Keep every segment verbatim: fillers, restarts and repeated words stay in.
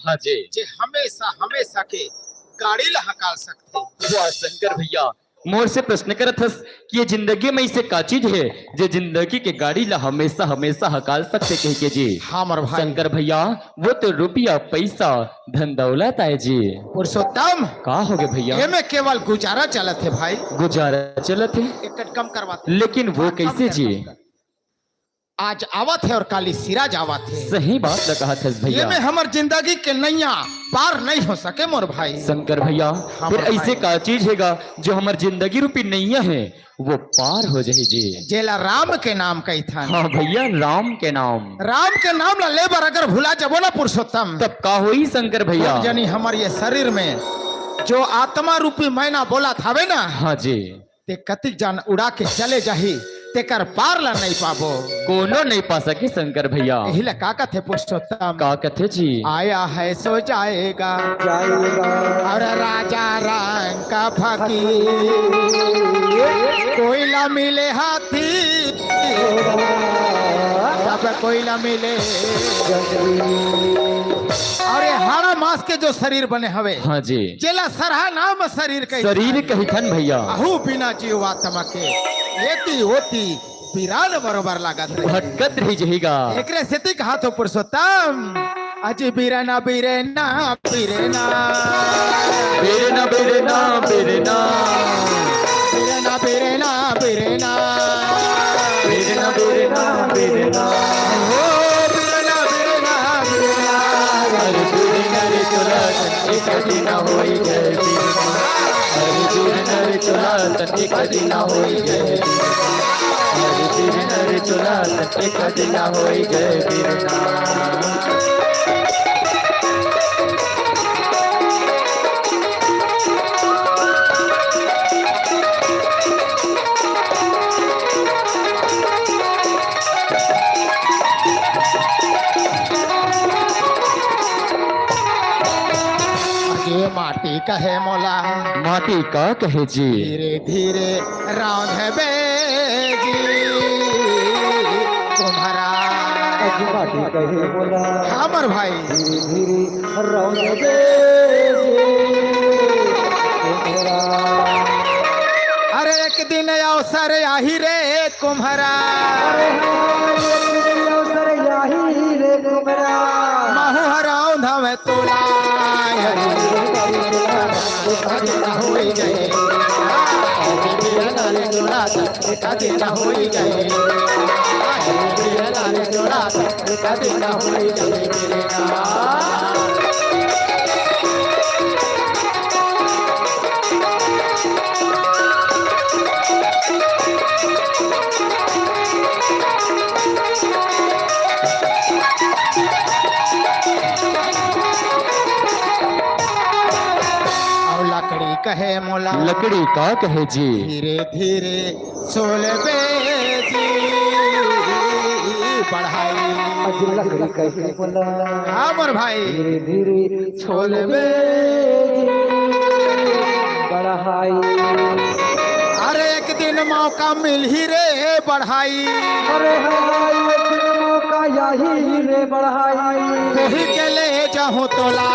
हाँ जी। जे हमेशा, हमेशा के गाड़ी ला हकाल सकथे। वाह शंकर भैया, मोर से प्रश्न करत हस कि ये जिंदगी में ऐसे का चीज हे, जे जिंदगी के गाड़ी ला हमेशा, हमेशा हकाल सकथे कह के जी। हाँ मोर भाई। शंकर भैया, वो तो रुपया, पैसा, धन दौलत आय जी। पुरुषोत्तम, का होगे भैया? एमे केवल गुजारा चलत हे भाई। गुजारा चलत हे? एक कट कम करवाते। लेकिन वो कम कैसे कर, जी? कम कर। आज आवत हे और काली सिराज आवत हे। सही बात ल कहत हस भैया। एमे हमर जिंदगी के नैया पार नहीं हो सके मोर भाई। शंकर भैया, हाँ फिर मोर ऐसे भाई। का चीज हेगा जो हमर जिंदगी रूपी नैया हे, वो पार हो जाही जी? जेला राम के नाम कहिथन। हाँ भैया, राम के नाम। राम के नाम ला ले बर अगर भुला जबो ना पुरुषोत्तम, तब का होई शंकर भैया? जनी हमर ये शरीर में जो आत्मा रूपी मैना बोलत हवे ना, हाँ जी। ते कतिक जान उड़ा के चले जाही, तेकर पार ला नहीं पाबो। कोनो नहीं पा सके शंकर भैया। यही ला का कथे पुरुषोत्तम? का कथे जी? आया है सो जाएगा, जाएगा। और राजा रंग का फकीर, कोई ला मिले हाथी, तब कोई ला मिले। और ये हाड़ा मांस के जो शरीर बने हवे, हाँ जी। जेला सरहा नाम शरीर कहिथन। शरीर कहिथन भैया। अहू बिना जीवात्मा के एती ओती बीरान बरोबर लागत रही। भटकत रही जहिगा। एकरे सेती कहा तो पुरुषोत्तम, अजी बीरना, बीरना, बीरना। बीरना, बीरना, बीरना। बीरना, बीरना, बीरना। बीरना, बीरना, बीरना। ओ बीरना, बीरना, बीरना। अरे बीरना रे चोला एक दिन होई जाए बीरना। अरे बीरना रे चोला एक दिन होई जाए बीरना। अरे बीरना रे चोला एक दिन होई जाए बीरना। ये माटी कहे मोला। माटी का कहे जी? धीरे धीरे रांधबे जी तुम्हारा। अजी माटी कहे मोला। हमर भाई। धीरे धीरे रांधबे जी तुम्हारा। अरे एक दिन अवसर आही रे कुम्हरा। अरे हाँ, एक दिन अवसर आही रे कुम्हरा। महू हराउंधव तोला। होई गए। एक दिन होई गए। एक दिन होई गए। अउ लकड़ी कहे मोला। लकड़ी का कहे जी? धीरे धीरे सोलबे जी बढ़ाई। अजी लकड़ी कहे मोला। हाँ मोर भाई। धीरे धीरे छोलबे जी बढ़ाई। अरे एक दिन मौका मिलही रे बढ़ाई। अरे हाँ, एक दिन मौका आही रे बढ़ाई। तोही के ले जाहूँ तोला।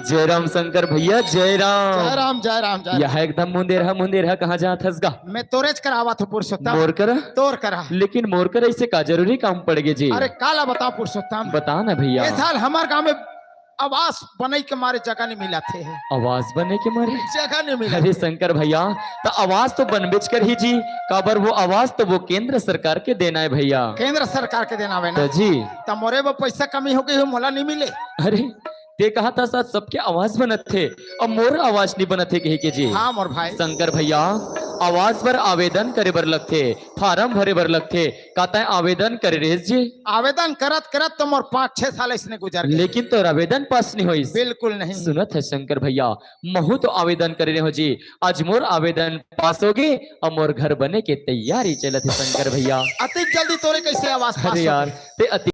जय राम शंकर भैया, जय राम। जय राम, जय राम, जय राम। यह एकदम मुंदेरहा, मुंदेरहा कहाँ जात हस गा? मैं तोरेच करावत हूँ पुरुषोत्तम। मोर करा? तोर करा। लेकिन मोर करा ऐसे का जरूरी काम पड़ गए जी? अरे काला बताओ पुरुषोत्तम। बता ना भैया। ए साल हमार गांव में आवास बने के मारे जगह नहीं मिला थे। आवास बने के मारे? जगह नहीं मिला। अरे शंकर भैया, तो आवास तो बनबेच करही जी, काबर वो आवास तो वो केंद्र सरकार के देना है भैया। केंद्र सरकार के देना है ना? तो जी। तो मोरे वो पैसा कमी हो गई हो, मोला नहीं मिले। अरे, ते कहा था साथ सबके आवाज बनत थे, अब मोर आवाज नहीं बनत थे कही के जी। हाँ मोर भाई। शंकर भैया, आवास बर आवेदन करे बर लगथे, फार्म भरे बर लगथे। का तैं आवेदन करे रेहेस जी? आवेदन करत करत तो मोर पाँच छह साल इसने गुजर गए। लेकिन तोर आवेदन पास नहीं होइस। बिल्कुल नहीं। सुनत है शंकर भैया, महू तो आवेदन करे रहे हो जी। आज मोर आवेदन पास होगे, अब मोर घर बने के तैयारी चलत है शंकर भैया। अतिक जल्दी तोरे कैसे आवास पास अरे यार, होगे? ते अति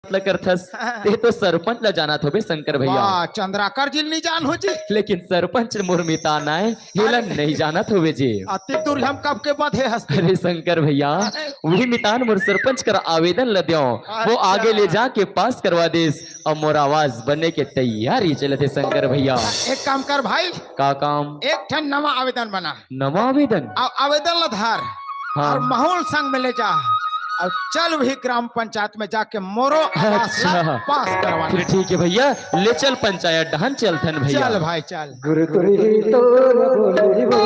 मतलब करथस, ते तो सरपंच ला जानत होबे शंकर भैया। वाह, चंद्राकर जी नहीं जान हो जी। लेकिन सरपंच मोर मितान आय, हेला अरे। नहीं जानत होबे जी। अति दूर हम कब के बधे हस्ती। अरे शंकर भैया, वही मितान मोर सरपंच कर आवेदन ल देव, वो अच्छा। आगे ले जाके पास करवा देस, अब मोर आवास बने के तैयारी चलत हे शंकर भैया। एक काम कर भाई। का काम? एक ठन नवा आवेदन बना। नवा आवेदन? आ-, आवेदन ल धर हाँ। और महू ल संग में ले जा और चल वही ग्राम पंचायत में जाके मोरो आवास ला अच्छा। पास करवा। फिर ठीक है भैया, ले चल पंचायत डहन चलथन भैया। चल भाई चल। गुरु तुरी तो बोली वो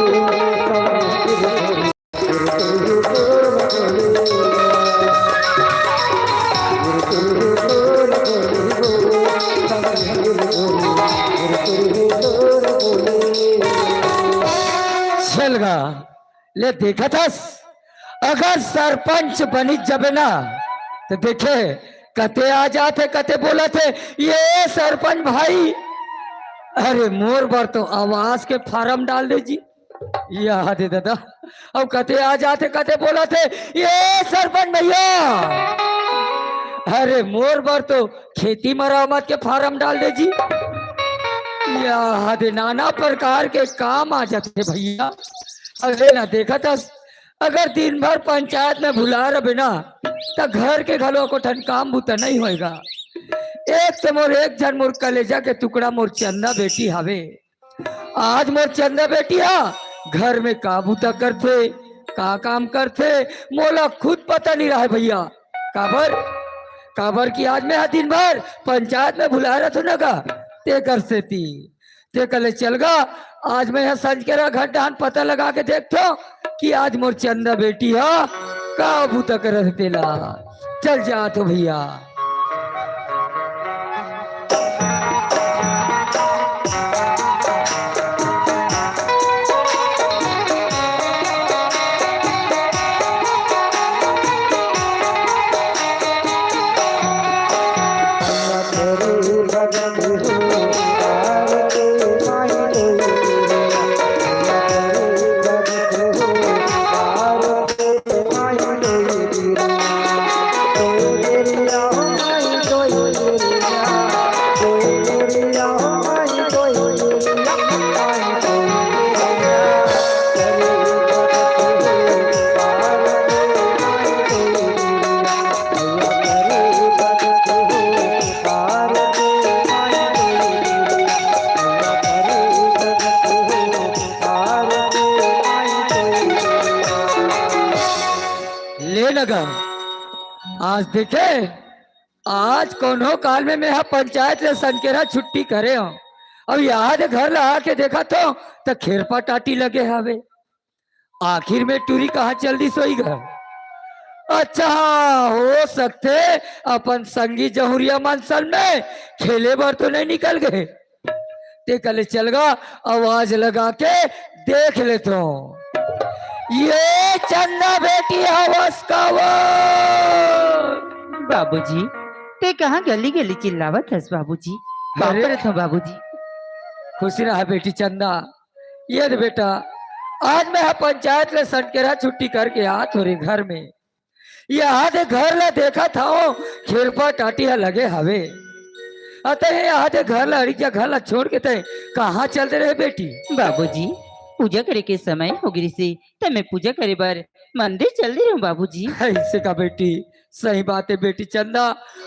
चल गा। ले देखत हस, अगर सरपंच बनिस जबे ना, त देखे, कते आ जात हे, कते बोलत हे, "ये सरपंच भाई, अरे मोर बर तो आवास के फार्म डाल दे जी।" या दे दादा, अउ कते आ जात हे, कते बोलत हे, "ये सरपंच भैया, अरे मोर बर तो खेती मरामत के फार्म डाल दे जी।" या दे नाना प्रकार के काम आ जात हे भैया। अरे ना देखत हस, अगर दिन भर पंचायत में भुला रबे ना, त घर के घलो एको ठन काम बूता नहीं होएगा। एक तो मोर एक झन मोर कलेजा के टुकड़ा मोर चंदा बेटी हावे। आज मोर चंदा बेटी हा घर में का बूता करथे, का काम करथे, मोला खुद पता नहीं रहे भैया। काबर? काबर कि आज मैं हा दिन भर पंचायत में भुला रहत हूँ ना गा, तेकर सेती। ते कले चल गा, आज मैं ह संझ के रा घर डहान पता लगा के देखथो कि आज मोर चंदा बेटी ह का बूता करत हे तेला। चल जात हो भैया। ले लगा। आज देखे, आज कोनो काल में मैं ह पंचायत ले संकेरा छुट्टी करे हूँ। अब याद घर ला आके देखत हूँ, त खेरपा टाटी लगे हवे। आखिर में टूरी कहाँ चल दिस होही गा? अच्छा, हो सकथे अपन संगी जहुरिया मन संग में खेले बर तो नहीं निकल गए। ते कले चल गा, आवाज लगा के देख लेथों। ये चंदा बेटी हवस का वो? बाबूजी, ते कहाँ गली गली चिल्लावत हस बाबूजी? का अरे। करत हो बाबूजी? खुशी रहा बेटी चंदा। ये दे बेटा, आज मैं ह पंचायत ले संकेरा छुट्टी करके आत हो रे घर में। ये आधे घर ला देखत हव, खेरपा टाटी ह लगे हवे। अतः ये आधे घर ला, अड़िया घर ला छोड़ के तय कहाँ चल दे रहे बेटी? बाबूजी, पूजा करे के समय हो गिरिस हे, त मैं पूजा करे बर मंदिर चल दे रहूं बाबूजी। ऐसे का बेटी, सही बात है बेटी चंदा,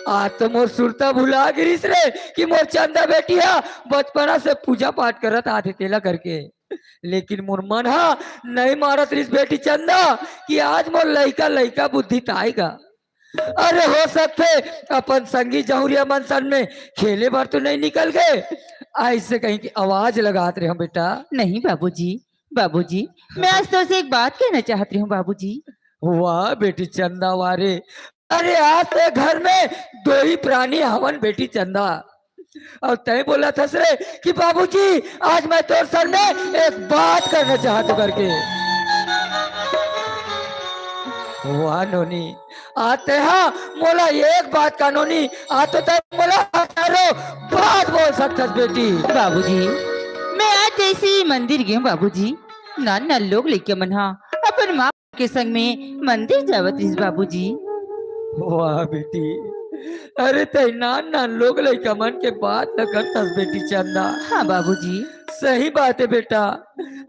आज तो मोर सुरता भुला गिरिस रे कि मोर चंदा बेटी हा बचपना से पूजा पाठ करत आथे तेला करके। लेकिन मोर मन हा नहीं मारत रिस बेटी चंदा कि आज मोर लइका, लइका बुद्धि त आएगा। अरे हो सकथे अपन संगी जहुरिया मन संग में खेले बर तो नहीं निकल गए, ऐसे कहीं की आवाज लगात रहे हम बेटा। नहीं बाबूजी, बाबूजी, मैं आज तोसे एक बात कहना चाहत रही हूँ बाबूजी। वाह बेटी चंदा, वाह रे। अरे आज तो घर में दो ही प्राणी हवन बेटी चंदा। अउ तैं बोलत हस रे कि बाबूजी, आज मैं तोर सामने एक बात करना चाहत हूँ करके। वाह नोनी, आज तैं हा मोला एक बात का नोनी, आज तो तैं मोला हजारों बात बोल सकथस बेटी। बाबूजी, मैं आज जैसे ही मंदिर गए हूँ बाबूजी, नान नान लोग लइका मन हा अपन माँ के संग में मंदिर जावत रहिस बाबूजी। वाह बेटी, अरे तैं नान नान लोग लइका मन के बात न करथस बेटी चंदा। हाँ बाबूजी। सही बात है बेटा,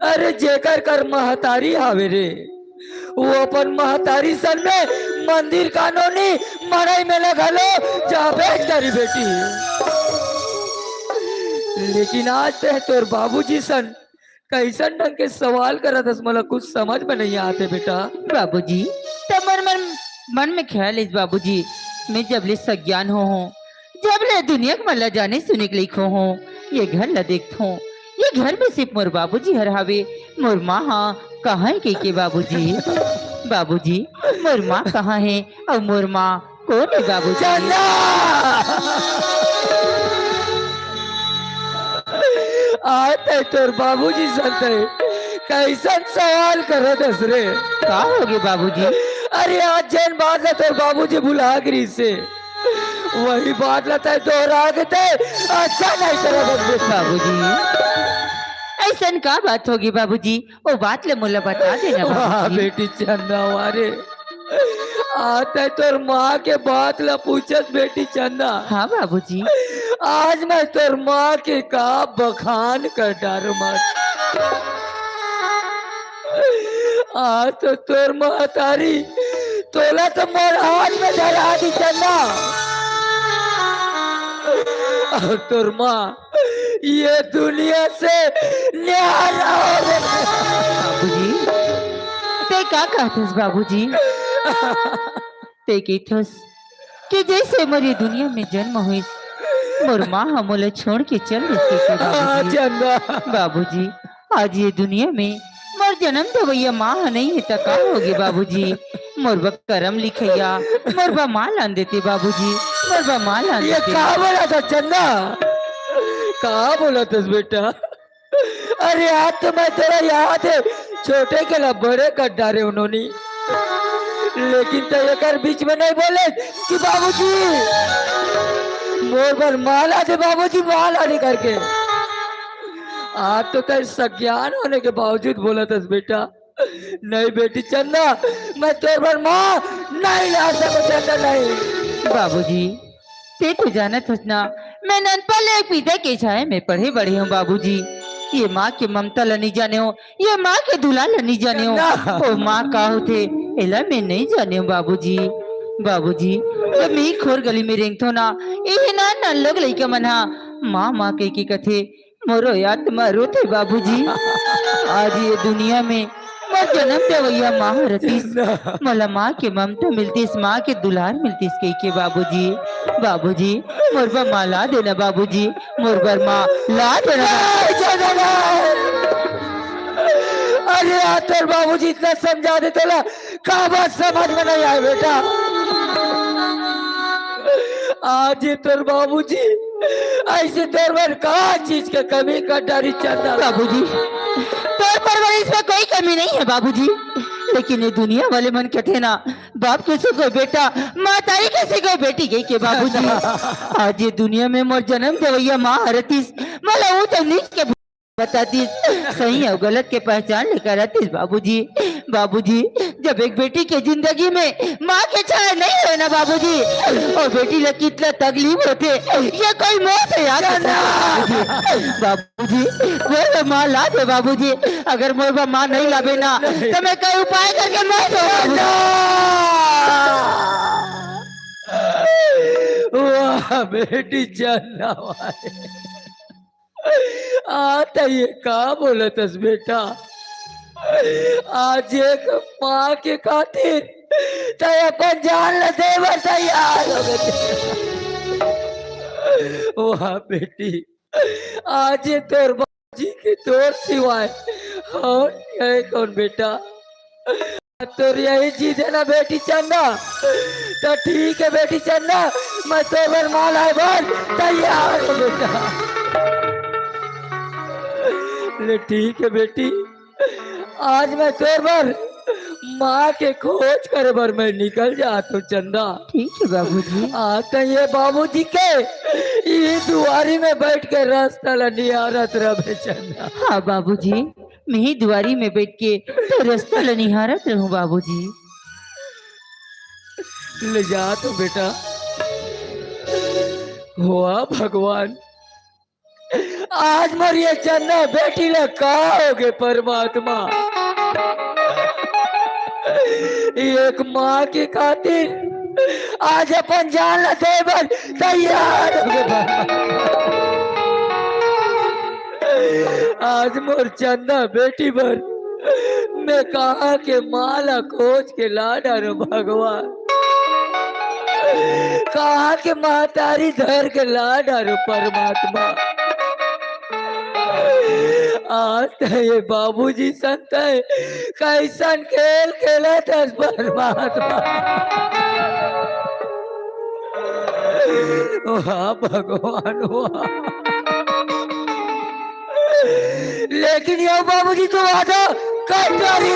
अरे जेकर कर महतारी हावे रे, वो अपन महतारी सन में मंदिर का नोनी, मड़ई मेला घलो जाबेच करी बेटी। लेकिन आज तैं तोर बाबूजी सन कइसन ढंग के सवाल करत हस, मोला कुछ समझ में नहीं आते बेटा। बाबूजी, त मन मन मन में ख्याल है बाबूजी, मैं जब ले सज्ञान हो हूँ, जब ले दुनिया के मन ला जाने सुने के लइक हो हूँ, ये घर ला देखत हूँ, ये घर में सिर्फ मोर बाबूजी हर हावे, मोर माँ हा कहाँ है कहिके बाबूजी। बाबूजी, मोर माँ कहाँ है अउ मोर माँ कोन है बाबूजी? चंदा! आज तैं तोर बाबूजी सन तैं कइसन सवाल करत हस रे? का होगे बाबूजी? अरे आज जेन बात ला तोर बाबूजी भुला गे रिहिसे, वही बात ला तैं दोहरा के तैं अच्छा नहीं करत हस बेटा। बाबूजी, अइसन का बात होगे बाबूजी? ओ बात ले मोला बता देना वाह बाबूजी। बेटी चंदा, वाह रे। आज तैं तोर माँ के बात ला पूछस बेटी चंदा। हाँ बाबूजी। आज मैं तोर माँ के का बखान कर डारूँ मत। आज तो तोर महतारी तोला तो मोर हाथ में धरा दी चंदा। अउ तोर माँ ये दुनिया से न्यारा हो गे। बाबूजी, तैं का कहत हस बाबूजी? तैं कहिथस कि जैसे मोर ये दुनिया में जन्म होइस, मोर माँ हा मोला छोड़ के चल दिस कहिके हाँ, बाबूजी। चंदा। बाबूजी, आज ये दुनिया में मोर जन्म देवइया माँ हा नहीं है त का होगे बाबूजी? मोर बर करम लिखइया, मोर बर माँ लान देते बाबूजी, मोर बर माँ लान ये देते। का बोलत हस चंदा? का बोलत हस बेटा? अरे आज तो मैं तोला याद है, छोटे के ला बड़े कर डारे हूँ नोनी, लेकिन तैं एकर बीच में नहीं बोले कि बाबूजी मोर बर माँ ला दे, बाबूजी माँ ला दे करके। आज तो तैं सज्ञान होने के बावजूद बोलत हस बेटा। नहीं बेटी चंदा, मैं तोर बर माँ नहीं ला सकूँ चंदा, नहीं। बाबूजी, तैं तो जानत हस ना, मैं ननपन ले एक पिता के छाया में पढ़े बढ़े हूँ बाबूजी। ये माँ के ममता ला नहीं जाने हूँ, ये माँ के दुलार ला नहीं जाने हूँ। ना। ओ माँ का होथे, एला मैं नहीं जाने हूँ बाबूजी। बाबूजी, जब मैं ई खोर गली में रेंगथों ना, इही नान नान लोग लइका मन हा माँ माँ कहिके कथे, मोरो आत्मा रोथे बाबूजी। आज ये दुनिया में मोर जन्म देवइया माँ रतिस, मोला माँ के ममता मिलतिस, माँ के दुलार मिलतिस कहिके बाबूजी। बाबूजी, मोर बर माँ ला देना बाबूजी, मोर बर माँ ला देना। नहीं, नहीं, नहीं। अरे यार, तोर बाबूजी इतना समझा दे तोला, का बात समझ में नहीं आए बेटा? आज ये तोर बाबूजी ऐसे तोर बर का चीज के कमी कर डारी चंदा? बाबूजी, तोर परवरिश में कोई कमी नहीं है बाबूजी, लेकिन ये दुनिया वाले मन कथे ना, बाप के सिकोय बेटा, महतारी के सिकोय बेटी कहिके बाबूजी। आज ये दुनिया में मोर जन्म देवइया माँ हरतिस, मोला ऊंच अउ नीच के बता दिस, सही अउ गलत के पहचान लेकर आतिस बाबूजी। बाबूजी, जब एक बेटी के जिंदगी में माँ के छाया नहीं होय ना बाबूजी, अउ बेटी ला कितना तकलीफ होथे, ये कोई मोर से याद नहीं। बाबूजी, मोर बर माँ ला दे बाबूजी, अगर मोर बर माँ नहीं लाबे ना, तो मैं कोई उपाय करके मर जाऊँ बाबूजी। वाह बेटी, चंदा वाह। आ, तैं ये का बोलत हस बेटा? आज एक माँ के खातिर तैं अपन जान ला दे बर तैयार हो गे। वाह बेटी, आज ये तोर बाबूजी के तोर सिवाय अउ है कौन बेटा? तोर यही जिद है ना बेटी चंदा, तो ठीक है बेटी चंदा, मैं तोर बर माँ लाए बर तैयार हूँ बेटा। ले ठीक है बेटी, आज मैं तोर बर माँ के खोज करे बर मैं निकल जात हूँ चंदा। ठीक है बाबूजी। आज तो ये बाबूजी के ये दुआरी में बैठ के रस्ता ला निहारत रहबे चंदा। हाँ बाबूजी, मैं ही दुआरी में बैठ के तो रस्ता ला निहारत रहूं बाबूजी। ले जा तो बेटा। हुआ भगवान, आज मोर ये चंदा बेटी ला का होगे परमात्मा। एक माँ के खातिर आज अपन जान ला दे बर तैयार होगे परमात्मा। आज मोर चंदा बेटी बर मैं कहाँ के माँ ला खोज के ला डारूं भगवान, कहाँ के महतारी धर के ला डारूं परमात्मा। आज तो ये बाबूजी संत है, कैसन खेल खेलत हस परमात्मा। वाह भगवान वाह। लेकिन ये बाबूजी तो वादा कर डारी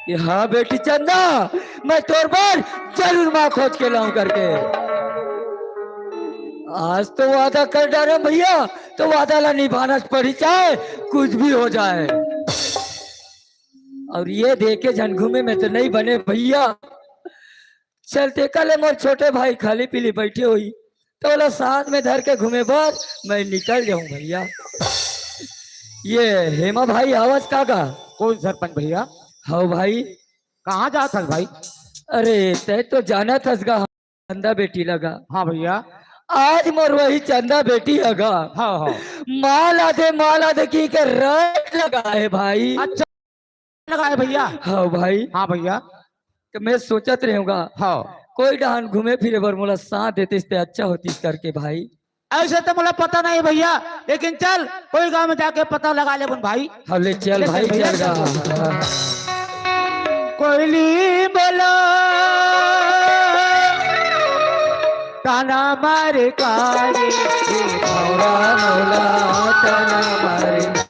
कि हाँ बेटी चंदा, मैं तोर बर जरूर माँ खोज के लाऊं करके। आज तो वादा कर डारे भैया, तो वादा ला निभाना पड़ी, चाहे कुछ भी हो जाए। और ये देखे झन घूमे में तो नहीं बने भैया। चलते कल मोर छोटे भाई खाली पीली बैठे हुई, तो ओला साथ में धर के घूमे बर मैं निकल जाऊं भैया। ये हेमा भाई आवाज का गा? कौन सरपंच भैया? हाँ भाई। कहाँ जात हस भाई? अरे तय तो जानत हस गा, चंदा बेटी लगा। हाँ भैया। आज मोर वही चंदा बेटी हगा। हाँ, हाँ। माँ ला दे, माँ ला दे की के रट लगा है भाई। अच्छा, लगा है भैया। हाँ भाई। हाँ भैया। तो मैं सोचत रहूंगा, हाँ। कोई डहान घूमे फिरे बर मोला साथ देते ते अच्छा होती करके भाई। ऐसे तो मोला पता नहीं भैया, लेकिन चल कोई गांव में जाके पता लगा लेबन भाई। हाँ, ले चल ले भाई, चल भैया, चल चल। गा। कोयली बोला, ताना मारे कारे, भौरा बोला, ताना मारे।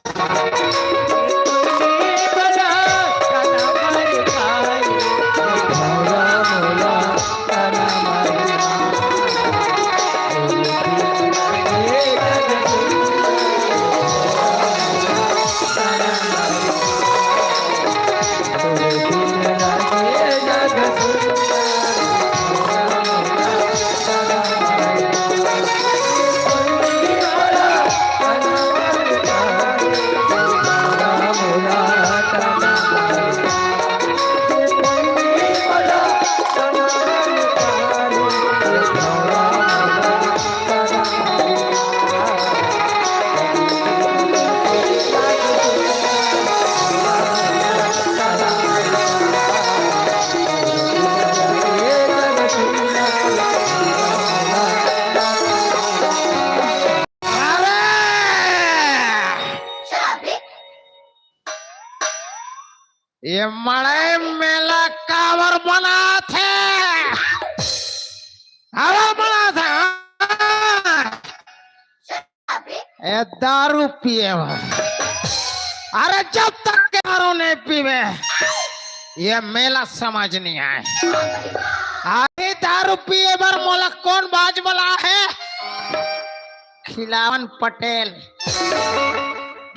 ये मड़ई मेला काबर बनाथे? काबर बनाथे? ए दारू पिए बर। अरे जब तक के दारू नहीं पीबे, ये मेला समझ नहीं आए। अभी दारू पिए बर मोला कौन बाज बला है? खिलावन पटेल।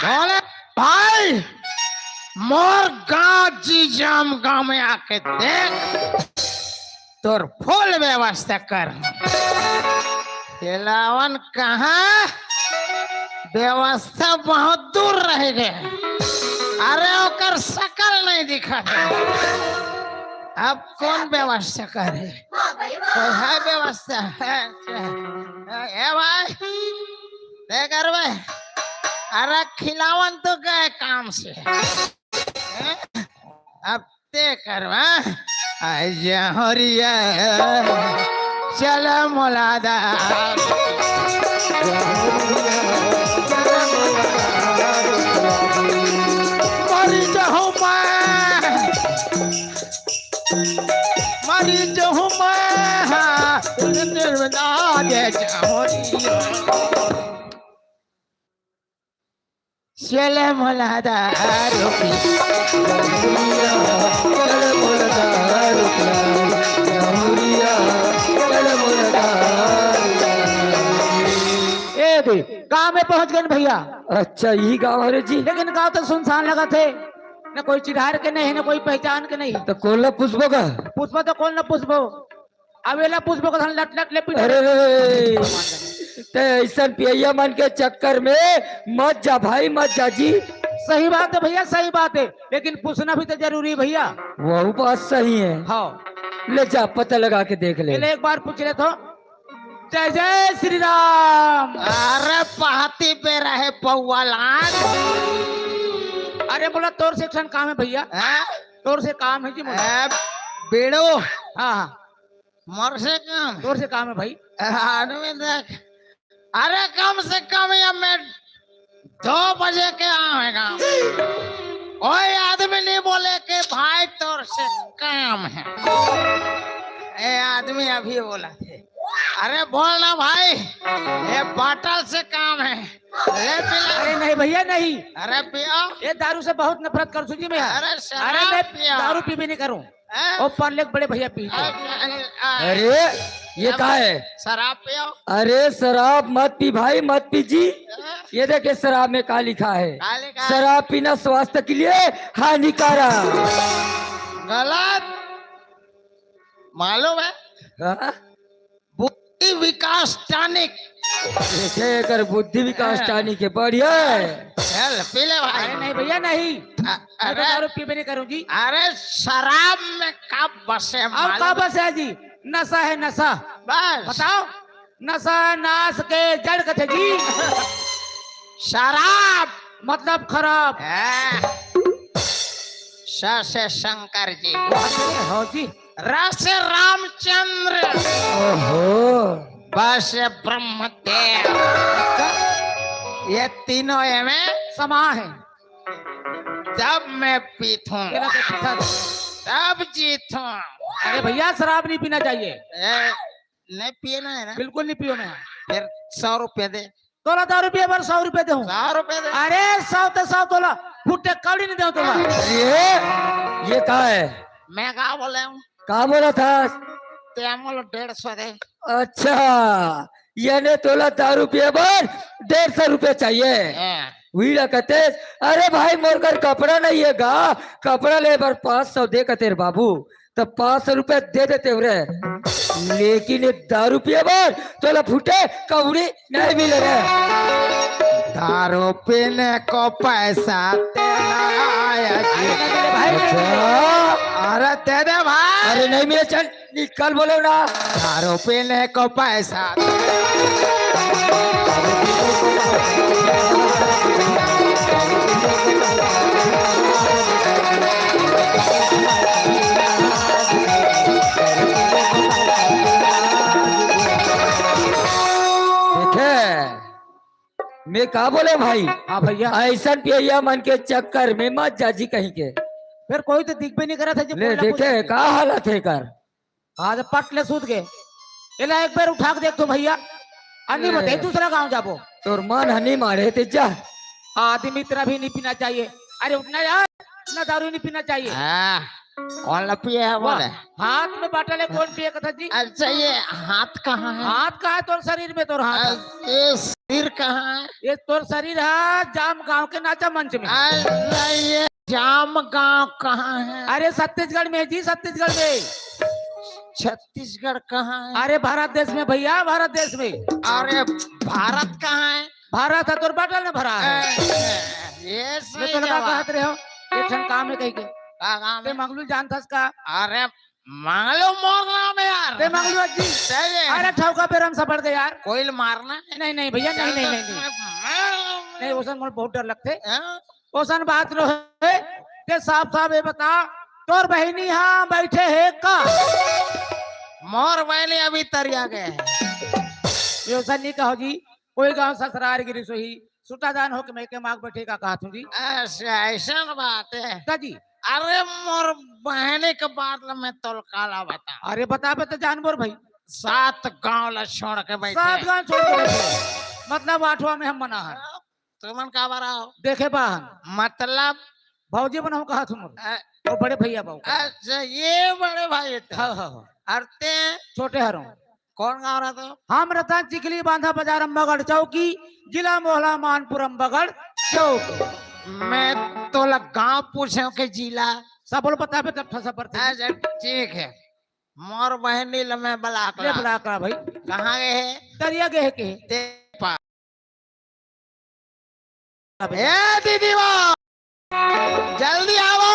बोले भाई, मोर गांव जीजाम गांव में आके देख, तोर फुल व्यवस्था कर। खिलावन कहाँ? व्यवस्था बहुत दूर रह गए। अरे ओकर शकल नहीं दिखत। अब कौन व्यवस्था करे? कोई है व्यवस्था? है? ए भाई, ते करबे? अरे खिलावन तो गए काम से। हैं? अब ते करवा। आय जहरिया, चल मोलादा। मरी जाहूं मैं, मरी जाहूं मैं। चले मोला दारू पी, चले मोला दारू पी, चले मोला दारू पी। ए दे, गांव में पहुंच गए भैया। अच्छा, यही गांव हरे जी। लेकिन गांव तो सुनसान लगा थे, न कोई चिढ़ार के नहीं, न कोई पहचान के नहीं। तो कोन ला पूछबो का? पूछबो तो कोन ला पूछबो? अवेला पूछबो का, लट लट ले पीटे। अरे रे रे, ते ऐसन पियैया मन के चक्कर में मत जा भाई, मत जा जी। सही बात है भैया, सही बात है, लेकिन पूछना भी तो जरूरी है भैया। वहू बात सही है। हाँ। ले जा, पता लगा के देख ले। चले एक बार पूछ ले तो। जय जय श्री राम। अरे पहाती पे रहे पौवा लान। अरे बोला तोर से एक ठन काम है भैया। हैं? तोर से काम है जी मोला। ए, बेड़ो। हाँ, हाँ। मोर से काम? तोर से काम है भाई। आदमी देख, अरे कम से कम ये मैं दो बजे के आवेगा। कोई आदमी नहीं बोले कि भाई तोर से काम है। ए आदमी अभी बोला थे, अरे बोल ना भाई, ये बाटल से काम है, ले पिला। अरे नहीं भैया नहीं। अरे पियो। ये दारू से बहुत नफरत करूँ जी मैं। अरे शराब अरे मैं पियो। दारू पी भी नहीं करूँ। हैं? ओ पार्ले के बड़े भैया पी के। अरे, अरे, अरे, ये अब का है? शराब पियो। अरे शराब मत पी भाई, मत पी जी। हैं? ये देखे शराब में का लिखा है? का लिखा है? शराब पीना स्वास्थ्य के लिए हानिकारक। गलत। मालूम है? हाँ? बुद्धि विकास टॉनिक। देखे एकर बुद्धि विकास हाँ। टॉनिक है, बढ़िया है। चल, पी ले भाई। अरे नहीं भैया, नहीं। अ-, मैं तो अरे। दारू पीबे नहीं करूँ जी। अरे, शराब में का बसे अब मालूम? का बसे है जी? नशा है, नशा। बस। बताओ, नशा नाश के जड़ कथे जी। शराब। मतलब खराब। हाँ। स से शंकर जी। हाँ जी। र से रामचंद्र। ओहो। ब से ब्रह्मदेव। ये तीनों एमे समा है। तब मैं पीथूं। तेरा तो पीछा था। तब जीथूं। अरे भैया, शराब नहीं पीना चाहिए। ए, नहीं पीना है ना? बिल्कुल नहीं पियो मैं। फिर सौ रुपये दे। तोला दारू पिए बर सौ रुपये देहूं। सौ रुपये दे। अरे सौ ते सौ तोला, फुट्टे कौड़ी नहीं देहूं तोला। ये, ये का है? मैं का बोले हूँ? का बोला था? ते मोला डेढ़ सौ दे। अच्छा, याने तोला दारू पिए बर डेढ़ सौ रुपये चाहिए। हाँ। वीरा कतेस, अरे भाई, मोर कर कपड़ा नहीं है गा, कपड़ा ले बर पाँच सौ दे कतेर बाबू, तो पाँच सौ रुपया दे देते हो रे, लेकिन ये दारू पिए बर तोला फुट्टे कौड़ी नहीं मिले रे। दारू पीने को पैसा तेरा आया जी। भाई, अच्छा। अरे दे दे भाई। अरे नहीं मिले, चल निकल, बोले ना। दारू पीने को पैसा। देखे, मैं का बोले भाई? हाँ भैया। ऐसन पियैया मन के चक्कर में मत जा जी कहीं के। फिर कोई तो दिखबे नहीं करा था जी, ले बोला देखे, कुछ। का हालत है कर? आज पट ले सूत गए। एला एक बार उठा के देख तो भैया, अन्नी ए। बताई दूसरा गांव जाबो। तोर मन हनी मारे ते जा। आदमी तरह भी नहीं पीना चाहिए। अरे उठना यार, ना दारू नहीं पीना चाहिए। हाँ, कौन ला पिए है वाह, बोले? हाथ में बाटल है, कौन पिए कथा जी? अच्छा, ये हाथ कहाँ है? हाथ कहाँ है तोर शरीर में, तोर हाथ है। अच्छा, ये शरीर कहाँ है? ये तोर शरीर है जाम गांव के नाचा मंच में। अच्छा, ये जाम गांव कहाँ है? अरे छत्तीसगढ़ में है जी, छत्तीसगढ़ में। छत्तीसगढ़ कहाँ है? अरे भारत देश में भैया, भारत देश में। अरे भारत कहाँ है? भारत है, तोर बाटल में भरा है। ए, ये मैं सही तो लगा जवाब। कहत रहे हो, एक ठन काम है कहीं के। का काम ते है? मंगलू जानथस का? अरे मंगलू मोर नाम है यार। ते मंगलू जी। सही है। अरे ठौका पे रम सफड़ गए यार। कोई मारना है? नहीं, नहीं भैया, नहीं, नहीं, नहीं, नहीं। मैं नहीं, ओसन मोर बहुत डर लगते। हाँ? ओसन बात नो है, ते साफ साफ ये बता, तोर बहिनी हाँ बैठे है का? मोर बहिनी अभी तरिया गए है। ये ओसन नहीं कहो जी, कोई गांव ससुरार गिरी सोही, सुटादान होके मैं के माग बैठे का कहा तू जी? अच्छा, ऐसन बात है। का जी? अरे मोर बहिनी के बात ला मैं तोल काला बता। अरे बताबे तो जानबोर भाई। सात गांव ला छोड़ के बैठे। सात गांव छोड़ के बैठे। मतलब आठवां में हम बना है। तुमन काबर आओ? देखे बाहन। मतलब? भौजी बनाओ कहा तुम। अ- वो बड़े भैया बाबू। अच्छा, ये बड़े भाई थे। हाँ, हाँ, हाँ। अरे ते? छोटे हरों। कौन गांव रहा तो? हम रहता चिखली बांधा बाजार अम्बागढ़ चौकी, जिला मोहला मानपुर अम्बागढ़ चौकी। मैं तोला गांव पूछे के जिला। सब बोल बताबे तब ठसा पड़ते। अच्छा, ठीक है। मोर बहनी ल मैं बलाक ले ला। बलाक ला भाई। कहाँ गए है? दरिया गए है के? ते पा- ए दीदी वो, जल्दी आवो।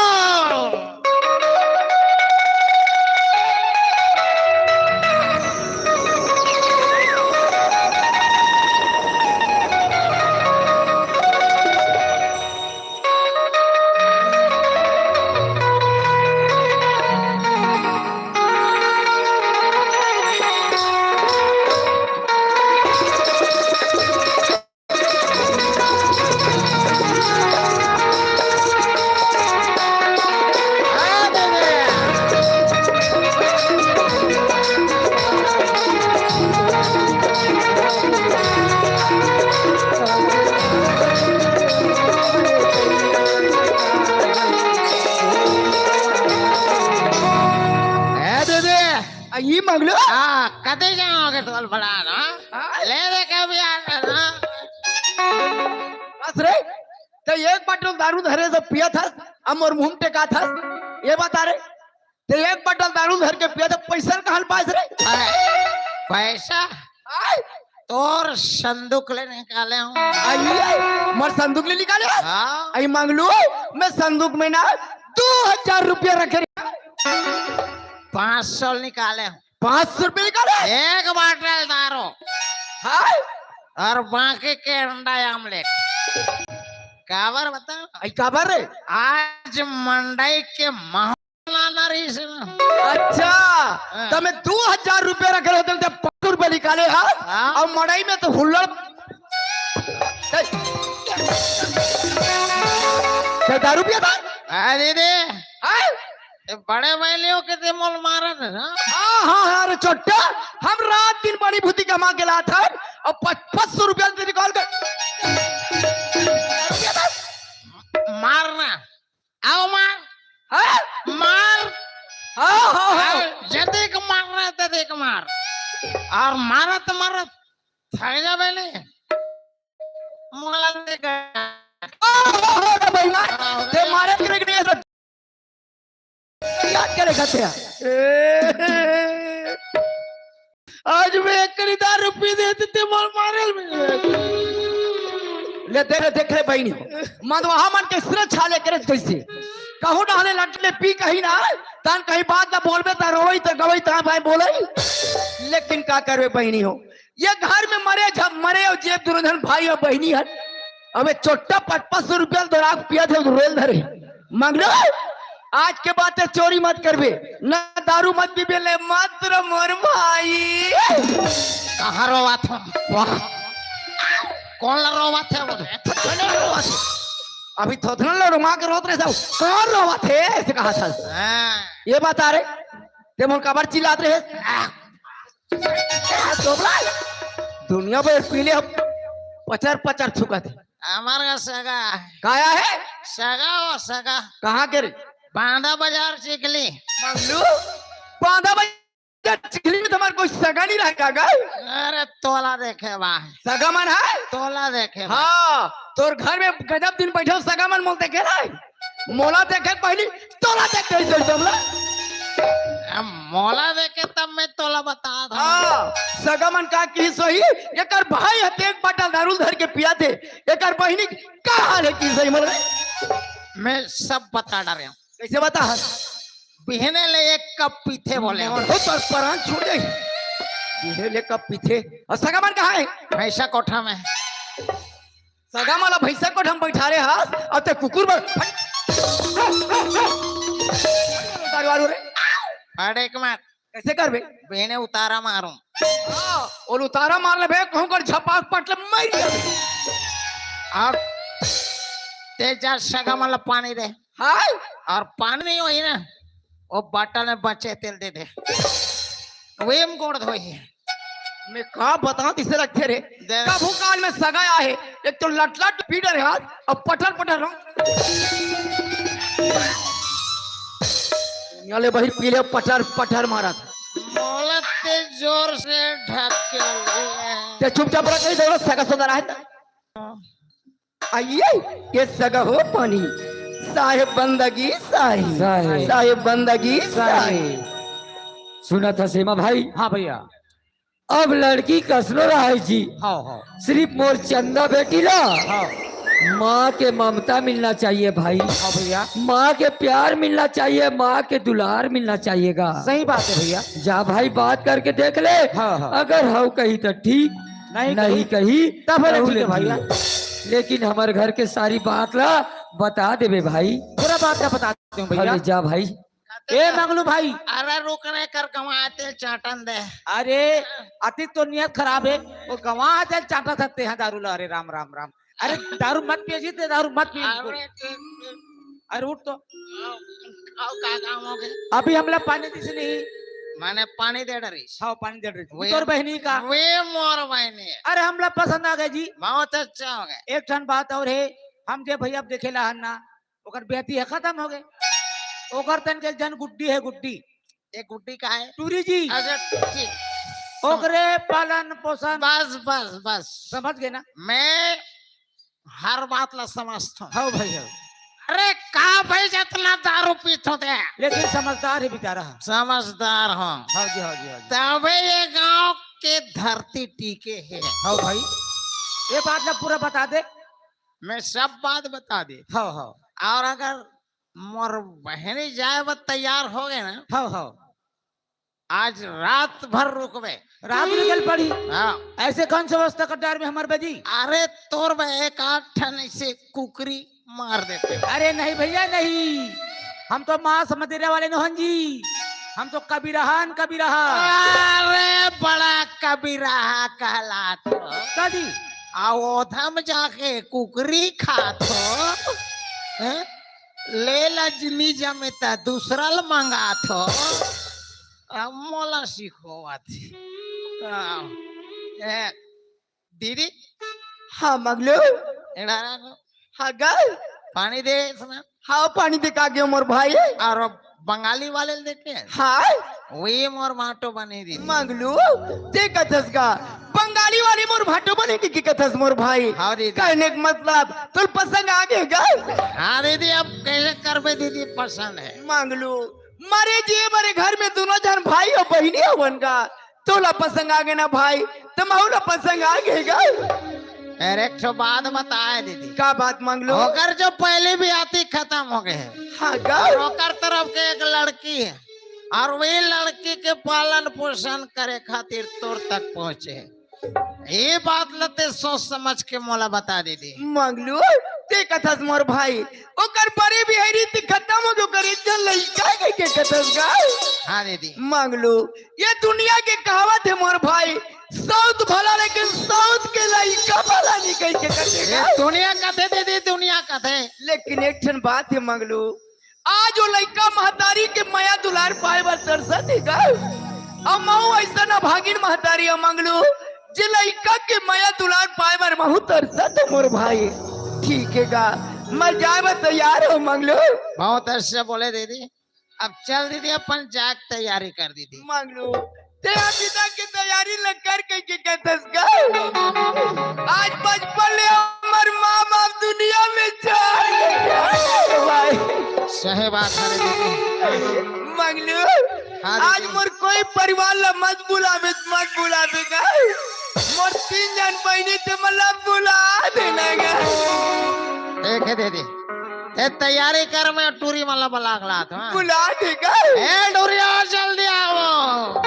ए दीदी। आ, ई मंगलू? हाँ, कते जाओगे तोल बड़ा ना? हाँ? ले दे के भी आ ना। बस रे, ते एक बाटल दारू धरे से पियत हस, अब मोर मुंह टेकात हस। ये बता रे, ते एक बाटल दारू धर के पियत हस, पैसा कहाँ ले पास रे? अरे, पैसा? आय? तोर संदूक ले निकाले हूँ। आइए, मोर संदूक ले निकाले? हाँ। आई मंगलू, मैं संदूक में ना दो हजार रुपया रखे रहे। पाँच सौ निकाले हूँ। पाँच सौ रुपया निकाले? एक बाटल दारू। हाँ? और बाकी के अंडा आमलेट। काबर बता? आई काबर रे? आज मंडई के माहौल लाना रही से ना। अच्छा, हाँ। तो मैं दो हजार रुपया रखे रहे होते, तो पाँच सौ रुपया निकाले, हाँ? हाँ। और मड़ई में तो हुल्लड़। ते दारू पिया था? अरे दे। हाँ? ये बड़े बहनियों के ते मोल मारत है ना? हाँ, हाँ, हाँ, अरे चोट्टा, हम रात दिन बड़ी भूती कमा के लात है और पच-, पाँच सौ रुपया से निकाल के मारना। आओ मार। हाँ? मार। हाँ, हाँ, हाँ। आओ, जदे के मारना है, तदे के मार। और मारत, मारत थक जाबे ले। मोला दे गया। ओ, हो, हो, रे बहिना, ते मारत करे के नहीं है, तो याद करे खाते हैं। ए, आज मैं एक करी दारू पी देते, ते मोर मारल में। ले, देख रे, देख रे बहिनी, मदवाहा मन के सिर छाले करे कैसे? कहूँ डहले लट ले पी कहीं ना, तान कहीं बात ना बोलबे, ता रोई, ता गवई, ता भाई बोलई। लेकिन का करबे बहिनी हो, ये घर में मरे झ-, मरे और जेब दुर्योधन भाई और बहिनी है। अबे चोट्टा पच पच सौ रुपया दौराक पिया थे, रोल धरे। मंगलू, आज के बाद ते चोरी मत करबे, ना दारू मत पीबे ले, मात्र मोर भाई। कहाँ रोवा था? वाह। कौन ला रोवा थे वो? थोथना रोवा थे। अभी थोथना ला रोवा के रोत रहे सब। कौन रोवा थे? ऐसे कहा था। हाँ। ये बता रहे, ते मोर काबर चिल्लात रहे? दुनिया भर पीले हम पचर पचर थुकत है। हमार का सगा। काया है? सगा वो सगा। कहाँ के रे? बांधा बाजार चिखली। मंगलू? बांधा बाजार चिखली में तुम्हार कोई सगा नहीं रहा का? अरे तोला देखे बा। सगा मन है? तोला देखे बा। हाँ, तोर घर में गजब दिन बैठे सगा मन मोल देखे रहे। मोला देखे पहली तोला देख के ही सोच दमला। अब मोला देखे तब मैं तोला बता था। हाँ, सगा मन का की सही, एकर भाई हते एक बाटल दारू धर के पिया थे, एकर बहिनी का हाल है की सही मन। मैं सब बता डारे हूँ। कैसे बता? बिहने ले एक कप पीथे बोले हूँ। और हो तोर परान छोड़ दे। बिहने ले कप पीथे। और सगा मन कहाँ है? भैंसा कोठा में। सगा माला भैंसा कोठा में बैठा रहे हाथ, अब ते कुकुर बन। दारू वारू रे। फड़ेक मार। कैसे करबे? बेने उतारा मारूं। हाँ, और उतारा मार ले बे, कहूँ कर झपाक पट ले, मर जाबे। और ते जा सगा माला पानी दे। हाय। और पानी नहीं होई ना, वो बाटल में बचे तेल दे दे। वेम गोड़ धोए हे। मैं का बताऊं, तिसे लगथे रे। दे। कभू काल में सगा आहे, एक तो लट लट पीट रहे हाथ, अब पटर पटर हो। दुनिया ले बहिर पीले पटर पटर मारत। मोला ते जोर से ढकेल। ते चुपचाप रह, कहीं देखो सगा सुंदर आहे। आइए, ये सगा हो पानी, साहेब बंदगी साही, साही। साहेब बंदगी साही। साही। सुनत हस एमा भाई? हाँ भैया। अब लड़की कसनो रहे जी। हाँ, हाँ। सिर्फ मोर चंदा बेटी ला हाँ। माँ के ममता मिलना चाहिए भाई। हाँ भैया। माँ के प्यार मिलना चाहिए, माँ के दुलार मिलना चाहिएगा। सही बात है भैया। जा भाई, बात करके देख ले। हाँ, हाँ। अगर हव कही तो ठीक, नहीं नहीं कही। कही तब बोले तहु ठीक है ले भैया। ठीक। लेकिन हमर घर के सारी बात ला बता देबे भाई। पूरा बात ला बता देते हूँ भैया। हाँ, ले जा भाई। ए मंगलू भाई। अरे रुक रे, कर गंवा तेल चाटन दे। अरे अति तो नियत खराब है, वो गंवा तेल चाटा सकते हैं दारू ला। अरे राम राम राम। अरे दारू मत पिए जी, ते दारू मत पिए। अरे, अरे उठ तो। आओ, आओ, का काम हो गए? अभी हमला पानी दिस नहीं। माने पानी दे डरिस। हाँ, पानी दे डरिस। वे तोर बहनी का? वे मोर बहनी। अरे हमला पसंद आ गए जी। बहुत अच्छा हो गए। एक ठन बात और है, हम जे भैया अब देखे ला हन ना, ओकर बेटी है खत्म हो गए। ओकर तन के जन गुड्डी है, गुड्डी। एक गुड्डी का है? टूरी जी। अच्छा, ठीक। ओकरे पालन पोषण। बस, बस, बस। समझ गए ना? मैं हर बात ला समझता हूँ। हाँ भाई, हाँ। अरे का भाई, जितना दारू पीत होते हैं। लेकिन समझदार है बेचारा। समझदार हूँ। हाँ जी, हाँ जी, हाँ जी। तबे ये गांव के धरती टिके है। हाँ भाई, ये बात ला पूरा बता दे। मैं सब बात बता दे। हाँ, हाँ। और अगर मोर बहनी जाए बर तैयार हो गए ना, हाँ, हाँ। आज रात भर रुकबे। रात निकल पड़ी। हाँ। ऐसे कौन सा व्यवस्था कर डार में हमार बजी? अरे तोर बे एक आध ठन ऐसे कुकरी मार देते। अरे नहीं भैया नहीं, हम तो मांस मदिरा वाले नोहन जी, हम तो कबीरहान कबीरहा। अरे बड़ा कबीरहा कहलात हो। का जी? आ ओधम जाके कुकरी खात हो। हैं? ले ला जिनी जमे त दूसरा ल मंगात हो। अब मोला सिखोवत हे। हाँ। ए, दीदी। हाँ, मगलू। एड़ा रखो। हाँ, गल। पानी दे इसमें। हाँ, पानी दे का गयो मोर भाई। और बंगाली वाले ल देखे? हाँ। वही मोर भाटो बने दीदी। मगलू, ते कथस का? बंगाली वाले मोर भाटो बने के, के कथस मोर भाई? हाँ दीदी। कहने का मतलब, तोर पसंद आ गए गल? हाँ दीदी, अब कैसे करबे दीदी, पसंद है। मगलू, मरे जिए मरे घर में दोनों जन भाई और बहिनी हवन गा। तोला पसंद आ गए ना भाई, त महू ला पसंद आ गए गा। अरे एक ठो बात बताए दीदी। का बात मंगलू? ओकर जो पहले भी आती खत्म हो गए है। हाँ गा। और ओकर तरफ के एक लड़की है और वही लड़की के पालन पोषण करे खातिर तोर तक पहुंचे है। ये बात ल ते सोच समझ के मोला बता दीदी। मंगलू, ते कथस मोर भाई, ओकर बड़े बिहारी ते खत्म हो गए, ओकर एक जन लइका है के कथस गा? हाँ दीदी। मंगलू, ये दुनिया के कहावत है मोर भाई, साउथ भला लेकिन साउथ के लइका भला नहीं कह के कथस ये गा। दुनिया कथे दीदी, दुनिया कथे। लेकिन एक ठन बात है मंगलू, आज वो लइका महतारी के मया दुलार पाए बर तरसत हे गा। अउ महू अइसन अभागिन महतारी अउ मंगलू, जे लइका के मया दुलार पाए बर महू तरसत हे मोर भाई। ठीक हे गा, मैं जाए बर तैयार हूँ मंगलू। बहुत अच्छा बोले दीदी। अब चल दीदी, अपन जाए के तैयारी कर दीदी। मंगलू, ते अभी तक के तैयारी ल कर कह के कथस गा। आज बचपन ले हमर माँ बाप दुनिया में चल गए भाई। सही बात है रे दीदी। मंगलू, हाँ दीदी। आज मोर कोई परिवार ला मत बुलावे, मत बुलावे गा। मोर तीन जन बहिनी ते मन ला बुला देना गा। ठीक है दीदी। ए, तैयारी कर, मैं टूरी मन ला बला के लात हूँ। बुला देगा। ए, टूरी, आओ, जल्दी आओ।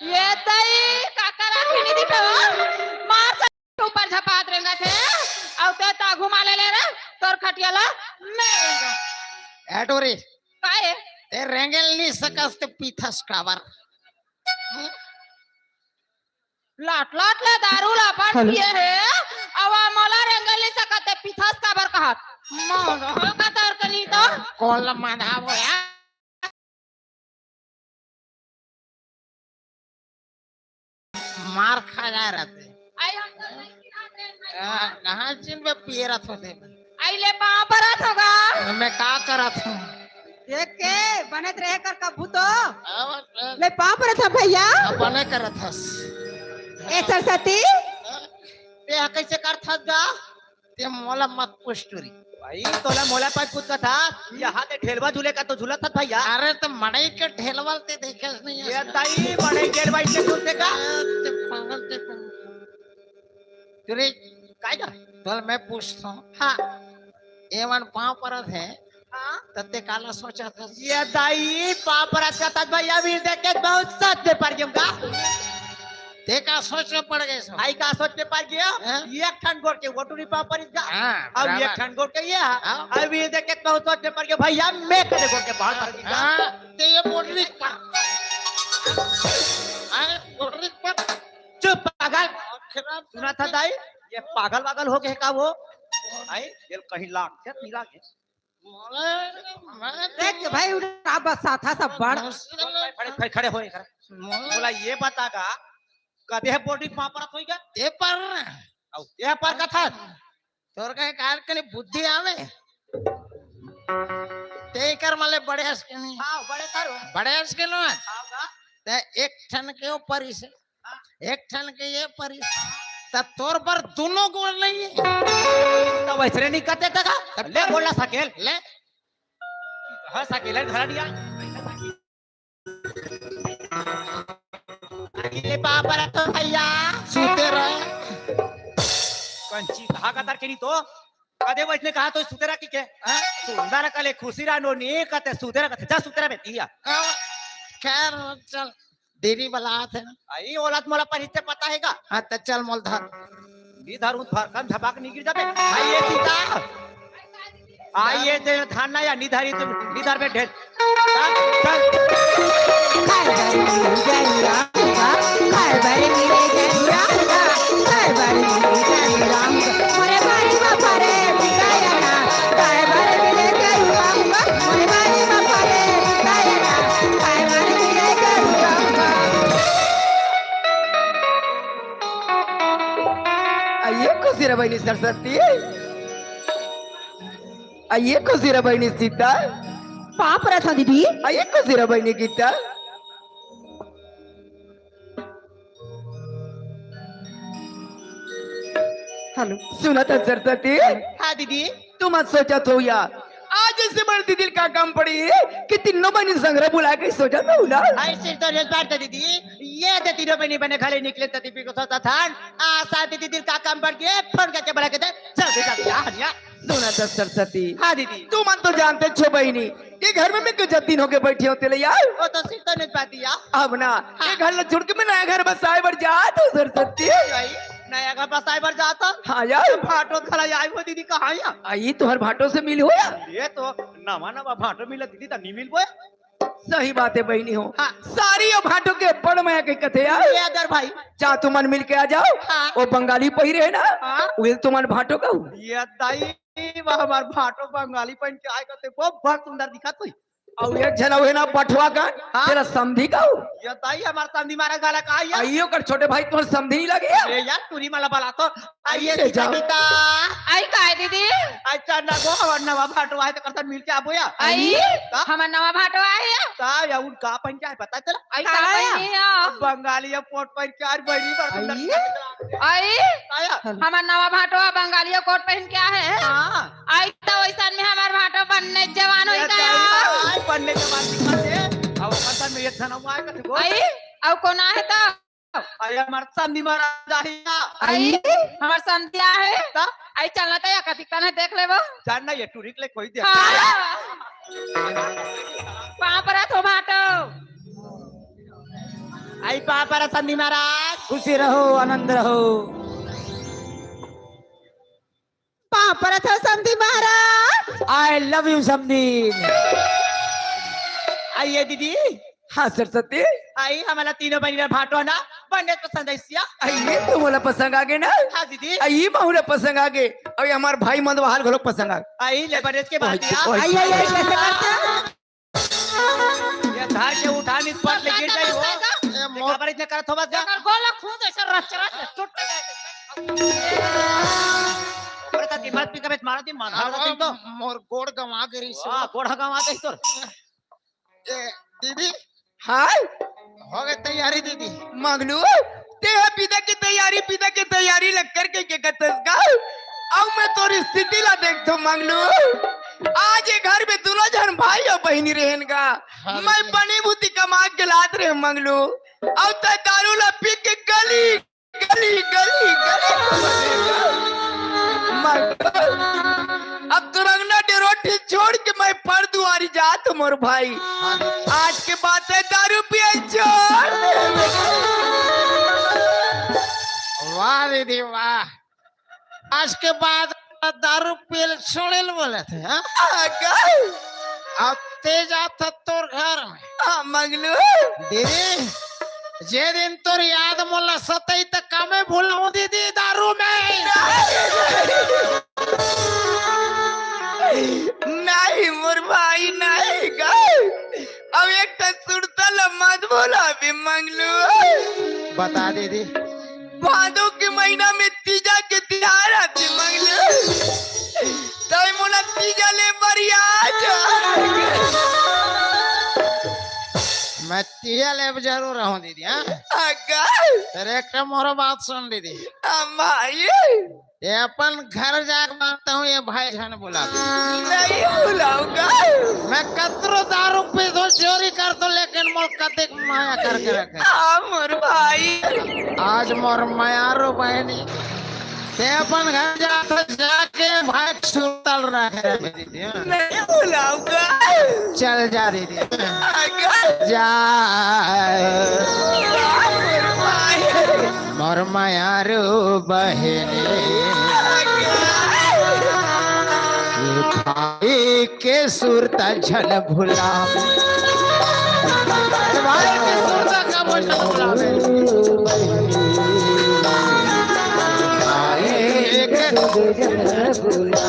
ये तई काकर आँखी नहीं दिखा, मार ऊपर झपात रेंगत हे, अउ ते त घुमा ले ले रे, तोर खटिया ला मैं रेंगत। ए टोरी। का ए? ते रेंगेल नी सकस ते पीथस काबर? हम्म? लाट लाट ले दारू ला अपन हेलो। पिए हे, अवा मोला रेंगे नइ सकत हे, पिथस काबर कहत? मौन हो का तोर के नी तो। कोल माधा बोया। मार खा जा रहा थे। आई हम तो नहीं पिया थे, नहीं आ, कहाँ चिन में पिए रहा थे? आई ले पाँव परत होगा। मैं का करत हूँ? देख के बनत रहे कर कभू तो। अब, अब, ले पाँव परत हस भैया। अब बने करत हस। ए सरस्वती। ते ह कैसे करत हस गा? ते मोला मत पूछ टूरी। भाई, तोला मोला पाँच पूछ का था, यहाँ ते ढेलवा झूले का तो झूलत हस भैया। अरे, तो मड़ई के ढेलवा ल ते देखे नहीं ये है? ताई, मड़ई ढेलवा इसे झूलते का? ए, ते पागल, ते पागल। टूरी, काय का? तोला मैं पूछता हूँ। हाँ। एमन पाँव परत हे, हाँ? त ते काला सोचत हस? ये दाई, पाँव परत का तक भैया, वीर देख के बहुत सोच में पड़ गया हूँ का। ते का सोच में पड़ गए सो? आई का सोच में पड़ गया? हाँ? ये एक ठन गोड़ के वो टूरी पाँव परिस का। हाँ, अब ये बराबर। एक ठन गोड़ के ये, हाँ। अब वीर देख के बहुत सोच में पड़ गया भैया, मैं कदे गोड़ के बाहर पड़ गया। हाँ, ते ये बोल रही पर। हाँ, बोल रही पर। चुप पागल। खराब सुना था दाई, ये पागल वागल हो गए का वो? आई, ये कहीं लाग, क्या नहीं लागे? देख भाई, उठा बस साथा सब बड़। खड़े, खड़े, खड़े हो, खड़े। बोला, ये बता गा, कदे हे बोडी पाँव परत होई गा? ते पर। अब ये पर का था? तोर का कार के लिए बुद्धि आवे? ते कर मले बड़े हस के नहीं। हाँ, बड़े करो। बड़े हस के लो। हाँ, गा। ते एक ठन के ऊपर इसे एक ठन के ये परिस, त तोर बर दोनों गोड़ नहीं है। तब ऐसे नहीं करते तक। तब ले कर। बोला सकेल। ले। हाँ, सकेल है, धरा दिया। अगले पाँव परत हूँ भैया। सूते रह। कंची, कहा का तार के नहीं तो? कदे वैसने कहा तो सूते रह की के? हाँ? सुंदर कले खुशी रहा नो, नहीं कहते सूते रह, कहते जा सूते रह बेटी या। हाँ, खैर, चल। देरी वाला हाथ है ना। आई औलाद मोला परिचय पता है का? हाँ, त चल मोल धर। नी धर, उन धर, कम झपाक नहीं गिर जाते। आई ये सीता। आई ये दे धान ना या नी धरी तुम, नी धर में ढेर। चल, चल। खाए बर मिले जरूरा का, खाए बर मिले जरूरा का, खाए बर मिले जरूरा का। मोरे बारी बापा रे, बिकाया ना। खाए बर मिले जरूरा का, मोरे बारी बापा रे, बिकाया ना। आइए खुशी रे बहिनी सरस्वती, आइए खुशी रे बहिनी सीता। पाँव परत हूँ दीदी। आइए खुशी रे बहिनी गीता। हेलो। सुना था सरस्वती? हाँ दीदी। तुम आज सोचा तो या, आज ऐसे बड़ी दीदी का काम पड़ी कि तीनों बहनी संघरा बुला के सोचा तो ना। ऐसे तो नहीं बात दीदी, ये दे तीनों बहनी बने घरे निकले तो दीदी को सोचा था, आ शादी दीदी का काम पड़ गया, फोन करके बुला के दे, जल्दी जल्दी आ, आ। सुना था सरस्वती। हाँ दीदी। तुम तो जानते छो बहनी, ये घर में मैं कुछ दिन होके बैठी होते ले यार। वो तो सिर तो नहीं पाती यार। अब ना, हाँ। ये घर ला छोड़ के मैं नया घर बसाए बर जात हूँ सरस्वती। भाई, नया घर बसाए बर जात हूँ। हाँ यार। भाटो खला आई हो दीदी, कहाँ या? आई तुहर भाटो से मिल हो या? ये तो नवा नवा भाटो मिला दीदी, त नहीं मिल बोया। सही बात है बहनी हो। हाँ। सारी ये भाटो के बड़ मया के कथे यार। ये अदर भाई। जा तुमन मिल के आ जाओ। हाँ। वो बंगाली पहिरे है ना? हाँ। वो तुमन भाटो का हो। ये दाई, वह हमार भाटो बंगाली पहन के आए कथे, वो बहुत सुंदर दिखत हुई। अउ एक झन अउ हे ना बठवा का, हाँ? तेला समधी का हो? ये ताई हमार समधी मारा गाला का आइया? आइयो कर छोटे भाई तोर समधी नहीं लगे? अरे यार, टूरी मला बला तो। आइए आइए सीता जाओ। सीता। आई काय दीदी? अच्छा ना गो, हमार नवा भाटो आए तो करतन मिल के आबो या? आई, का? हमार नवा भाटो आए या? का या उन का पहन के आए पता चला? आई का का आया? पहनी है? बंगाली या कोट पहन के आए, बड़ी बड़ सुंदर आई? दिखत रहा। आई, आया? हमार नवा भाटो बंगाली या कोट पहन के आए है। हाँ। आई त वइसन में हमार भाटो बन्ने जवान होई ये गया। दाई, बनने के बाद दिखा दे। अब अपन में एक झन हुआ है, कथे बोल। आई, अउ कोन आहे त? अरे, हमार समधी महाराज आहे ना। आई, हमार समधी आहे। त? आई, चलना त या कतिक तने देख लेबो। जान ना, ये टूरी के लिए कोई देख हाँ। पाँव परत हो भाटो। आई, पाँव परत समधी महाराज। खुशी रहो, आनंद रहो। पाँव परत हो समधी महाराज। I love you समधी। आइए दीदी। हाँ सरस्वती। आई हमला तीनों बहिनी ला भाटो ना। बनेच पसंद आइस या। अई, ये तो मोला पसंद आगे ना। हाँ दीदी। अई, ये मोला पसंद आगे। अउ ये हमर भाई मंदवाल घलोक पसंद आगे। अई, ले बनेच के बात या। ओए, ओए। अई, अई, अई, कैसे करथे? ये धर के उठा, नहीं पट ले गिर जाई हो। ए, मोर काबर इतना करत हो बस जा। एकर गोला खून जैसे रच रच टूट गए। अरे, तो दिमाग पे कभी मारा दिन मार, हाँ, मारा दिन तो। मोर गोड़ गंवा गे रहिस। वाह, गोड़ गंवा गे तोर। ए, दीदी। हाँ? हो गए तैयारी दीदी। मंगलू, ते ह बिदा के तैयारी, बिदा के तैयारी लग करके के कतस का? अउ मैं तोर स्थिति ला देखथों मंगलू। आज ये घर में दूनों झन भाई अउ बहिनी रहेन गा। हाँ, मैं दीदी। बनी भूती कमा के लात रहे मंगलू। अउ ते दारू ला पी के गली गली, गली, गली। मगर अब तुरंगना डेरोठी छोड़ के मैं पर दुआरी जात हूँ मोर भाई। आज के बाद है दारू पिए छोड़ दे। वाह दीदी, वाह। आज के बाद दारू पियल छोड़े ल बोले थे, हाँ? अगर अब ते जात ह तोर घर में। हाँ, मंगलू। दीदी, जे दिन तोर याद मोला सतई त कमे भूलहूँ दीदी दारू में। नहीं मोर भाई, नहीं गा। अब एक ठन सुरता ल मत भुलाबे मंगलू। बता दीदी। भादो के महीना में तीजा के तिहार आथे मंगलू। तई मोला तीजा ले बर आ जा। मैं तीजा ले जरूर रहूं दीदी, हाँ? अगर अरे, एक ठो मोरो बात सुन दीदी। हम भाई। ये अपन घर जाके मानता हूँ, ये भाई झन बुला। नहीं बुलाऊंगा। मैं कतरो दारू पी दो, चोरी कर दो, लेकिन मोर कतेक माया करके रखे। हाँ, मोर भाई। आज मोर मयारो बहनी, ते अपन घर जाता, जाके भाई सुतल रहे। नहीं बुलाऊंगा। चल जा दीदी। अगर जा। मोर माया रो बहिनी, भाई के सुरता झन भुला। भाई के सुरता कबो झन भुलावे। भाई के सुरता झन भुला।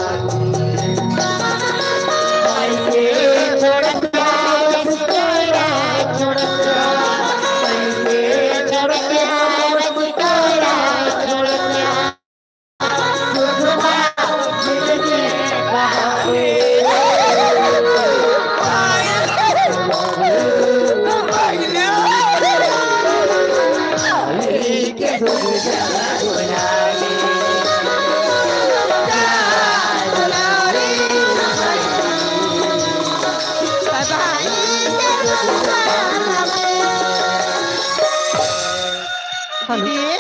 दीदी।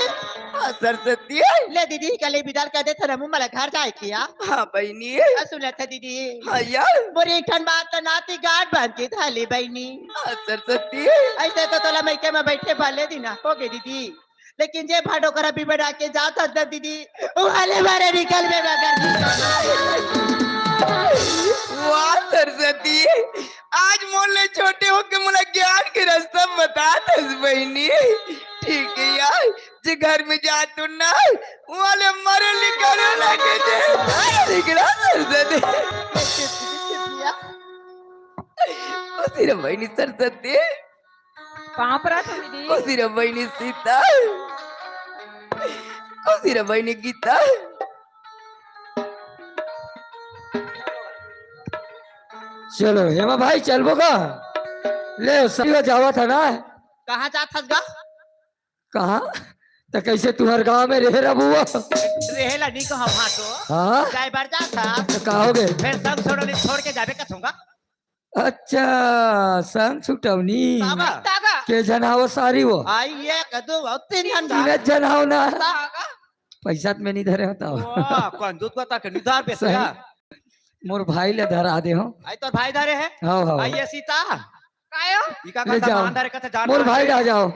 हाँ, सरस्वती। ले दीदी, कल बिदाल कर दे, थोड़ा मुँह मला घर जाए किया। हाँ, बहिनी। आ, सुनत है दीदी। हाँ, यार। मोर एक ठन बात तो नाती गांठ बांध के धले, बहिनी। हाँ, सरस्वती। ऐसे तो तोला मइके में बैठे भले दिना हो गे, दीदी। लेकिन जे भाडो करा भी बना के जात हस ना दीदी, वो वाले मारे निकल में मगर। वाह सरस्वती, आज मोर ले छोटे होके मोला ज्ञान के रास्ता बतात हस बहिनी। ठीक है यार, जे घर में जात हूँ ना, वो वाले मरे निकल लगे जे। निकला सरस्वती। खुशी रह बहिनी सरस्वती। पाँव परत हँव दीदी। खुशी रह बहिनी सीता, खुशी रह बहिनी गीता। चलो हेमा भाई, चलबो का? ले, सही हो जावत है ना। कहाँ जात हस गा? कहाँ? त कैसे तुहर गाँव में रहे रबुआ? रहे ला नहीं कहा वहाँ तो। हाँ? जाए बार जात हस। तो का हो गए? फिर सब छोड़, छोड़ के जाबे कथूँगा। अच्छा, संग छुटवनी। बाबा। तागा। के झन हव सारी वो? आई एक, दो, अउ तीन झन तीन झन हव ना। तागा। पैसा त में नहीं धरे होता। वाह, कंजूस बता के निधार पे सही। तेरा। मोर भाई ले धरा दे हो। आई तोर भाई धरे है? हाँ, हाँ। आई ये सीता। कायो? इका ले का जाओ। सामान धरे का तो जान मोर मार भाई दे। आ जाओ।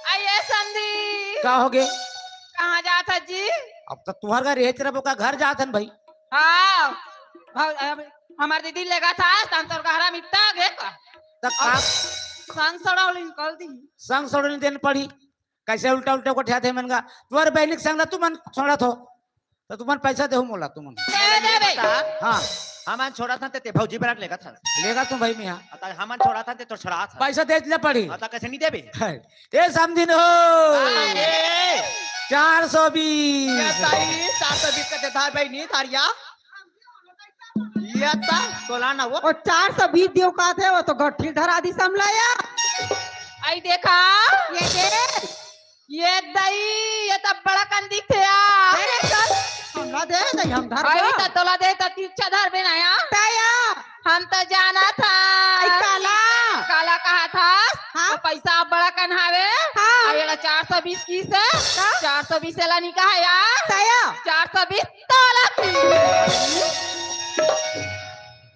आइए समधी। का हो गे? कहाँ जात हस जी? अब तो तुहर घर रेच रबो का घर जात हन भाई। हाँ। भाव-, अब हमार दीदी लेगा था, तन तोर गहरा मिट्टा गे का। त का? संग सड़ौली निकल दी। संग सड़ौली देन पड़ी। कैसे उल्टा उल्टा गोठियाथे मन गा? तुंहर बहिनी के संग ला तुमन छोड़त हो, त तुमन पैसा देहू मोला तुमन। दे देबे। हाँ। हमन छोड़त हन ते, ते भौजी बरात लेगत हस। लेगा तू भाई मियाँ। अता हमन छोड़त हन ते तो छोड़ात हस। पैसा दे ले पड़ी। अता कैसे नहीं देबे? है। ए समधिन हो। अरे। चार सौ बीस। ये ताई, चार सौ बीस का देता है भाई, नहीं थारिया। ये ता, तोला ना वो। ओ चार सौ बीस दियो का थे, वो तो गठिल धरा दी समलाया। आई देखा। ये दे। ये दई, ये त बड़ा कन दिखथे या। अरे चल, हमला दे, दई हम धर आई दो। त तोला दे, त तिरछा धर बे ना या। तया। हम त जाना था। आई काला। काला कहा था। हाँ। तो पैसा अब बड़ा कन हावे। हाँ। अब एला चार सौ बीस किस है। का? चार सौ बीस एला नहीं कहा यार। तया। चार सौ बीस तोला की।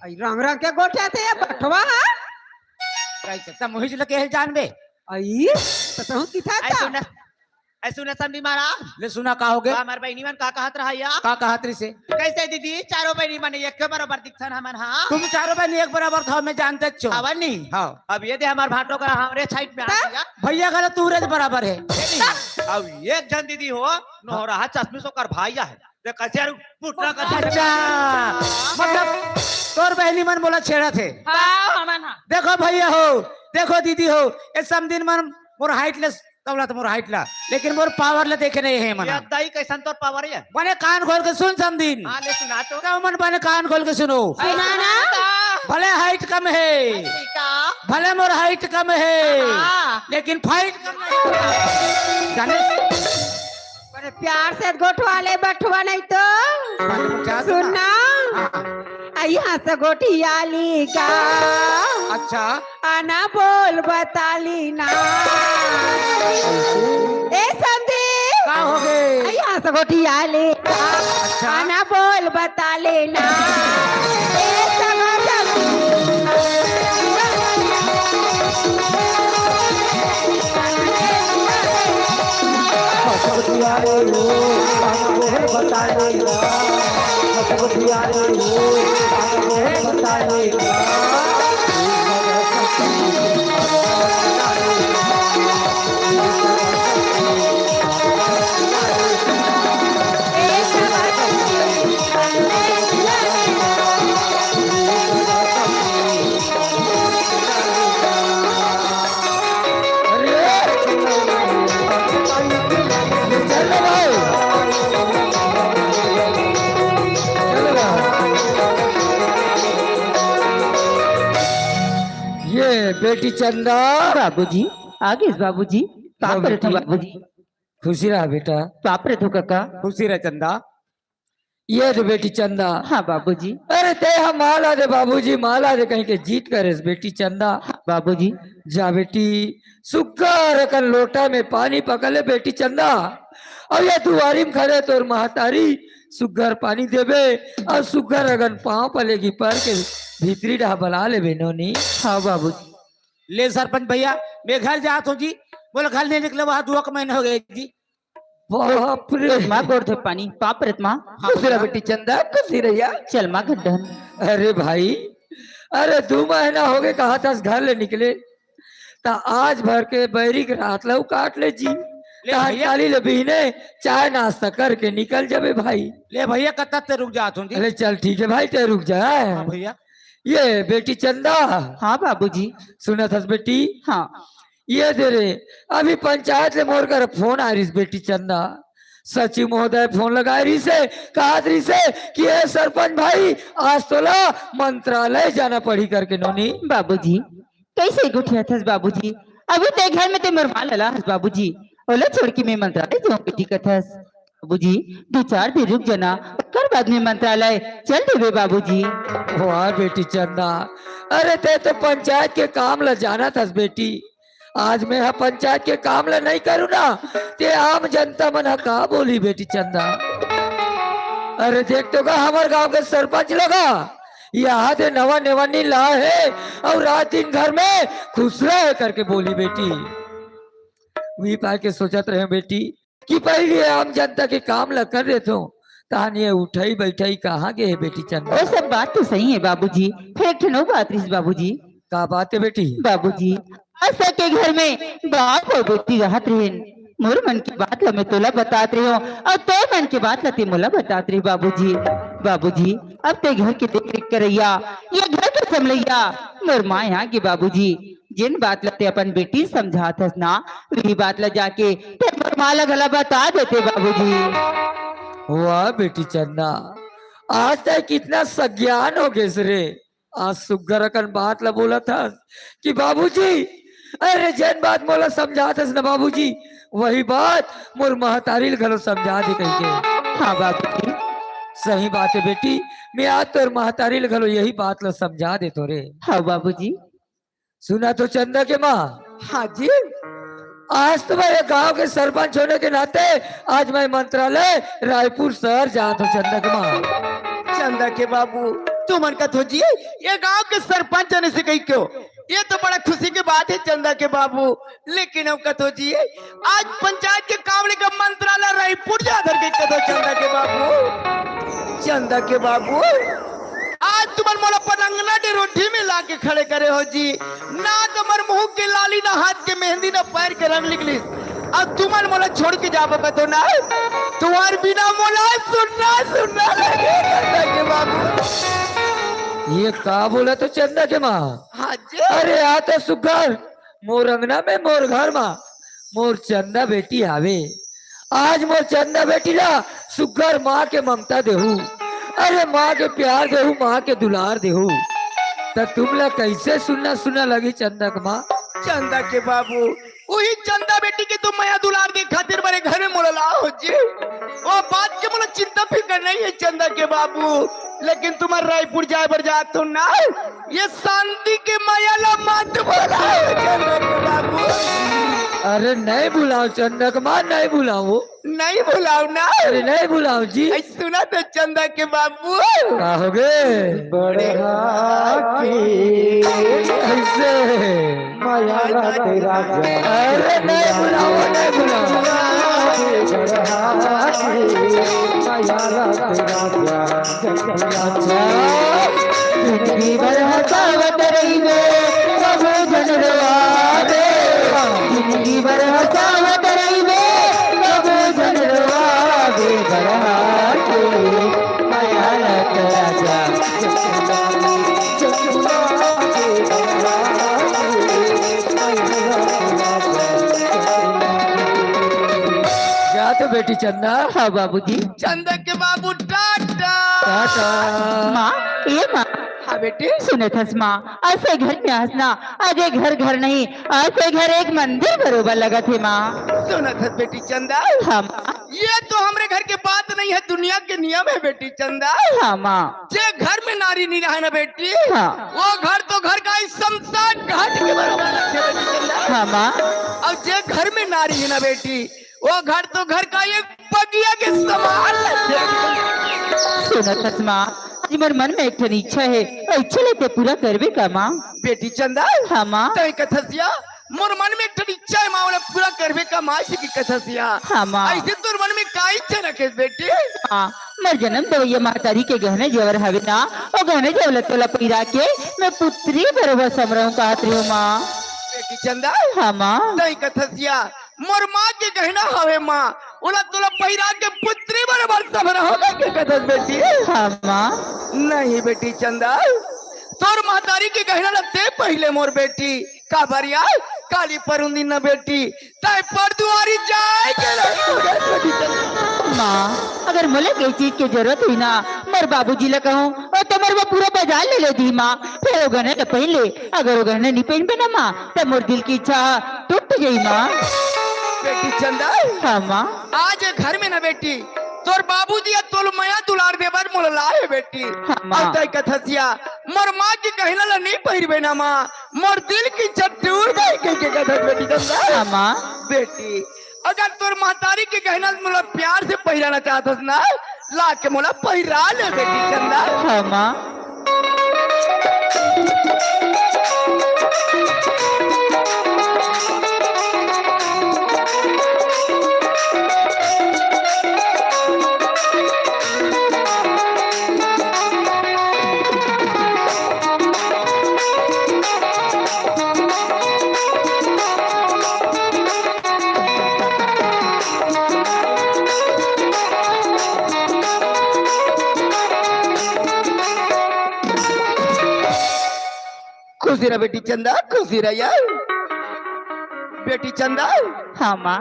आई रंग रंग के गोठियाथे ये बठवा हा। कैसे त मुहिज लगे है जानबे। आई, त तहु किथा ऐ था। सुन, ऐ सुन समधी महाराज। ले सुना का होगे? तो हमार बहिनी मन का कहत रहा या? का कहत रहिसे? कैसे दीदी, चारों बहिनी मन एक बराबर दिखथन हमन, हाँ? तुम चारों बहिनी एक बराबर था, मैं जानते छो। हवन नहीं। हाँ। अब ये दे हमार भाटो करा हमरे साइड में आ हाँ? गया। भैया गला तू रज बराबर है। ये नहीं। अब एक जन दीदी हो, नोहरा चश्मे से ओकर भाई है। देख, कैसे यार, पुटना का अच्छा, मतलब, तोर बहिनी मन मोला छेड़त हे। हाँ, हमन हाँ। देखो भैया हो, देखो दीदी हो, ये समधिन मन मोर height ले, तबला तो मोर height ला, लेकिन मोर power ले देखे नहीं है मन। ये दाई कैसन तोर power है? बने कान खोल के सुन समधिन। हाँ, ले सुना तो। तो मन बने कान खोल के सुनो। सुना ना। भले height कम है, ठीक है। भले मोर height कम है, हाँ। लेकिन fight कम नहीं। जाने अरे प्यार से गोठवा ले बठवा नहीं तो। बात में क्या सुन ना। हाँ। आ यहाँ से गोठिया ली का। अच्छा। आना बोल बता ली ना। ए समधी। का हो गए? आ यहाँ से गोठिया ली का। अच्छा। आना बोल बता ली ना। ए समधी। ये बेटी चंदा। बाबूजी, आगे बाबूजी। पाप रे बेटी। बाबूजी। खुशी रहा बेटा। पाप रे काका। खुशी रहा चंदा। ये दे बेटी चंदा। हाँ बाबूजी। अरे ते हम माला दे बाबूजी, माला दे कहीं के जीत करेस बेटी चंदा। हाँ बाबूजी। जा बेटी, सुग्घर अकन लोटा में पानी पकड़ ले बेटी चंदा। अउ ये दुआरी में खड़े तोर महतारी सुग्घर पानी देबे अउ सुग्घर अकन पाँव पलेगी पर के भीतरी डहा बला लेबे नोनी। हाँ बाबूजी। ले सरपंच भैया, मैं घर जात हूँ जी, बोले घर नहीं निकले, वहाँ दो एक महीने हो गए जी। बाप रे। माँ गोड़ धो पानी, पाप रे माँ। हाँ, खुशी रह भैया। बेटी चंदा, खुशी रहिया। चल माँ घर डहन। अरे भाई, अरे दू महीना हो गए, कहा था घर ले निकले, त आज भर के बैरी के रात लऊ काट ले जी। ले तार भैया। काली ले बिहने चाय नाश्ता करके निकल जाबे भाई। ले भैया, कब तक ते रुक जात हूँ जी? अरे चल ठीक है भाई, ते रुक जा। हाँ भैया। ये बेटी चंदा। हाँ बाबूजी। सुनत हस बेटी? हाँ। ये दे रे, अभी पंचायत ले मोर कर फोन आ रहिस बेटी चंदा। सचिव महोदय फोन लगाए रहिसे, कहत रहिसे कि ए सरपंच भाई, आज तोला मंत्रालय जाना पड़ही करके नोनी। बाबूजी, कैसे गोठियाथस बाबूजी? अभी ते घर में ते मोर माँ लला हस बाबूजी। ओला छोड़ के मैं मंत्रालय जाऊँ बेटी कथस। बाबूजी, दू चार दिन रुक जाना, ओकर बाद में मंत्रालय चल देबे बाबूजी। वाह बेटी चंदा, अरे ते तो पंचायत के काम ला जानत हस बेटी। आज मैं ह पंचायत के काम ला नहीं करूँ ना, ते आम जनता मन ह का बोली बेटी चंदा? अरे देख तो का हमर गांव के सरपंच लगा, यहाँ दे नवा नेवन्नी ला हे अउ रात दिन घर में खुश रहे करके बोली बेटी। वही पाए के सोचत रहे बेटी, कि पहिली आम जनता के काम ल कर देथों, तहन ये उठई बइठई कहाँ गे हे बेटी चंदा? वो सब बात तो सही है बाबूजी, फेर एक ठन अउ बात रहिस बाबूजी। का बात है बेटी? बाबूजी, असा के घर में बाप अउ बेटी रहत रहेन, मोर मन के बात ला मैं तोला बतात रहे हूँ, अउ तोर मन के बात ला ते मोला बतात रहे, बाबूजी। बाबूजी, अब ते घर के देख रेख करइया, ये घर के समलइया, मोर माँ यहाँ के बाबूजी, जेन बात ला ते अपन बेटी समझात हस ना, वही बात ला जाके ते मोर माँ ला घला बता देते, बाबूजी। वाह बेटी चंदा, आज ते कितना सज्ञान हो गेस रे। आज सुग्घर अकन बात ला बोलत हस कि बाबूजी, अरे जेन बात मोला समझात हस ना बाबूजी, वही बात मोर महतारी ल घलो समझा दे कहिके। हाँ बाबूजी। सही बात हे बेटी, मैं आज तोर महतारी ल घलो यही बात ला समझा देथों रे। हाँ बाबूजी। सुनत हो चंदा के माँ? हाँ जी। आज तो मैं ये गांव के सरपंच होने के नाते आज मैं मंत्रालय रायपुर शहर जात हों चंदा के माँ। चंदा के बाबू, तुमन कथो जी, ये गांव के सरपंच होने से कही क्यों? ये तो बड़ा खुशी के बात हे चंदा के बाबू, लेकिन हम कथो जी, आज पंचायत के काम लेकर मंत्रालय रायपुर जात हन कथो चंदा के बाबू। चंदा के बाबू, आज तुमन मोला पलंगना डे रोटी में लाके खड़े करे हो जी। ना तो मोर मुंह के लाली, ना हाथ के मेहंदी, ना पैर के रंग निकलिस। अब तुमन मोला छोड़ के जाबो कथो ना, तुम्हार बिना मोला सुन्ना सुन्ना लगे चंदा के बाबू। ये का बोलत हो चंदा के माँ? हाँ जी। अरे आ तो सुग्घर मोर अंगना में, मोर घर मा मोर चंदा बेटी आवे। आज मोर चंदा बेटी ला सुग्घर माँ के ममता देहू, अरे माँ के प्यार देहू, माँ के दुलार देहू, त तुमला कैसे सुन्ना सुन्ना लगी चंदा के माँ? चंदा के बाबू, वही चंदा बेटी के तुम मया दुलार दे खातिर मेरे घर में मोला लाओ जी। वो बात के मोला चिंता फिकर नहीं है चंदा के बाबू, लेकिन तुम्हार रायपुर जाए बर जात हो ना, ये शांति के मया ला मत भुलाओ चंदा के बाबू। अरे नहीं भुलाओ चंदा के माँ, नहीं भुलाओ। नहीं भुलाओ ना। अरे नहीं भुलाओ जी। ऐ सुना तो चंदा के बाबू। का हो गे? बढ़ा के ऐसे। मया ला तेरा। अरे नहीं भुलाओ, नहीं भुलाओ। बढ़ा के मया ला तेरा। अच्छा। जिंदगी भर हंसावत रहिबे, कबो झन रोवाबे। जिंदगी भर हंसावत रहिबे, कबो झन रोवाबे। बढ़ा के मया ला तेरा। जा तो बेटी चंदा। हाँ बाबूजी। चंदा के बाबू टाटा। टाटा। माँ, ए माँ। हाँ बेटी। सुनत हस माँ, अइसे घर में हस ना, आज ये घर घर नहीं, अइसे घर एक मंदिर बरोबर लगत हे माँ। सुनत हस बेटी चंदा। हाँ माँ। ये तो हमरे घर के बात नहीं है, दुनिया के नियम है बेटी चंदा। हाँ माँ। जे घर में नारी नहीं रहे ना बेटी, हाँ। वो घर तो घर का ही शमशान घाट के बराबर लगथे बेटी चंदा। हाँ माँ। अउ जे घर में नारी है ना बेटी, वो घर तो घर का एक बगिया के समान लगथे। सुनत हस माँ, आज मोर मन में एक ठन इच्छा हे, वो इच्छा ला ते पूरा करबे का माँ? बेटी चंदा। हाँ माँ। तैं कथस या, मोर मन में एक ठन इच्छा हे माँ, ओला पूरा करबे का माँ, अइसे कथस या। हाँ माँ। अइसे तोर मन में का इच्छा रखेस बेटी? हाँ, मोर जनम देवइया महतारी के गहना जेवर हवे ना, वो गहना जेवर ला तोला पहिरा के मैं पुत्री बरोबर समरहूँ कहत रहेंव माँ। बेटी चंदा। हाँ माँ। तैं कथस या, मोर माँ के गहना हवे माँ, ओला तोला पहिरा के पुत्री बरोबर समरहूँ कहिके कथस बेटी। हाँ माँ। नहीं बेटी चंदा, तोर महतारी के गहना ला ते पहिर ले मोर बेटी। काबर या, काली परुंदी न बेटी, तैं परदुवारी जाए के रहे। माँ, अगर मोला कहीं चीज के जरूरत होही ना, मोर बाबूजी ला कहूँ, वो तो मोर बर पूरा बाजार ले लेही माँ। फेर वो गहना ला पहिर ले, अगर वो गहना नहीं पहिरबे ना माँ, त मोर दिल की इच्छा टूट जाही माँ। बेटी चंदा। हाँ माँ। आज ये घर में ना बेटी, तोर बाबूजी या तोला मया दुलार दे बर मोला लाए हे बेटी। हाँ माँ। अउ तैं कथस या, मोर माँ के गहना ला नहीं पहिरबे ना माँ, मोर दिल की इच्छा टूट जाही कहिके कथस बेटी चंदा। हाँ माँ। बेटी, अगर तोर महतारी के गहना मोला प्यार से पहिराना चाहत हस ना, ला के मोला पहिरा ले बेटी चंदा। हाँ माँ। खुशी रह बेटी चंदा, खुशी रह यार। बेटी चंदा, हाँ माँ।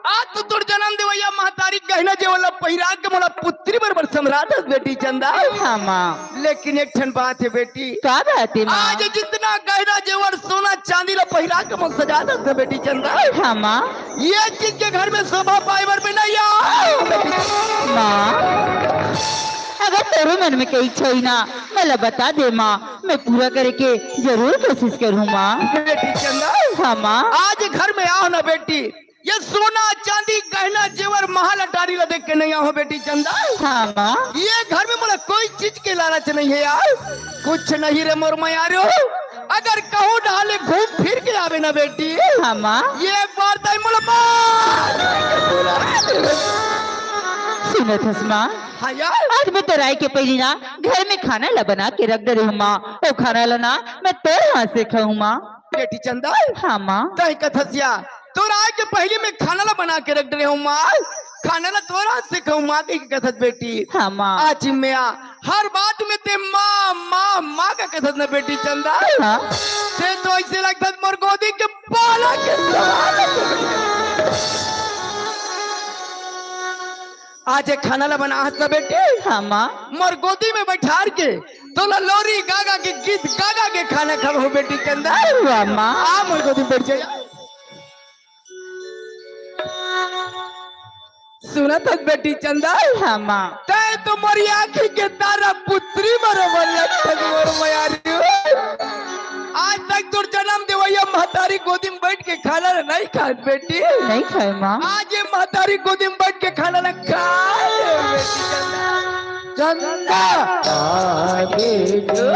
आज तो तोर जन्म देवैया महतारी गहना जेवर ला पहिरा के मोला पुत्री बरोबर सम्राट हस बेटी चंदा। हाँ माँ। लेकिन एक ठन बात हे बेटी। का बात हे माँ? आज जितना गहना जेवर सोना चांदी ला पहिरा के मोला सजा दस बेटी चंदा। हाँ माँ। ये चीज के घर में शोभा पाए बर में नहीं आओ बेटी। माँ, अगर तोरो मन में कोई इच्छा होही ना, मोला बता दे माँ, मैं पूरा करे के जरूर कोशिश करहूँ माँ। बेटी चंदा। हाँ माँ। आज घर में आओ ना बेटी, ये सोना चांदी गहना जेवर महल अटारी ला देख के नहीं आओ बेटी चंदा। हाँ माँ। ये घर में मोला कोई चीज के लालच नहीं हे यार, कुछ नहीं रे मोर मयारो। अगर कहूँ डाले घूम फिर के आवे ना बेटी, हाँ माँ। ये एक बार तय मोला मार। सुनत हस माँ, हाँ यार। आज मैं तोर आए के पहिली ना घर में खाना ला बना के रख दे रही हूँ माँ। वो खाना ला ना मैं तोर हाथ से खाऊँ माँ। बेटी चंदा। हाँ माँ। तय कथस या, तोर आए के पहिली मैं खाना ला बना के रख दे रही हूँ माँ। खाना ला तोर हाथ से खाऊँ माँ, कही के कथस बेटी। हाँ माँ। आज मैं आ, हर बात में ते माँ, माँ, माँ का कथस ना बेटी चंदा। हाँ। ते तो ऐसे लगथस मोर गोदी के बालक के समान। आज एक खाना ला बना हस ना बेटी। हाँ माँ। मोर गोदी में बैठार के तोला लोरी गा गा के गीत गा गा के खाना खवाहूँ बेटी चंदा। वाह माँ। आ मोर गोदी में बैठ जा। सुनत हस बेटी चंदा। हाँ माँ। तय तो मोरी आँखी के तारा पुत्री बरोबर लगथस मोर मयारी। आज तक तोर जन्म देवैया महतारी गोदी में बैठ के खाना नहीं खात बेटी। नहीं खाए माँ। आज ये महतारी गोदी में बैठ के खाना ना खा ले बेटी चंदा। चंदा। आ बेटिया,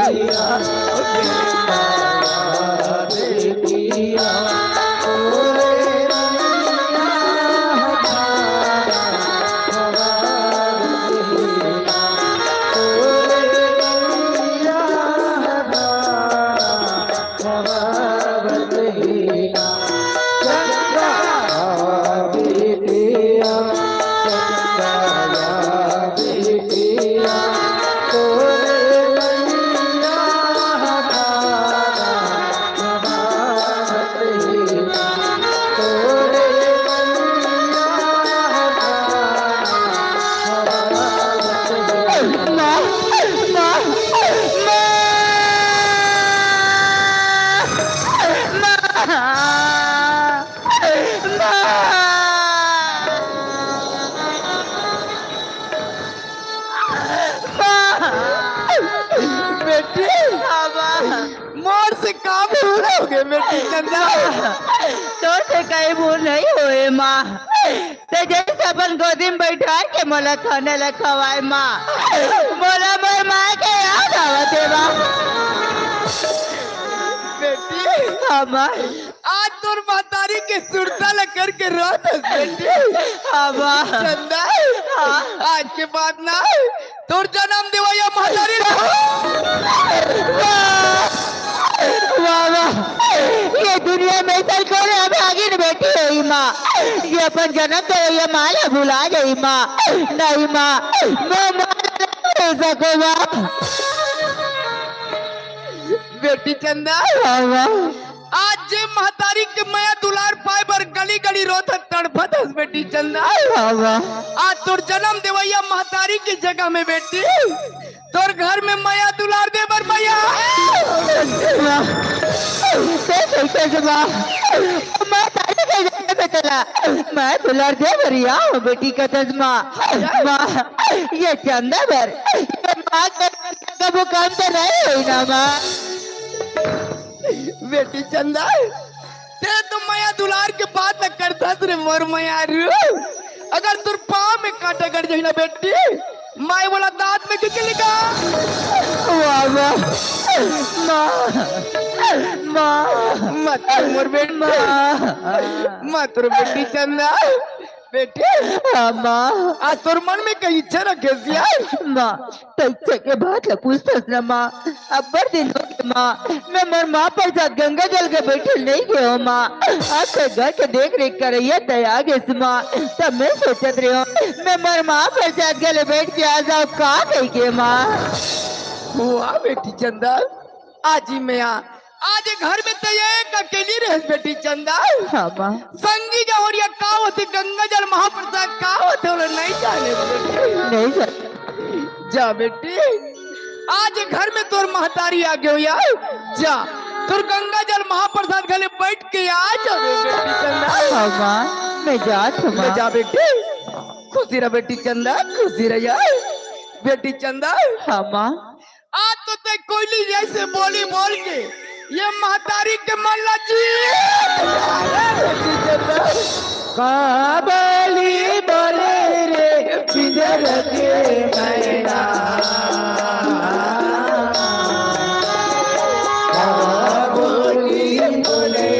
बेटिया, बेटी, मोर से का भूल हो गए बेटी चंदा? तोर से कहीं भूल नहीं होए माँ। ते जैसे अपन गोदी में बैठा के मोला खाने ला खवाए माँ, मोला मोर माँ के याद आवत हे माँ। बेटी, हाँ माँ। आज तोर महतारी के सुरता ल करके रोत हस बेटी। हाँ माँ। चंदा, हाँ। आज के बाद ना तोर जन्म देवैया महतारी। वाह, वाह, वाह। ये दुनिया में ऐसा कौन है अभागिन बेटी होई माँ, ये अपन जन्म देवैया माँ ला भुला जाई माँ। नहीं माँ, मैं माँ ला नहीं भूल सको माँ। बेटी चंदा, वाह, वाह। आज जे महतारी के मया दुलार पाए बर गली गली रोत तड़फत हस बेटी चंदा। वाह, वाह। आज तोर जन्म देवैया महतारी के जगह में बेटी तोर घर में मया दुलार दे बर मया। वाह। ते कइसे से माँ? महतारी के जगह में तेला मया दुलार दे बर या बेटी कथस माँ। माँ, ये चंदा बर, ये माँ के कभू काम तो नहीं होई ना माँ। बेटी चंदा, ते तो मया दुलार के बात न करथस रे मोर मयारू। अगर तोर पाँव में कांटा गड़ जाही ना बेटी, माई वाला दांत में खींच लेगा। वाह, वाह। माँ, माँ। मत रो मोर बेटी। माँ। मत रो बेटी चंदा। बेटी। हाँ, माँ। आज तोर मन में कहीं इच्छा रखे सिया। माँ, पइसा के बात ला पूछथस ना माँ, अब्बड़ दिन हो गे माँ, मैं मोर माँ पर साथ गंगा जल के बैठे नहीं गयो माँ। आज तक घर के देख रेख करैया तय आ गेस माँ, तब मैं सोचत रहे हूँ मैं मोर माँ पर साथ गले बैठ के आ जाओ का कही के माँ। वाह बेटी चंदा, आज ही मैं आ आज घर में तो एक अकेली रहे बेटी चंदा। हाँ माँ। संगी जौहरिया का होथे, गंगा जल महाप्रसाद का होथे, ओला नहीं जाने बेटी। नहीं जाने। जा बेटी, आज घर में तोर महतारी आ गयो यार। जा, तोर गंगा जल महाप्रसाद घले बैठ के आ जा बेटी चंदा। हाँ माँ, मैं जात हूँ ले माँ। जा बेटी, खुशी रह बेटी चंदा, खुशी रह यार बेटी चंदा। हाँ माँ। आज तो ते कोयली जैसे बोली बोल के ये महतारी के मन ला जीत। का बोली बोले रे पिंजर के मैना। का बोली बोले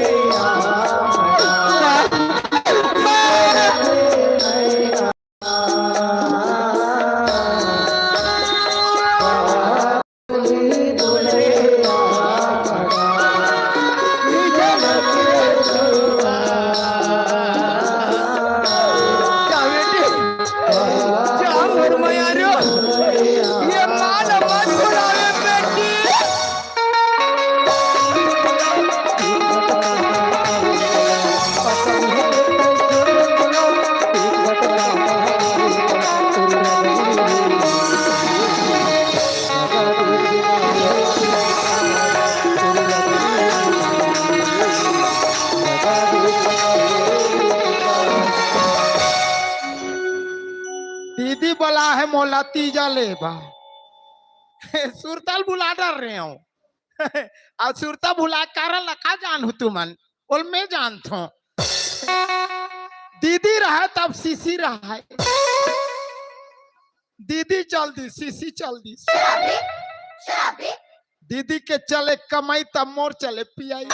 दीदी बला है मोला तीजा लेबा। सुरता ल भुला डर रहे हो। अउ सुरता भुला कारण ला का जानहू तुमन? ओला मैं जानथों। दीदी रहे तब सीसी रहे। दीदी चल दी, सीसी चल दी। दीदी के चले कमाई तब मोर चले पियाई।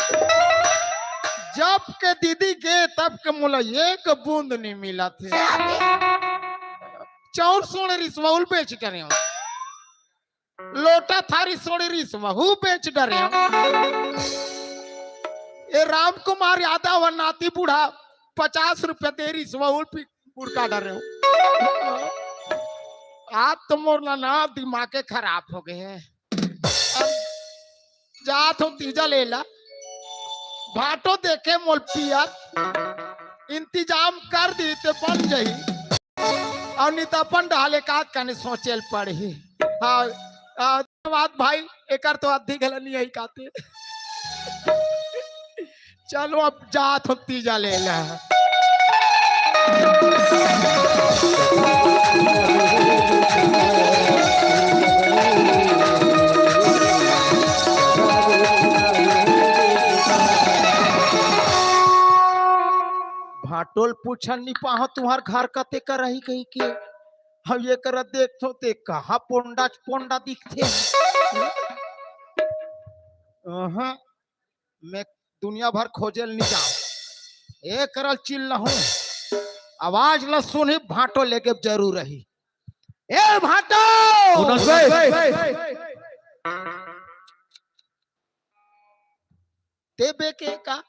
जब के दीदी गे तब के मोला एक बूंद नहीं मिला थे। चाउर सोने रिसवउल बेच डरे हो, लोटा थारी सोने रिसवहू बेच डरे हो। ए राम कुमार यादव ह नाती बूढ़ा पचास रुपया दे रिसवउल पी बुड़का डरे हो। आज तो मोर ला ना दिमागे खराब हो गए हैं। अब जात हो तीजा ले ला, भाटो देखे मोल पियर, इंतजाम कर दी ते बन जाही। अउ नहीं तो अपन डहाले का कने सोचे ल पड़ही। हाँ, आ, धन्यवाद भाई, एकर तो अद्धी घला नहीं आई काते। चलो अब जात हो तीजा ले ला। भाटो ल पूछन नहीं पाहो तुम्हार घर कते कर रही कही के। हम ये कर देखथो ते कहाँ पोंडा च पोंडा दिखथे। अहं, मैं दुनिया भर खोजे ल नहीं जाओ। ए करल चिल्लाहूँ, आवाज ल सुनही भाटो लेके जरूर रही। ए भाटो! ते बे के का?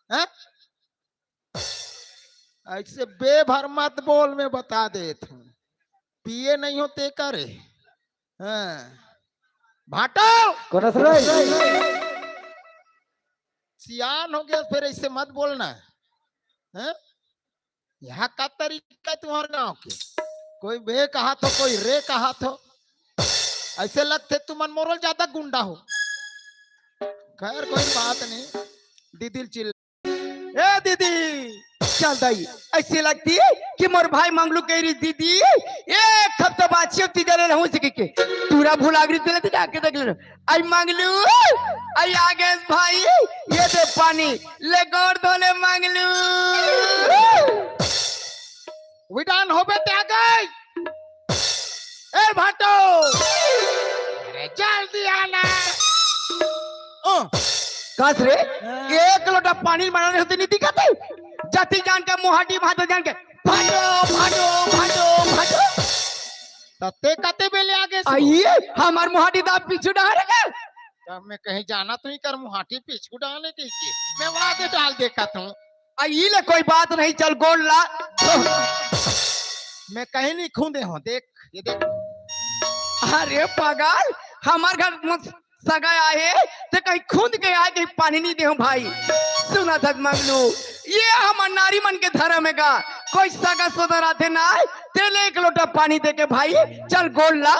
हैं? ऐसे बेभर मत बोल, मैं बता देत हूँ। पिए नहीं होते करे। हाँ। भाटो! कोन हस रे? सियान हो गया, फिर ऐसे मत बोलना। हैं? यहाँ का तरीका तुम्हारे गांव के? कोई बे कहा थो, कोई रे कहा थो। ऐसे लगथे तुमन मोर ले ज्यादा गुंडा हो। खैर, कोई बात नहीं। दीदी ल चिल्ला ए दीदी, चल दाई, ऐसे लगथे कि मोर भाई मंगलू कह रही दीदी, एक हफ्ता बाद सेव तीजा ले रहूं से के। तूरा भुला गरी तेला तो जाके देख ले। आई मंगलू, आई आगेश भाई, ये दे पानी, ले गोड़ धो ले मंगलू। विडान होबे ते आ गई। ए भाटो, अरे जल्दी आना। ओ, कास रे, हाँ। एक लोटा पानी बनाने होते नहीं दिखाते। जाति जान के, मोहाटी भाटो जान के, भाटो, भाटो, भाटो, भाटो। तते कते बेले आगे से? आइए, हमार मोहाटी दाब पीछू डहारे के। तब मैं कहीं जाना तो ही कर मोहाटी पीछू डाले के, के। मैं वहां के डाल देखा था। आ, ई ले कोई बात नहीं, चल गोड़ ला। मैं कहीं नहीं खूंदे हो, देख, ये देख। अरे पागल, हमार घर मत सगा आए, ते कहीं खुंद के आए, कहीं पानी नहीं देहूं भाई। सुना था मंगलू, ये हमर नारी मन के धर्म हे गा। कोई सगा सोदर आथे ना, ते ले एक लोटा पानी दे के भाई, चल गोड़ ला।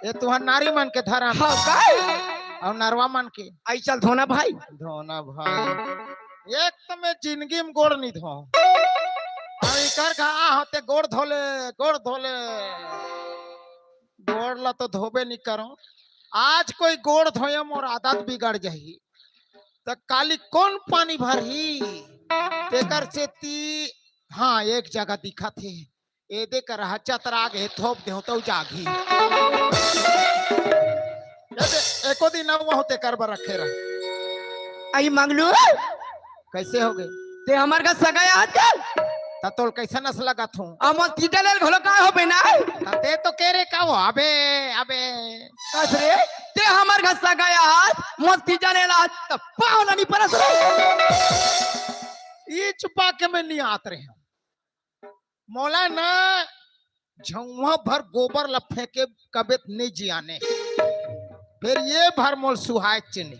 ये तुहर नारी मन के धर्म। हाँ, काय? अउ नरवा मन के। आई चल धोना भाई। धोना भाई। एक तो मैं जिंदगी में गोड़ नहीं धो। अउ इकर कहा होते गोड़ धोले, गोड़ धोले। गोड़ ला तो धोबे नहीं करो। आज कोई गोड़ धोए मोर आदत बिगड़ जाही। त काली कोन पानी भरही? तेकर सेती, हाँ, एक जगह दिखत हे। ए दे कर चतरा गे, थोप देहूं तउ जागही। ए दे, एको दिन अउ वहू तेकर बर रखे रह। आई मंगलू, कैसे हो गे? ते हमर घर सगा आय आज कल। त तोल कैसन अस लगत हूँ? अमल तीजा लेल घलो काय होबे ना? त ते तो के रे का हो? अबे, अबे। कस रे, ते हमर घर सगा आय आज, मोल तीजा लेल आज, त पाँव ला नहीं परस रे। ई चुपा के मैं नहीं आत रहे हूँ। मोला ना झउहा भर गोबर ला फेंके कबे त नहीं जियाने। फिर ये भर मोल सुहाय चिनी।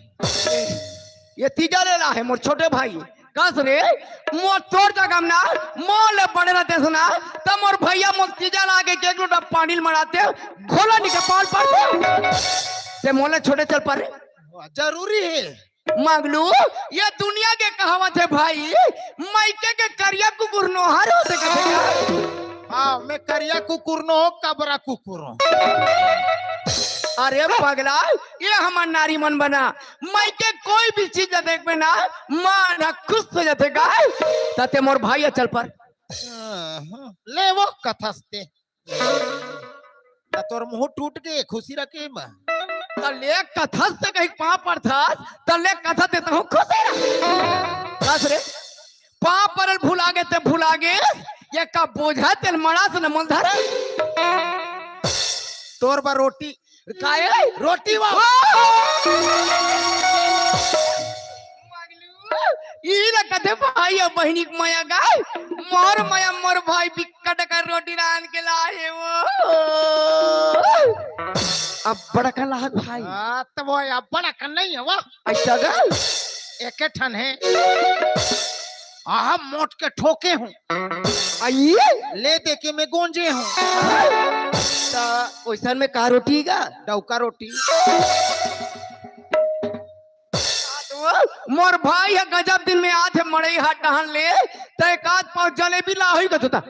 ये तीजा लेला हे मोर छोटे भाई। कस रे, मोर तोर जगह में ना, मोर ले बड़े रहते सुना, त मोर भैया मोर तीजा ला के एक लोटा पानी ल मड़ाते, घोला निके पाल पड़ते। ते मोले छोटे चल पर रे। जरूरी है। मंगलू, ये दुनिया के कहावत हे भाई, मायके के करिया कुकुर नोहर होथे कथे का? हाँ, मैं करिया कुकुर नो हो, कबरा कुकुर हो। अरे पगला, ये हमर नारी मन बना, मायके कोई भी चीज ला देखबे ना, मन खुश हो जाथे का? त ते मोर भाई चल पर। हाँ, हाँ, ले वो कथस ते। त तोर मुंह टूट गे खुशी रखे म। त ले कथस ते कहीं पाँव परथस, त ले कथस ते तहूं खुशी रह। कस रे, पाँव परल भुला गे ते भुला गे, ये का बोझा तेल मड़ा से न मन धरे। तोर बर रोटी। काय? रोटी वा। ओ! ई ला कथे भाई अउ बहिनी के मया गाय। मोर मया मोर भाई बिक्कट कर रोटी रांध के लाए वो। अब्बड़ अकन लाहक भाई। हाँ, त वो अब्बड़ अकन नहीं हे वो। अच्छा गा? एके ठन हे। आहा, मोट के ठोके हूँ। आइए। ले दे के मैं गोंजे हूँ। त ओइसन में का रोटी गा? डौका रोटी। मोर भाई ह गजब दिन में आथे मड़ई हाथ डहन ले, त एक आध पाँव जलेबी लाही कथता।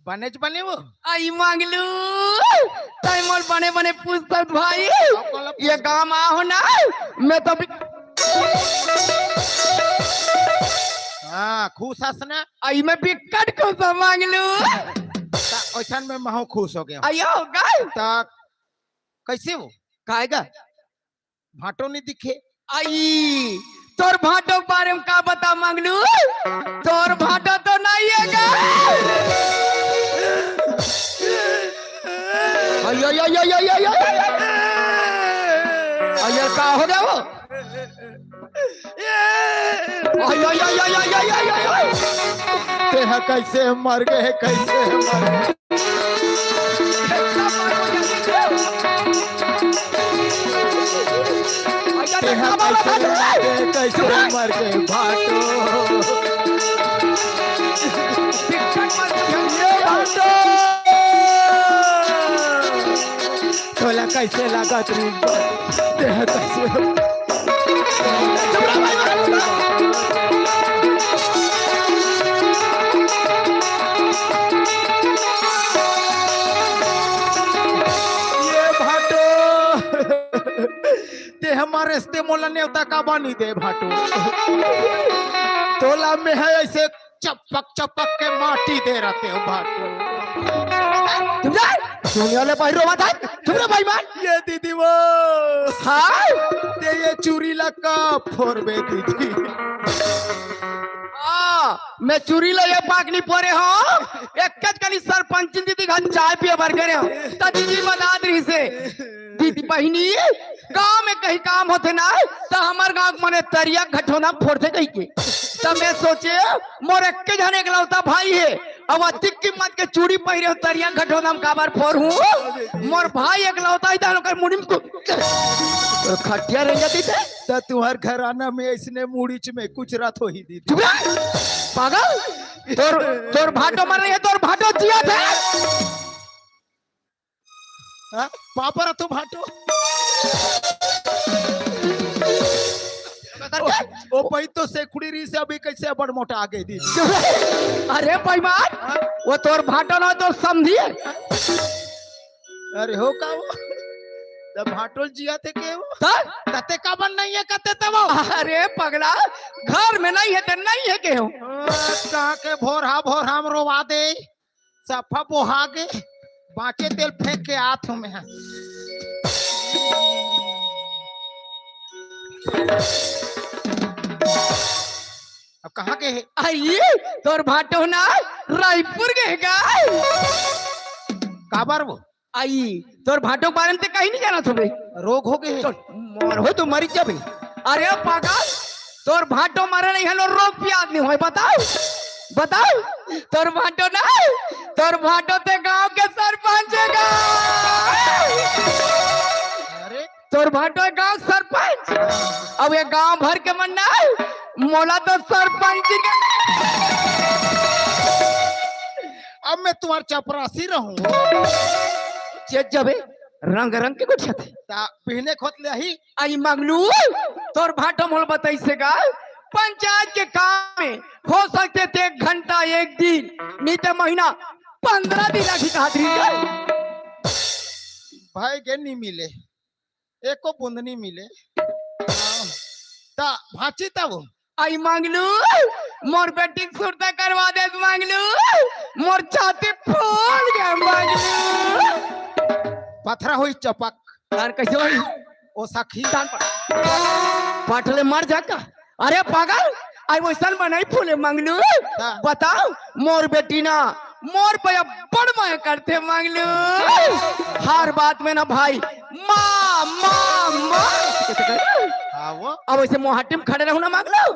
बनेच बने वो। आई मंगलू, तै मोर बने बने पूछत भाई। अब बोला ये पूछ। गाँव में आहो ना, मैं तो भी हाँ, खुश हस ना? आई मैं बिकट खुश हूँ मंगलू। त ओइसन में महू खुश हो गया। आयो गल। त कैसे हो? काहेगा? भाटो नहीं दिखे। आई, तोर भाटो के बारे में का बता मंगलू? तोर भाटो तो नहीं हे गा। आई, आई, आई, आई। आई, यार, का हो गया वो? आई, आई, आई। तेहा कैसे मर गए, कैसे मर गए? तेहा कैसे मर गए, कैसे मर गए भाटो? ये भाटो! तोला कैसे लागत रे? तेहा कैसे? ये भाटो, ते हमर रिश्ते मोला नेवता काबर नहीं दे भाटो? तोला मैं है ऐसे चपक चपक के माटी दे रहते हो भाटो। चुप जा, दुनिया ले पहिरो मत है। चुप रह भाई मान। ये दीदी वो। हाँ? ते ये चूरी ला का फोरबे दीदी? हाँ, मैं चूरी ला ये पाक नहीं परे हूँ। एक कच कनी सरपंच दीदी घर चाय पिए बर करे हूँ। त दीदी बता रही से। दीदी बहिनी, गांव में कहीं काम होथे ना, त हमर गांव के मने तरिया घटोना फोड़थे कही के। तब मैं सोचे, मोर एक्के झन एकलौता भाई हे, अउ अतिक कीमत के चूड़ी पहिरे हूँ, तरिया घटोना म काबर फोर हूँ? मोर भाई एकलौता ही, तहन ओकर मुड़ी म को-, खटिया रेंगत ही ते। त तुंहर घराना में अइसने मुड़ीच में कुछ रात होही दीदी। चुप रह, पागल। तोर, तोर भाटो मरे हे, तोर भाटो जियत हे। हाँ? पापा रथो भाटो। ओ, ओ पही तो सेकुड़ी रहिसे, अभी कइसे अब्बड़ मोटा आगे दी। अरे बेईमान, हाँ? वो तोर भाटो ना, तोर समधी हे। अरे हो का वो? त भाटोल जियत हे के वो? त? तते काबर नइ हे कते त वो? अरे पगला, घर में नइ हे ते नइ हे के हो? हाँ, कहाँ के भोरहा भोरहा म रोवा दे। सफा बोहा गे, बाँचे तेल फेंक के आत हूँ मैं। अब कहाँ गे हे? आई, तोर भाटो ना रायपुर गे हे गा। काबर वो? आई, तोर भाटो के बारे में ते कहीं नहीं जानत होबे। रोग हो गे हे। चल, मरहू तो मरी जाबे। अरे पागल, तोर भाटो मरे नहीं हलो, रोग पियाज नहीं होय, बताओ, बताओ। तोर भाटो ना, तोर भाटो ते गांव के सरपंच हे गा। अरे। तोर भाटो हे गांव सरपंच। अब ये गांव भर के मन ना, मोला तो सरपंच के अब मैं तुम्हार चपरासी रहूं। चेत जबे, रंग रंग के गोठियाथे। ता बिहने खोत ले आही। आई मंगलू, तोर भाटो मोल बताइसे गा, पंचायत के काम में हो सकथे ते एक घंटा, एक दिन, नहीं ते महीना, पंद्रह दिन लागी कहा दिन का। भाई के नहीं मिले, एको बूंद नहीं मिले। हाँ। ता भांची तब। आई मंगलू, मोर बेटी के सुरता करवा दे मंगलू, मोर छाती फूल गे मंगलू। पथरा होई चपक। यार, कइसे होई? ओ सखी। दान पर। पाटले मर जा का? अरे पागल, आई वइसन बनई फूले मंगलू। हाँ। बताओ, मोर बेटी ना, मोर पे अब्बड़ मया करथे मंगलू। हर बात में ना भाई, माँ, माँ, माँ। हाँ वो। अब अइसे मोहाटी में खड़े रहू ना मंगलू।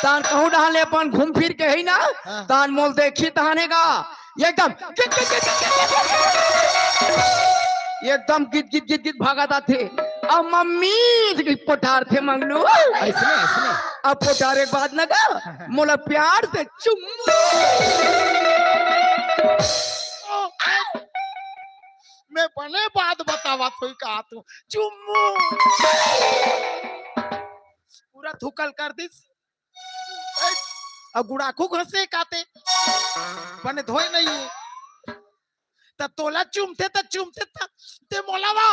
तान कहूँ डहान ले अपन घूम फिर के ही ना, हाँ। तान मोल देखी तहाने गा। एकदम गिद, गिद, गिद, गिद, गिद, गिद। एकदम गिद, गिद, गिद, गिद भागत आथे। अब मम्मी जी पोटारथे मंगलू। अइसने, अइसने। अब पोटारे के बाद न गा, मोला प्यार से चुम्मा। मैं बने बात बतावत होई का तू। चुम्मू। पूरा थुकल कर दिस। अब गुड़ाखू घसे काते बने धोए नहीं है। त तोला चूमथे, त चूमथे, त ते मोला वा।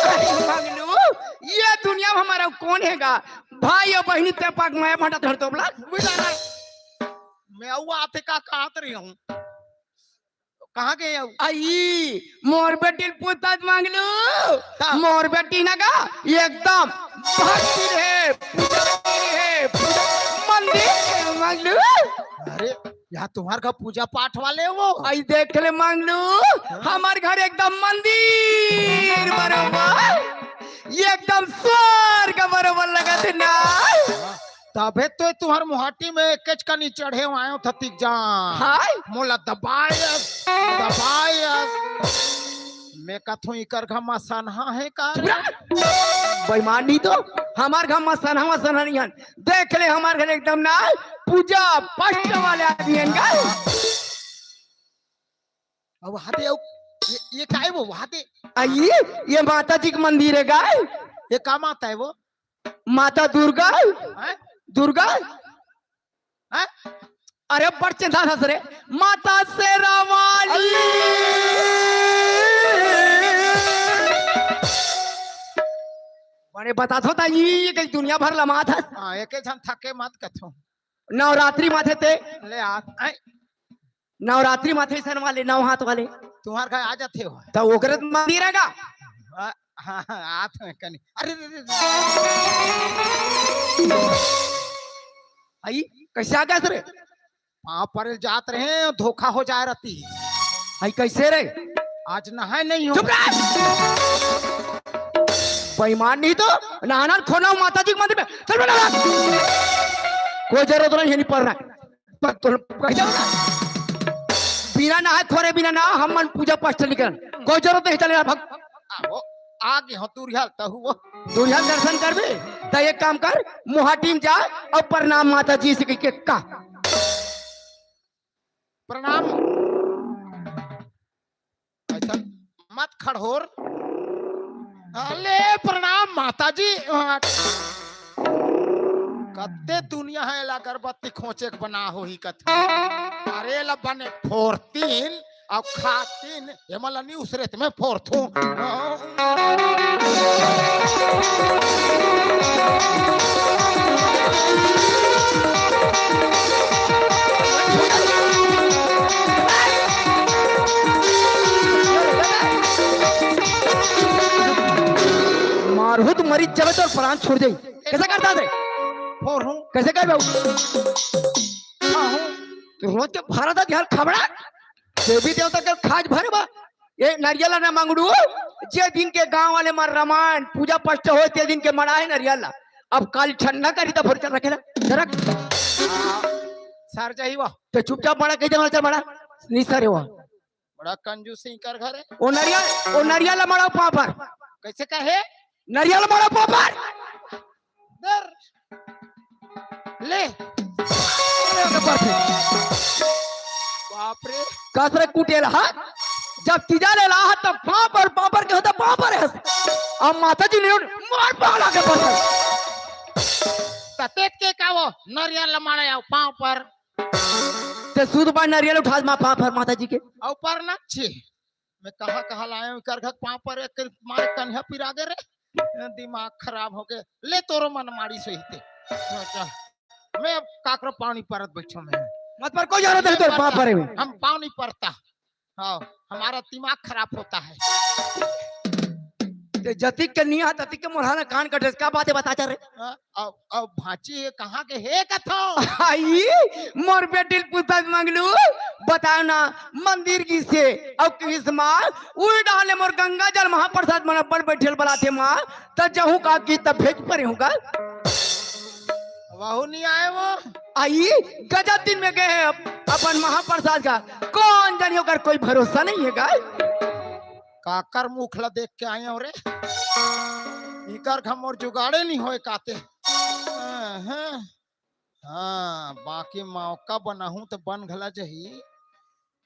अरे मंगलू, ये दुनिया में हमारा कौन है गा? भाई और बहनी ते पाक मैं भंडा धर तोबला। बुझा ना। मैं अउ आते का कहत रही हूँ। कहाँ गए अब? आई, मोर बेटी ल पूछत मंगलू। ता। मोर बेटी ना गा, एकदम भक्ति हे, पूजा हे, पूजा, मंदिर हे मंगलू। अरे, या तुम्हार घर पूजा पाठ वाले हे वो? आई देख ले मंगलू, हाँ। हमार घर एकदम मंदिर बरोबर, एकदम स्वर्ग बरोबर लगत हे ना। हाँ। तभे तो तुहर मुहाटी में एकेच कनी चढ़े आयो थतिक जान। हाय। मोला दबायस, दबायस। मैं कथों इकर घर म सनहा हे का रे? चुप रह। बेईमान नहीं तो, हमार घर म सनहा, सनहा नहीं हन। देख ले हमार घर एकदम ना पूजा पाठ वाले आदमी हन का। अब वहां दे, अब ये, ये काय वो वहां दे? आ, ये, ये माता जी के मंदिर हे गाय। ये का माता हे वो? माता दुर्गा। हैं? दुर्गा। हैं? अरे बड़ चिंता था रे, माता शेरा वाली। बड़े बता दो ता, ये, ये कहीं दुनिया भर लमात हे। हाँ, एके झन थके मत कथो। नवरात्रि माथे ते। ले आ, हैं? नवरात्रि माथे सन वाले, नौ हाथ वाले। तुम्हार घर आ जाते हो। त ओकरे त मंदिर हे गा। हाँ, हाँ, हाँ, आत में कनी। अरे, रे, रे, रे। आई, कैसे आ गया रे? पाँव परे जात रहे, धोखा हो जाए रहती। आई, कैसे रे? आज नहाए नहीं हो। चुप रह। बेईमान नहीं तो, नहाना खोना माता जी के मंदिर में। चल बेटा। कोई जरूरत नहीं है, नहीं पढ़ना। पर तोर कह जाओ ना। बिना नहाए खोरे बिना ना हम मन पूजा पाठ चली करन। कोई जरूरत नहीं चले भग। आ, वो, आ गे हो दूरियाल तहु वो। दूरियाल दर्शन करबे? त एक काम कर, मुहाटी में जा अउ प्रणाम माता जी से कह के का। प्रणाम। ऐसा मत खड़होर। अले प्रणाम माता जी। कत्ते दुनिया हे, एला अगरबत्ती खोंचे के बना होही कथे। अरे ला बने फोरतीन अउ खातीन, एमन ला नी उसरे त मैं फोरथूं। मारहूं त मरी जाबे, तोर प्राण छूट जाही। कैसे करता थे? फोरहूं। कैसे कर बाबू? खाहूं। रोज के भरा था ध्यान खबड़ा। देवी देवता के खाज भरे बा। ए नरियल ना मंगड़ू, जे दिन के गांव वाले मन रामायण पूजा पाठ होय, ते दिन के मड़ा हे नरियल ला। अब काली ठंडा करी त भर कर रखेला। जरा सर जाही वा। ते चुपचाप मड़ा कह दे, मड़ा चल मड़ा। नहीं सर हे वा। बड़ा कंजूस हे इकर घर हे। ओ नरियल, ओ नरियल ला मड़ा पांव पर। कैसे कहे? नरियल ला मड़ा पांव पर। दर। ले। बाप रे। कसरे कुटेल हा। जब तीजा ले ला हा, तब पांव पर, पांव पर कहता, पांव पर हे। अब माता जी ने मार पाला के पत्थर। ततेत के का वो, नरियल ला मड़ा आव पांव पर। ते सूद बा नरियल उठा मा पांव पर माता जी के। अउ पर ना छे। मैं कहाँ कहाँ लाए हूँ, कर घर पाँव पर एक मारे कन्हा पिरा गे रे। दिमाग खराब हो गए। ले तोरो मन मारी सही ते। अच्छा। मैं अब काकरो पाँव नहीं परत बैठो मैं। मत पर कोई जरूरत नहीं तोर पाँव परे में। हम पाँव नहीं परता। हाँ, हमारा दिमाग खराब होता है। ते जतिक के निया, ततिक के मोरहा ना कान कटे, का बात हे बता चल रे? हाँ, अब, अब भांची हे, कहाँ के हे कथो? आई, मोर बेटी ल पूछत मंगलू, बताओ ना, मंदिर गिसे, अउ किस माँ, उई डाले मोर गंगा जल महाप्रसाद मन अपन बैठल बलाथे माँ, त जहूँ का की त भेज परे हूँ का? वहू नहीं आए वो। आई, गजब दिन में गए हैं अप-, अपन महाप्रसाद का, कौन जानी ओकर कोई भरोसा नहीं है का? काकर मुख ला देख के आए हो रे? इकर घर मोर जुगाड़े नहीं होए काते। हाँ, हाँ। हाँ, बाकी मौका बनाहूं त बन घला जही।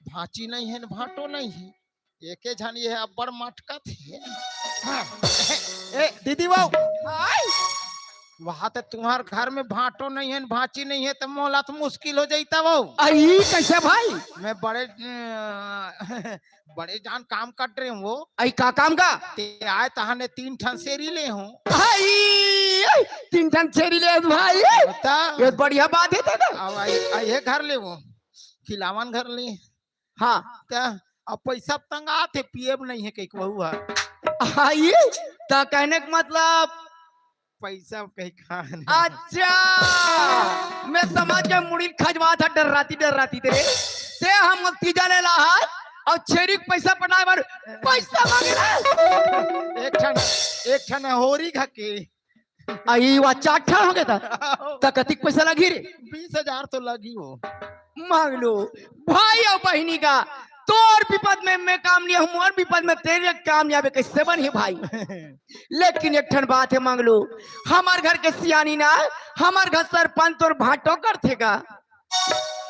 भांची नहीं है न भांटो नहीं है। एके झन ये अब्बड़ मटकत हे। हाँ। ए, दीदी वो। आय। वहाँ त तुम्हार घर में भांटो नहीं है न भांची नहीं है त मोला त मुश्किल हो जाता वो। आई कैसे भाई? मैं बड़े, अ, बड़े जान काम कट रहे हूँ वो। आई का काम का? ते आए तहाने तीन ठन सेरी ले हूँ। आई, आई, तीन ठन सेरी ले हस भाई। बता। ये बढ़िया बात हे दादा। अब आई, आई हे घर ले वो। खिलावन घर ले। हाँ। त अब पैसा तंगात हे, पिएब नहीं है कहिके वहू हा। आई, त कहने का मतलब पैसा कहीं खान। अच्छा, मैं समझ गया, मुड़ी खजवा था डर्राती डर्राती तेरे। ते हम तीजा ले ला हाथ अउ छेरी के पैसा पटाए बर पैसा मांगे ना। एक ठन, एक ठन होरी घके। आई वा चार ठन हो गया था। त कतिक पैसा लगी रे? बीस हजार तो लगी हो। मांग लो भाई अउ बहिनी का, तोर विपद में मैं काम लिया हूँ, मोर विपद में तेरे काम लिया बे, कैसे बनी भाई? लेकिन एक ठन बात हे मंगलू, हमर घर के सियानी ना, हमर घर सरपंच तोर भांटो करथे का?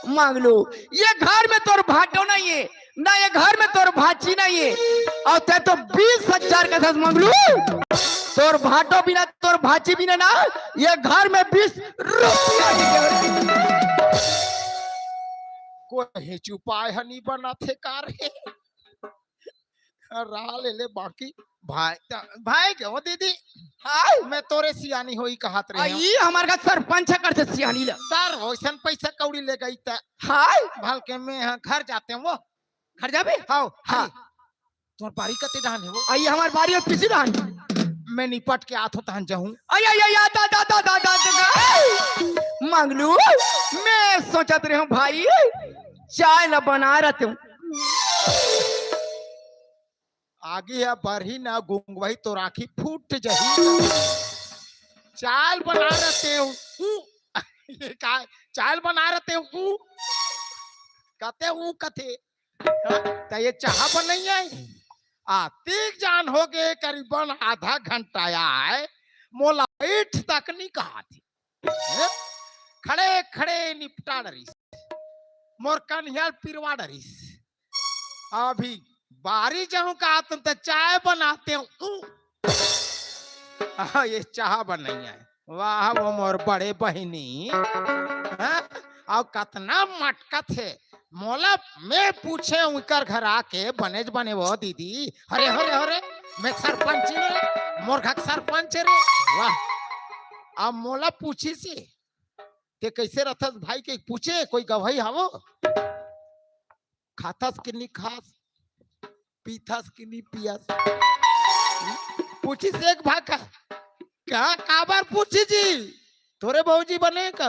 मंगलू, ये घर में तोर भांटो नहीं है, ना ये घर में तोर भांची नहीं है, अउ ते तो बीस हजार का धस मंगलू, तोर भांटो बिना, तोर भांची बिना ना, ये घर में बीस रुपया नहीं है। कोई चुपाय ह नहीं बना थे का रे? रहा ले ले बाकी भाई, भाई के हो दीदी। हाय। मैं तोरे सियानी होई कहत रहे हूँ। आई हमर का सरपंच ह करथे सियानी ला। सर, वैसन पैसा कौड़ी ले गई त। हाय। भल के मैं ह घर जाते हूँ वो। घर जाबे? हाओ, हाँ। हाय। तोर बारी कते डाहन हे वो? आई हमर बारी अउ पीछे डाहन। मैं निपट के आत हो तहन जाहूँ। आई, आई, आई, आ, दा, दा, दा। मंगलू, मैं सोचत रहे हूँ भाई, चाय ला बना रहते हूँ। आगी हे बरही ना गुंगवाही तोर आँखी फूट जही। चाल बना रहते हो। ऊ। ठीक है, चाय ल बना रहे ते ऊ कथे, ऊ कथे। हाँ, त ये चाहा बनइया हे। आ, तीक जान हो गे, करीबन आधा घंटा आय, मोला बइठ तक नी कहाथे। हैं? खड़े खड़े निपटा डरिस, मोर कनिहा ल पिरवा डरिस। अभी बारी जाहूं कहात हूं त चाय बनाते हूं। आ, ये चाहा बनइया हे। वाह, वो मोर बड़े बहिनी, हाँ? अउ कतना मटकत हे। मोला मैं पूछे उंकर घर आके, बनेच बने वो दीदी, अरे, अरे, अरे, मैं सरपंच रे, मोर घर सरपंच रे। वाह, अब मोला पूछिस हे, ते कइसे रथस भाई के पूछे, कोई गवाही हवो? खाथस कि नी खास, पीथस कि नी पियस। पूछिस एक भाखा, का, काबर पूछी जी? तोरे भौजी बने का?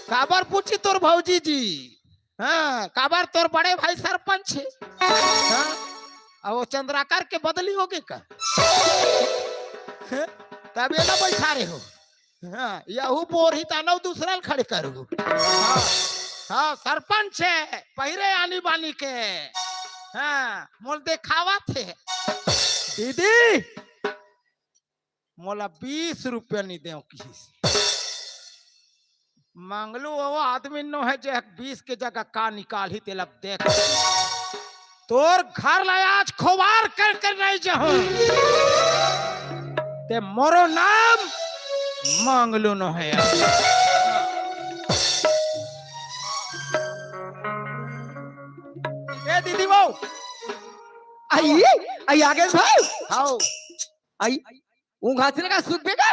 काबर पूछी तोर भौजी जी? हाँ, काबर तोर बड़े भाई सरपंच हे? हाँ, अब वो चंद्राकर के बदली होगे का? हाँ, तब एला बइठारे हो। हाँ, यहू बोरही त अउ दूसरा ल खड़े करू। हाँ, हाँ, सरपंच हे, पहिरे आनी बानी के। हाँ, मोला देखावत हे। दीदी, मोला बीस रुपया नी देव किहिस। मंगलू वो आदमी नोहे जे बीस के जगह का निकालही तेला देख। तोर घर ला आज खोवार करके नहीं जाहूं। ते मोरो नाम मंगलू नोहे। ए दीदी वो। आई, आई आगे भाई। हाओ। आई, ऊंघात ले का सुतबे का?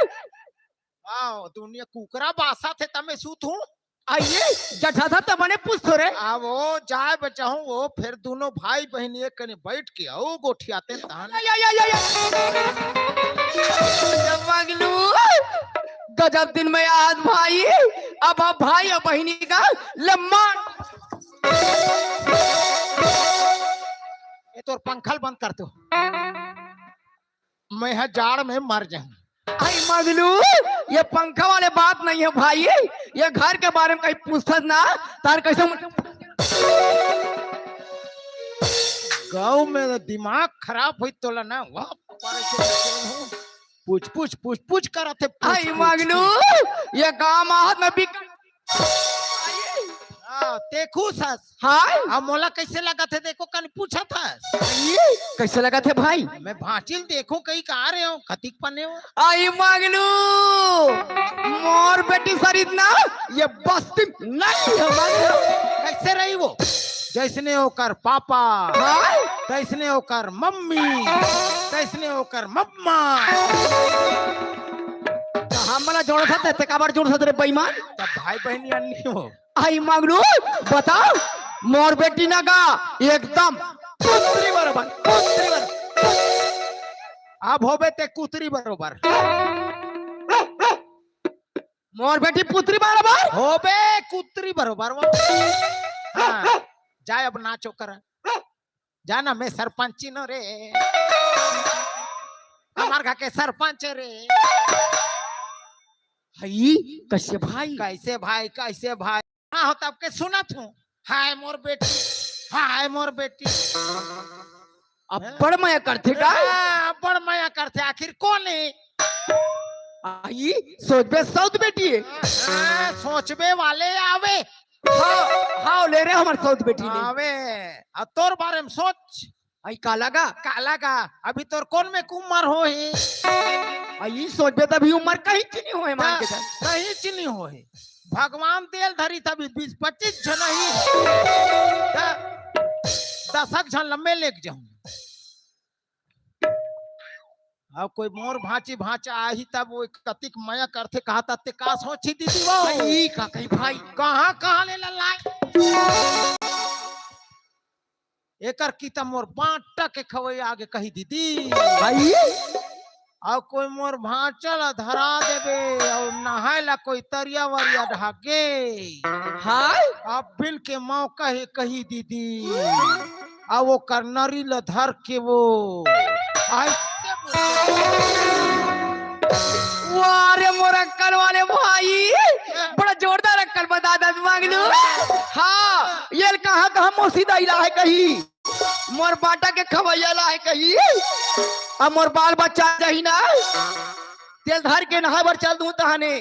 वाओ, दुनिया कुकरा बासा थे तमे सूत हूँ। आइए, जठा था तमने पूछ थो रे। आ वो जाए बचाहूँ वो, फिर दोनों भाई बहन एक कने बैठ के आओ गोठियाते तहन। या, या, या, या, या। जब मगलू, गजब दिन में आज भाई, अब आप भाई और बहनी का लम्मा। ये तोर पंखल बंद कर दो। मैं ह जाड़ में मर जाऊं। आई मगलू, ये पंखा वाले बात नहीं है भाई, ये घर के बारे में कहीं पूछत ना, तार कैसे म- गाँव में दिमाग खराब होई तोला ना, वाह, परेशान हो। पूछ, पूछ, पूछ, पूछ करत हे, पूछ, आई पूछ, मगलू, पूछ। ये गाँव में हाथ में बिक- हाँ, ते खुश हस। हाय। अब मोला कैसे लगत हे, देखो, कन पूछत हस। ये कैसे लगत हे भाई? मैं भांचिल देखो, कहीं कहाँ रहे हो, कतिक पने हो? आई मगलू, मोर बेटी सरित ना, ये बस्ती नहीं है मगलू। कैसे रही वो? जैसने ओकर पापा, हाय। तैसने ओकर मम्मी, तैसने ओकर मम्मा। तो हमला जोड़ सकते, ते काबर जोड़ सकते रे बेईमान? तब भाई बहन या नहीं हो। आई मगलू, बताओ, मोर बेटी ना का एकदम कुतरी बरोबर, कुतरी बरोबर। अब होबे ते कुतरी बरोबर। मोर बेटी पुतरी बरोबर? होबे कुतरी बरोबर वो। हाँ, जाए अब नाचो कर। जाना मैं सरपंची नो रे। हमार घर के सरपंच रे। हई, कैसे भाई? कैसे भाई, कैसे भाई? हाँ, हो तब के सुनत हूँ। हाय मोर बेटी, हाय मोर बेटी। अब्बड़ मया करथे का? हाँ, अब्बड़ मया करथे। आखिर कोन हे? आई, सोचबे सौत बेटी हे। हाँ, सोचबे वाले आवे। हाँ, हाँ, ले रे हमर सौत बेटी ने। आवे। आ तोर बारे में सोच। आई काला का? काला का? अभी तोर कोन में उमर होही? आई सोचबे तभी उमर कहीं च नहीं होए मान के चल। कहीं च नहीं होए। भगवान तेल धरी तभी बीस पच्चीस झन ही। त दसक झन लम्बे लेके जाऊं। अब कोई मोर भांची भांचा आही तब वो कतिक मया करथे, कहा तते का सोची दीदी वो? आई का कही भाई? कहाँ, कहाँ ले ला लाए? एकर की त मोर बांटा के खवई आगे कही दीदी। आई? अउ कोई मोर भांचा ला धरा देबे, अउ नहाए ला कोई तरिया वरिया ढाके। हाय? अब बिन के मौका हे कही दीदी। अउ ओकर नरी ला धर के वो। आई। वाह रे मोर अंकल वाले भाई, कहाँ कहाँ मोर सिदाई ला हे कही, मोर बाटा के खवैया ला हे कही, अब मोर बाल बच्चा जाही ना, तेल धर के नहाए बर चल दूं तहाने,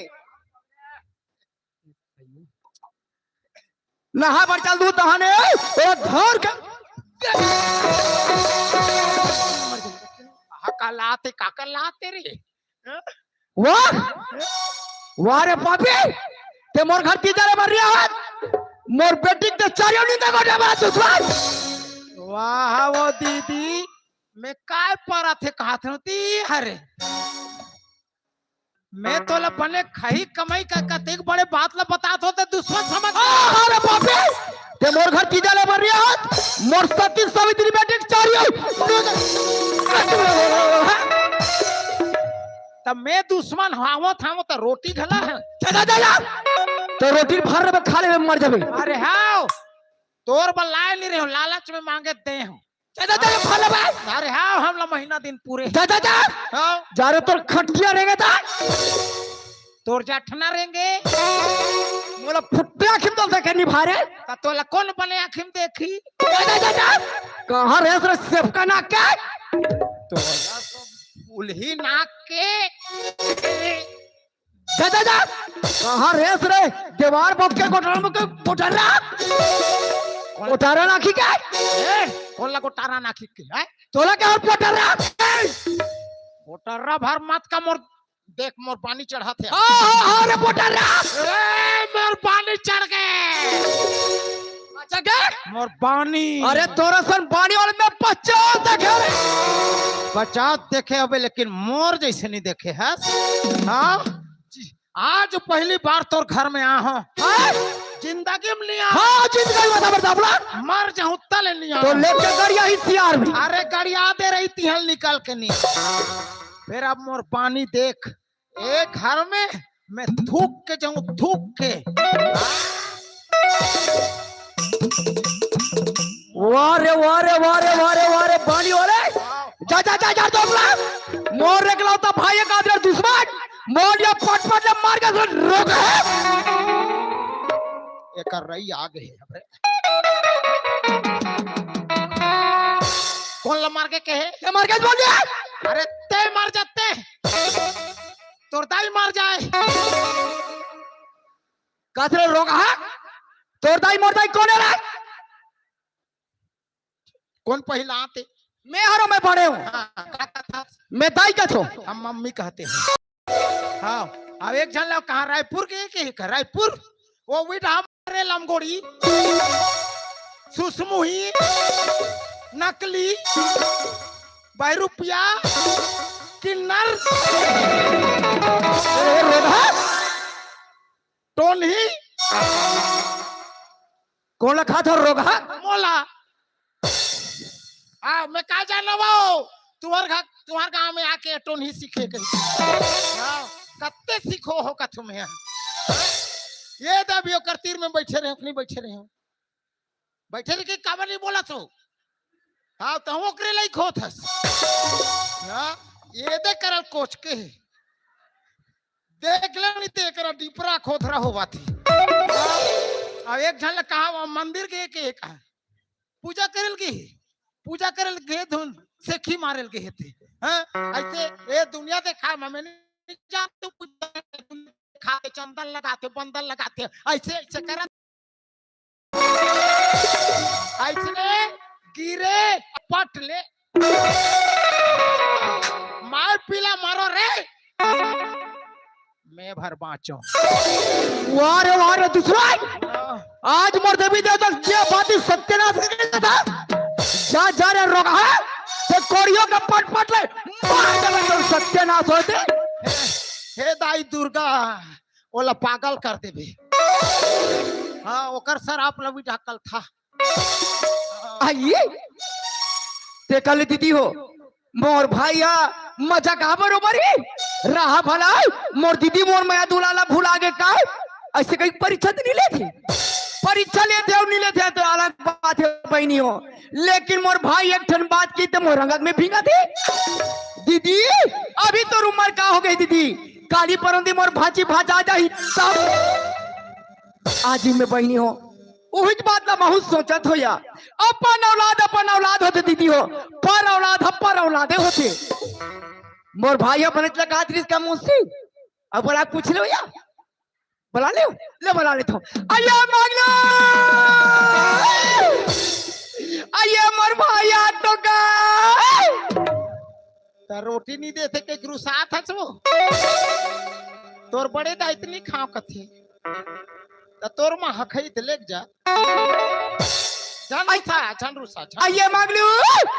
नहाए बर चल दूं तहाने, ओ धर के काका लाते, काका लाते रे। वाह, वाह रे पापी, ते मोर घर तीजा ले बर रिया हस, मोर बेटी के चारियो नी देखो जब दुश्मन। वाह वो दीदी, मैं काय परत हे कहत हूँ ती हरे। मैं तोला बने खही कमाई का कतेक बड़े बात ला बतात हो ते दुश्मन समझ। आ, अरे पापी, ते मोर घर तीजा ले बर रिया हस, मोर सती सावित्री बेटी के चारियो। तब मैं दुश्मन हावत हावत तो रोटी घला है। चला जा यार, तो रोटी भर रहे खा ले मर जाबे। अरे हाव, तोर बर लाए नहीं रहे हो, लालच में मांगे दे हो। चला जा, खा ले बे। अरे हाव, हमला महीना दिन पूरे। जा जा जा, हाव, जा रे तोर खटिया रेंगे ता। तोर जठना रेंगे। मोला फुट्टे आँखी में तो देखे नहीं भारे। त तोला कौन बने आँखी में देखी? जा जा जा जा, कहाँ रहे रे सेवका ना के? तोला सब उल्ही नाक के। जा जा जा, कहाँ रहे रे देवार बब के कोठरा में के कोठरा? कोठरा नाखी के? ए, कौन लगो टारा नाखी के है? तोला के और कोठरा? कोठरा भर मत का मोर, देख मोर पानी चढ़त है। हाँ हाँ हाँ रे कोठरा। ए, मोर पानी चढ़ गए। अच्छा के? मोर पानी। अरे तोरा सन पानी वाले में पचास देखे रे। पचास देखे अबे, लेकिन मोर जैसे नहीं देखे है। हाँ, आज पहली बार तोर घर में आ हो। हाँ? जिंदगी में नहीं आ। हाँ, जिंदगी में बता बता बोला। मर जाऊं तले नहीं आ। तो लेके गड़िया ही तैयार भी। अरे गड़िया दे रही थी हल निकल के नहीं। फिर अब मोर पानी देख, एक घर में मैं थूक के जाऊं, थूक के। वाह रे वाह रे वाह रे वाह रे वाह रे पानी वाले। जा जा जा जा दोगला। मोर एकलौता भाई एक आदर दुश्मन। मोर या पट पट ले मार के रोक है। एक रही आ गए हमरे। कौन ला मार के कहे? ये मार के बोल दिया। अरे ते मर जाते, तोर दाई मर जाए। काथरे रोग हा। तोर दाई मोर दाई कौन है रे? कौन पहला आते? मैं हरो मैं बड़े हूँ। हाँ, काका था। मैं दाई का थो। हम मम्मी कहते हैं। हाँ, अब एक झन ला कहा रायपुर के, के, के रायपुर, वो भी हमारे लमगोड़ी, सुसमुही, नकली, बैरुपिया, किन्नर, ए, रोगहा, टोनही, कौन लखा था रोगहा? मोला। आ, मैं का जाना वो? तुम्हार घर, तुम्हार गांव में आके टोनही सीखे कहीं। हाँ, कत्ते सीखो हो का तुम्हें? ये दबियो कर तीर में बैठे रहे हो कि नहीं बैठे रहे हो? बैठे रहे कि काबर नहीं बोला तो? हाँ, तो ओकरे लाइक होत हस। हाँ, ये दे करल कोच के। देख ले नहीं ते एकरा डिपरा खोथरा होवा थी। अब एक झन ला कहा वो मंदिर के, के कहा पूजा करल के, पूजा करल के धुन सेखी मारल के हेते। हाँ, ऐसे ये दुनिया देखा मैं नहीं जानते पूजा खा के चंदन लगाते, बंदन लगाते, ऐसे ऐसे करत ऐसने गिरे पट ले। मार पीला मारो रे। मैं भर बाँचो। वाह रे वाह रे दूसरा। आज मोर देवी देवता जे बाती सत्यनाश कर देता। जा जा रे रोगहा। ते कोड़ियों का पट पट ले। मार दे तो सत्यनाश होते। हे दाई दुर्गा, ओला पागल कर देबे। हाँ, ओकर सराप लवी ढाकल था। आइए। ते कल दीदी हो, मोर भाई हा मजा का बरोबर ही रहा भला। मोर दीदी मोर मया दुलाला भुला गे का? ऐसे कहीं परीक्षा तो नहीं लेते? परीक्षा लेते हो नहीं लेते तो अलग बात है बहनी हो, लेकिन मोर भाई एक ठन बात की तो मोर रंगत में भींगा थे। दीदी, अभी तो उम्र का हो गई दीदी? काली परौंदी मोर भांची भांचा जाही तब। आज ही में बहनी हो, उही बात ला महूँ सोचत हो या। अपन औलाद, अपन औलाद होथे दीदी हो, पर औलाद ह पर औलादे होथे। मोर भाई ह बनेच लगा दिस का मौसी। अब बोला, पूछ लो या। बोला ले, ले बोला लेथों। अइया मांगलू, अइया मोर भाई आ तो गा। त रोटी नइ देथे के गुरु साथ हस वो। तोर बड़े दाई त नइ खाव कथे। त तोर माँ ह खई त लेग जा। झन रुसा, झन रुसा, झन अइया रुसा। मांगलू,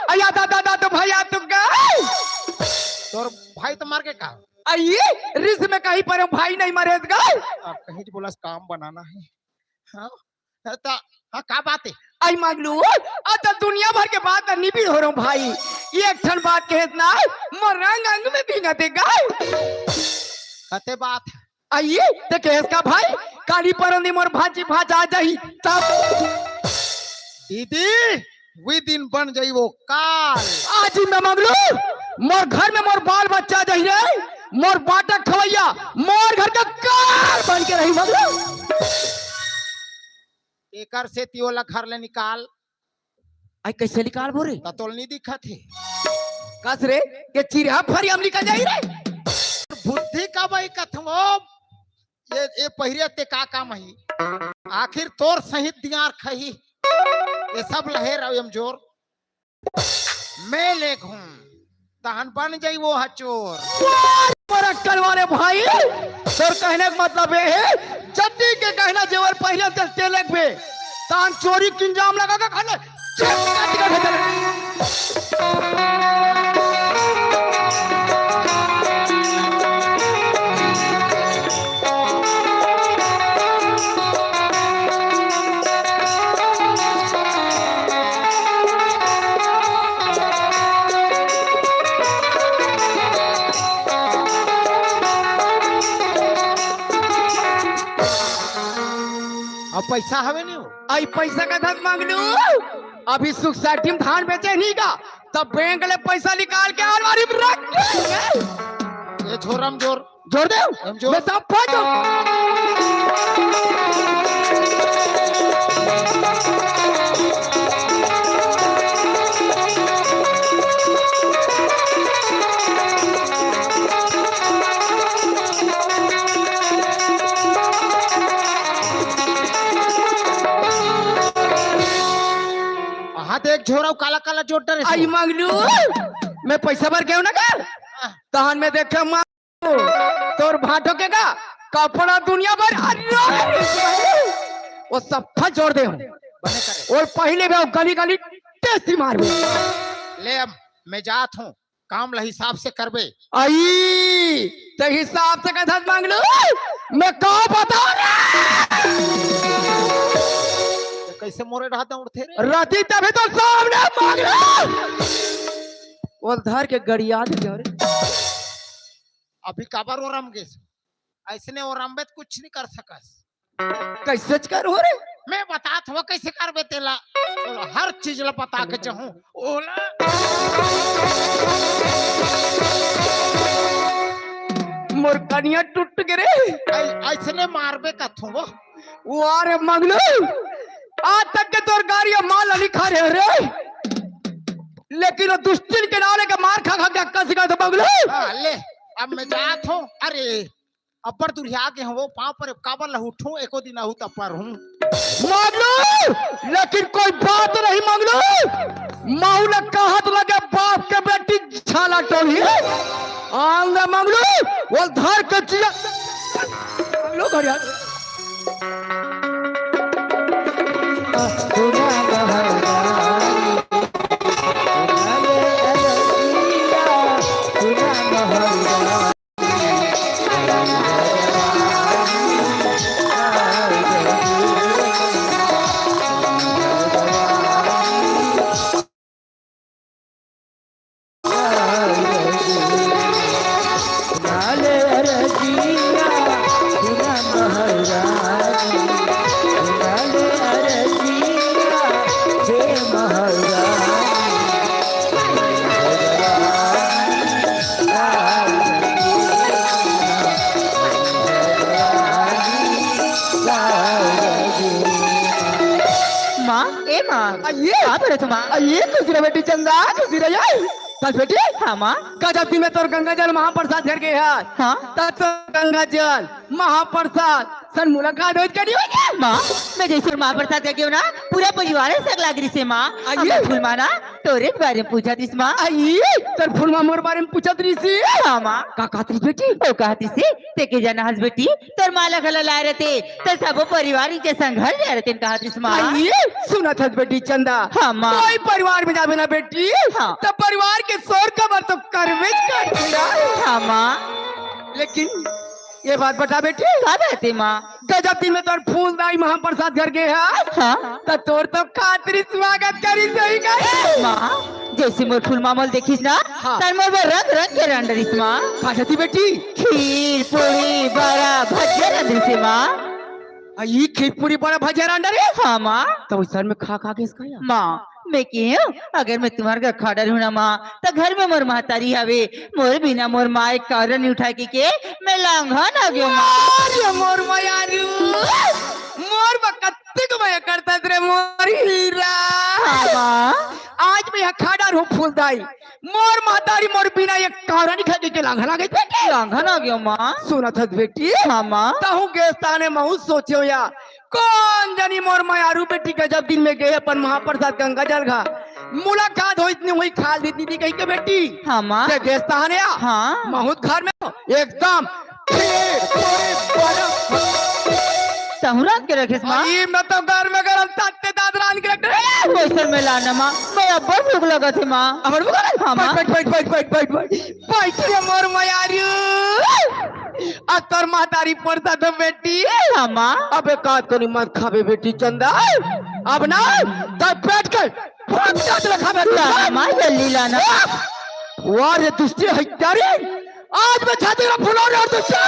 अइया दादा, दादा, तो भाई आ तो गा। तोर भाई त मर गे का? अइया, रिस में कहीं पर भाई नइ मरे गा। अब कहीं तो बोला काम बनाना है। हाँ? त, हाँ, का बात है? अइ मांगलू, अब त दुनिया भर के बात नइ बिड़ोरंव भाई। एक ठन बात कहेस ना, मोर अंग अंग में भींगथे गा। कते बात है? अइया, ते कहेस का भाई, काली परोनी मोर भांची भांचा आ जाही, तब। दीदी, वी दिन बन जाई वो काल। आज ही मैं मांगलू, मोर घर में मोर बाल बच्चा आ जाही रे, मोर बाटा खवैया, मोर घर का काल बन के रही मांगलू। एकर सेती ओला घर ले निकाल। अइ, कइसे निकालबो रे? त तोल नइ दिखत हे। कस रे, ये चिरहा फरिया म निकल जाही रे। बुद्धि का बाई कथंव, ये, ये पहिरे ते का काम ही? आखिर तोर सहित दियार खही। ये सब लहे रहो एम जोर। मैं लेगहूं। तहन बन जाई वो ह चोर। वाह, मोर अक्कल वाले भाई, तोर कहने का मतलब ये है, जदी के गहना जेवर पहिरे ते, ते लेगबे, तहन चोरी के इल्जाम लगा के खाने चेक काट के भेजल। अब पैसा हवे नहीं हो। अइ पैसा का धक मांगलू। अभी सोसाइटी में धान बेचे नहीं का, तब बैंक ले पैसा निकाल के अलमारी में रख दे। ये छोरा म जोर। जोर दे। हम जोर। मैं सब फोड़ दूं। हाथ एक झोरा काला काला जोर डरे। अइ मांगलू, मैं पैसा बर गेंव ना कर। हाँ। तहन मैं देखे मां तोर भांटो के गा, कपड़ा दुनिया भर, अरे, वो सब फल जोर दे हूँ। बने करे। और पहले भी गली गली टेस्टी मार दे। ले अब मैं जात हूँ, काम ला हिसाब से करबे। अइ, ते हिसाब से कथस मांगलू, मैं का बताऊं रे? ये कैसे मोरे रहता उठथे रे? राती तभी तो सामने मांगलू। वो धर के गड़िया दे रे। अभी काबर ओरम गेस? अइसने ओरमबे त कुछ नहीं कर सकस। कैसे कर हो रे? मैं बतात हूँ कैसे करबे तेला। चलो, हर चीज ला बता के जाहूँ। ओला। मोर कनिया टूट गे रे। अइ-, अइसने मारबे कथूँ वो। वाह रे मंगलू, आज तक के तोर गारी माल नहीं खा रहे रे। लेकिन वो दुश्चिन के नाले के मार खा खा के अक्का सिखा दे मंगलू। हाँ, ले, अब मैं जात हूँ। अरे, अब्बड़ दुरिहा गे हूँ, वो पाँव पर काबर ला उठूँ, एको दिन आहू तब पर हूँ। मंगलू, लेकिन कोई बात नहीं मंगलू। माऊ ला कहत लगे बाप के बेटी छाला टोली। आंगे मंगलू, वो धर के जिया। मंगलू घड़िया। ए माँ, अइए। का बोलत हस माँ? अइए, खुश रह बेटी चंदा, खुश रह। चल बेटी। हाँ माँ। गजब दिन में तोर गंगा जल महाप्रसाद घर गे हे। हाँ। त तोर गंगा जल महाप्रसाद सन मुलाकात होत करी हो गया। माँ, मैं जइसे महाप्रसाद घर गे हँव ना, पूरा परिवार संग लाग रहिस हे माँ। अइए। हमर फूलमा ना तोरे बारे में पूछत रहिस माँ। अइए, तोर फूलमा मोर बारे में पूछत रहिस हे। हाँ माँ। का कहत रहिस बेटी? ओ कहत रहिस हे, तैं के जानत हस बेटी, तोर माँ ला घला लाय रहितेंव, त सबो परिवार इनके संग घर जाय रहितेंव कहत रहिस माँ। अइए, सुनत हस बेटी चंदा। हाँ माँ। कोई परिवार में जाबे ना बेटी, हाँ। त परिवार के सोर कबर तो करबेच करथे ना। हाँ माँ। लेकिन ये बात बता बेटी। का बात हे माँ? गजब दिन में तोर फूलदाई महाप्रसाद घर गे हे। हाँ। त तोर तो खातरी स्वागत करिस होही का? माँ, जइसे मोर फूलमा मोला देखिस ना, हाँ। त मोर बर रंग रंग के रांध डरिस माँ। का चाहती बेटी? खीर, पूरी, बड़ा, भजिया रांध डरिस हे माँ। अ, ई खीर पूरी बड़ा भजिया रांध डरे? हाँ माँ। त ओइसन में खा खा गेस का या? माँ, मैं केहेंव, अगर मैं तुम्हर घर खा डरहूँ ना माँ, त घर में मोर महतारी हवे, मोर बिना मोर माँ एक कौरा नइ उठाय कहिके मैं लांघन आ गेंव माँ। अरे मोर मयारू, मोर बर कतेक मया करथस रे मोर हीरा। हाँ माँ। आज मैं हा खा डरहूँ फूलदाई, मोर महतारी मोर बिना एक कौरा नइ खाय कहिके लांघन आ गे बेटी। लांघन आ गेंव माँ। सुनत हस बेटी? हाँ माँ। तहूँ गेस ताने महूँ सोचेंव या, कोन जनी मोर मयारू बेटी गजब दिन में गे हे अपन महाप्रसाद गंगा जल घा, मुलाकात होइस नइ होही, खा लेतिस दीदी कहिके बेटी। हाँ माँ। तैं गेस ताने या। हाँ। महूँ घर में एकदम खीर, पूरी, बड़ा। तहूँ रांध के रखेस माँ? अरे, मैं तो घर में गरम ताते दांत रांध के रख डरेंव। ओइसन में ला ना माँ, मैं अब्बड़ भूख लगत हे माँ। अब्बड़ भूख लगत? हाँ माँ। बैठ, बैठ, बैठ, बैठ, बैठ, बैठ। बैठ रे मोर मयारू। अ तोर महतारी परसत हे बेटी। हाँ माँ। अबे का तोनी मत खाबे बेटी चंदा। अब ना, तब बैठ के फटाक ले खाबे। ला ना माँ, जल्दी ला ना। वाह रे दुष्टी हत्यारी, आज मैं छाती में फुला रहा हूँ दुष्टी।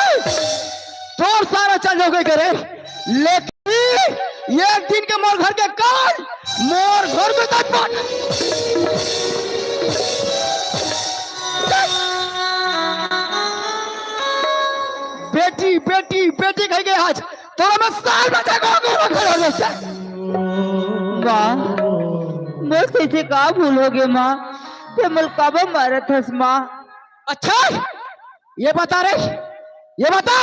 तोर सारा चल जाओगे करे, लेकिन एक दिन के मोर घर के काल, मोर घर में तक पहुंच। बेटी, बेटी, बेटी कह गए आज। तोरा मैं साल में देखो, गोरा खड़ा हो जाए। माँ, मोर से, से का भूल हो गए माँ? तैं मोला काबर मारत हस माँ? अच्छा, ये बता रे, ये बता,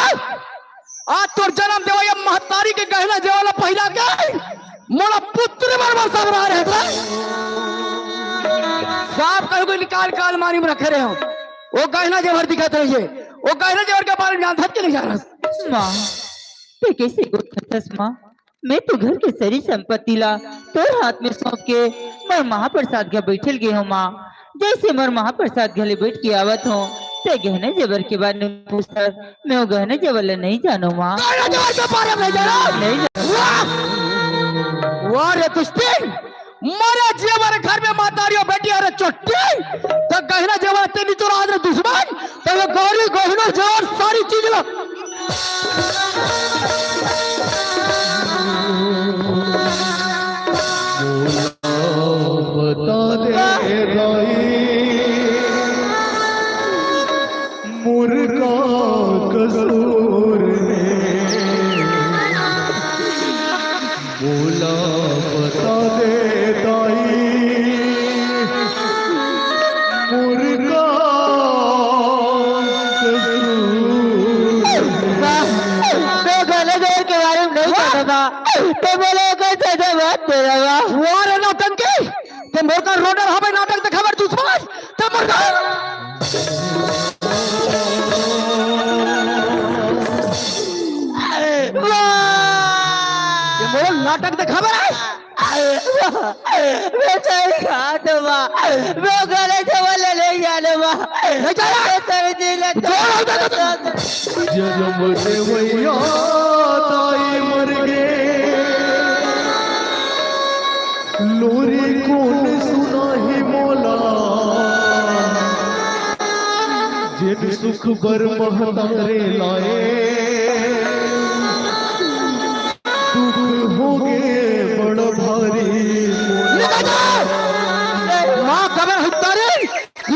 आज तोर जनम देवइया महतारी के गहना जेवर ला पहिरा के मोला पुत्र बर बर सबरा रहे थे। साफ कहो कि निकाल के अलमारी में रखे रहे हो। वो गहना जेवर दिखत रहिए, वो गहना जेवर के बारे में जानत हस कि नहीं जानत? माँ, तैं कइसे गोठ खाथस माँ? मैं तो घर के सरी संपत्ति ला तोर हाथ में सौंप के मोर महाप्रसाद घर बइठे ल गे हंव माँ। जइसे मोर महाप्रसाद घर ले बइठ के आवत हंव, तैं गहना जेवर के बारे में पूछथस, मैं वो गहना जेवर ला नइ जानंव माँ। गहना जेवर के बारे में नइ जानस? नइ जानंव। वाह! वाह रे दुष्टी! मोर जेवर घर में महतारी अउ बेटी हरे चोट्टी, त गहना जेवर तें नइ चोराहस रे दुश्मन, त ये गहरी गहना जेवर सारी चीज ला बता दे दाई, मोर का कसूर हे? मोला बता दे दाई, मोर का कसूर हे? वाह, तैं गहना जेवर के बारे में नइ जानस बा। तैं मोला ओकर सजा मत दे रे बा। वाह रे नौटंकी, तैं मोर का रोडर हवे नाटक देखाबर दुश्मन, तैं मोर का वाह! ये मोर नाटक देखाबर हे। मैं सही कहा तो माँ, मैं गलत जवान ले नहीं जाने माँ। नहीं जाना। मैं तेरे दिल में जोर हो जाता था। जन्म देवैया ताई मर गे, लोरी कोन सुनाही मोला, जेन सुख बर महतारे लाए, दुख होगे बड़ भारी। माँ कबर हुत्तारी,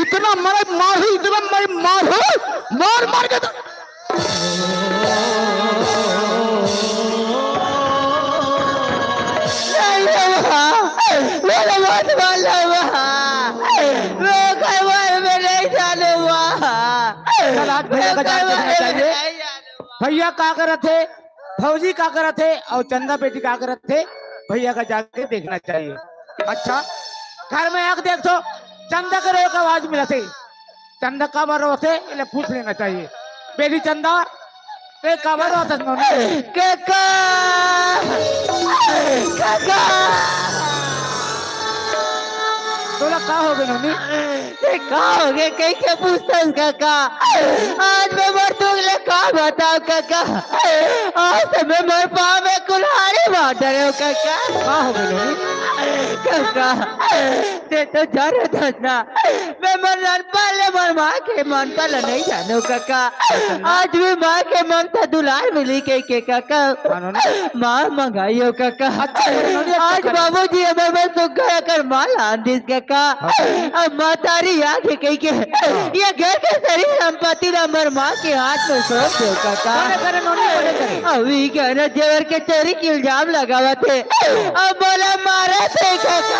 इतना मरे मारू, इतना मरे मारू, मार मार के तो नहीं रे बा, का जाके देखना चाहिए। भैया का करत हे, भौजी का करत हे अउ चंदा बेटी का करत हे, भैया का जाके देखना चाहिए। अच्छा, घर में आके देखथों, चंदा के रोए के आवाज मिलत हे। चंदा काबर रोथे, एला पूछ लेना चाहिए। बेटी चंदा, ते काबर रोथस नोनी? काका! काका! तोला का होगे नोनी? ते का होगे, कइसे पूछथस काका? आज मैं मोर दुख ले का बताओं काका? आज तो मैं मोर पाँव में कुल्हाड़ी मार डरेंव काका। का होगे नोनी? काका, ते तो जानथस ना, मैं मोर नानपन ले मोर माँ के ममता ल नइ जानों काका। आज भी माँ के ममता दुलार मिली कहिके काका। हाँ नोनी। माँ मंगाई हो काका। अच्छा, नोनी, अच्छा आज करे। बाबूजी हमर बर सुग्घर अकन माँ लान दिस काका। हाँ। अब महतारी आगे कहिके ये घर के सारी संपत्ति ला हमर माँ के हाथ में सौंप देंव काका। करे, करे नोनी, करे, करे। अभी गहना जेवर के चोरी के इल्जाम लगावत हे, अब मोला मारत हे काका।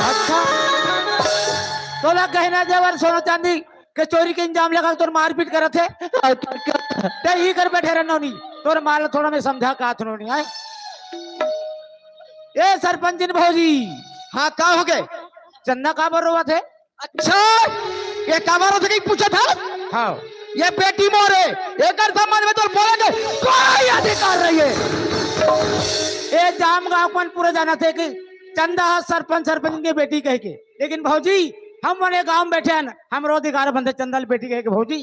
अच्छा, तोला गहना जेवर सोना चांदी के चोरी के इल्जाम लगा के तोर मारपीट करत हे। हाँ, काका। ते इही कर बइठे रह नोनी, तोर माँ ल थोड़ा मैं समझा के आथों नोनी, आय। ए सरपंचिन भौजी। हाँ, का होगे? चंदा काबर रोवत हे? अच्छा, ये काबर रोथे कहिके पूछत हस? हाँ। ये बेटी मोर हे, एकर संबंध में तोर बोले के कोई अधिकार नइ हे। ए जाम गाँव मन पूरा जानथे कि चंदा ह सरपंच, सरपंच के बेटी कहिके। लेकिन भौजी, हमन ए गाँव में बइठे हन, हमरो अधिकार बनथे चंदा ल बेटी कहिके भौजी।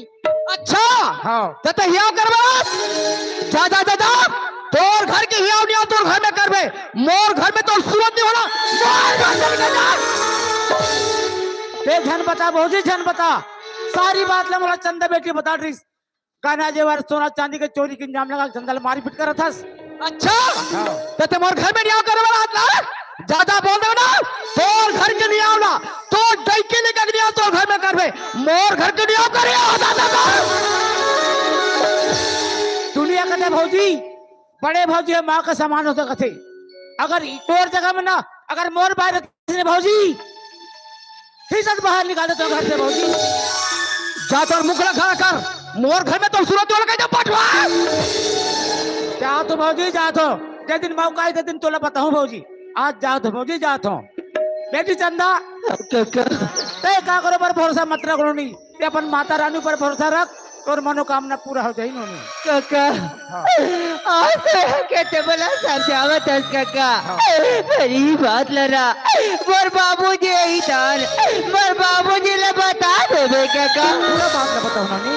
अच्छा। हाँ। त ते हियाव करबस? जा, जा, जा, जा। तोर घर के हियाव नइ आंव, तोर घर में करबे। मोर घर में तोर सूरत नइ होना। मोर घर में नइ जा। ते झन बता भौजी, झन बता। सारी बात ला मोला चंदा बेटी बता डरिस। गहना जेवर, सोना चांदी के चोरी के इल्जाम लगा के चंदा ल मारपीट करत हस। अच्छा? हाँ। त ते मोर घर में नइ आंव करे वाला हस ना? जादा बोल देव ना, तोर घर के नइ आंव ना, तोर दई के लेकर नइ आंव, तोर घर में करबे, मोर घर के नइ आंव करे, आ दादा का। दुनिया कथे भौजी, बड़े भौजी ह माँ के समान होथे कथे। अगर तोर जगह में ना, अगर मोर बाय रहतिस ना भौजी, फिसट बाहर निकाल देतेंव घर से भौजी। जा तोर मुख ला खड़ा कर, मोर घर में तोर सूरत नइ होना कहिके बटवा। जाथों भौजी, जाथों। जे दिन मौका आही, ते दिन तोला बताहूँ भौजी। आज जाथों भौजी, जाथों। बेटी चंदा, काका। ते काकरो बर भरोसा मत रख नोनी, ते अपन माता रानी ऊपर भरोसा रख, तोर मनोकामना पूरा हो जाही नोनी। काका, हाँ। आज तो के ते मोला समझावत हस काका। हाँ। मोर बाबूजी इही दान, मोर बाबूजी ला बता देबे काका। पूरा बात ला बताहूँ नोनी।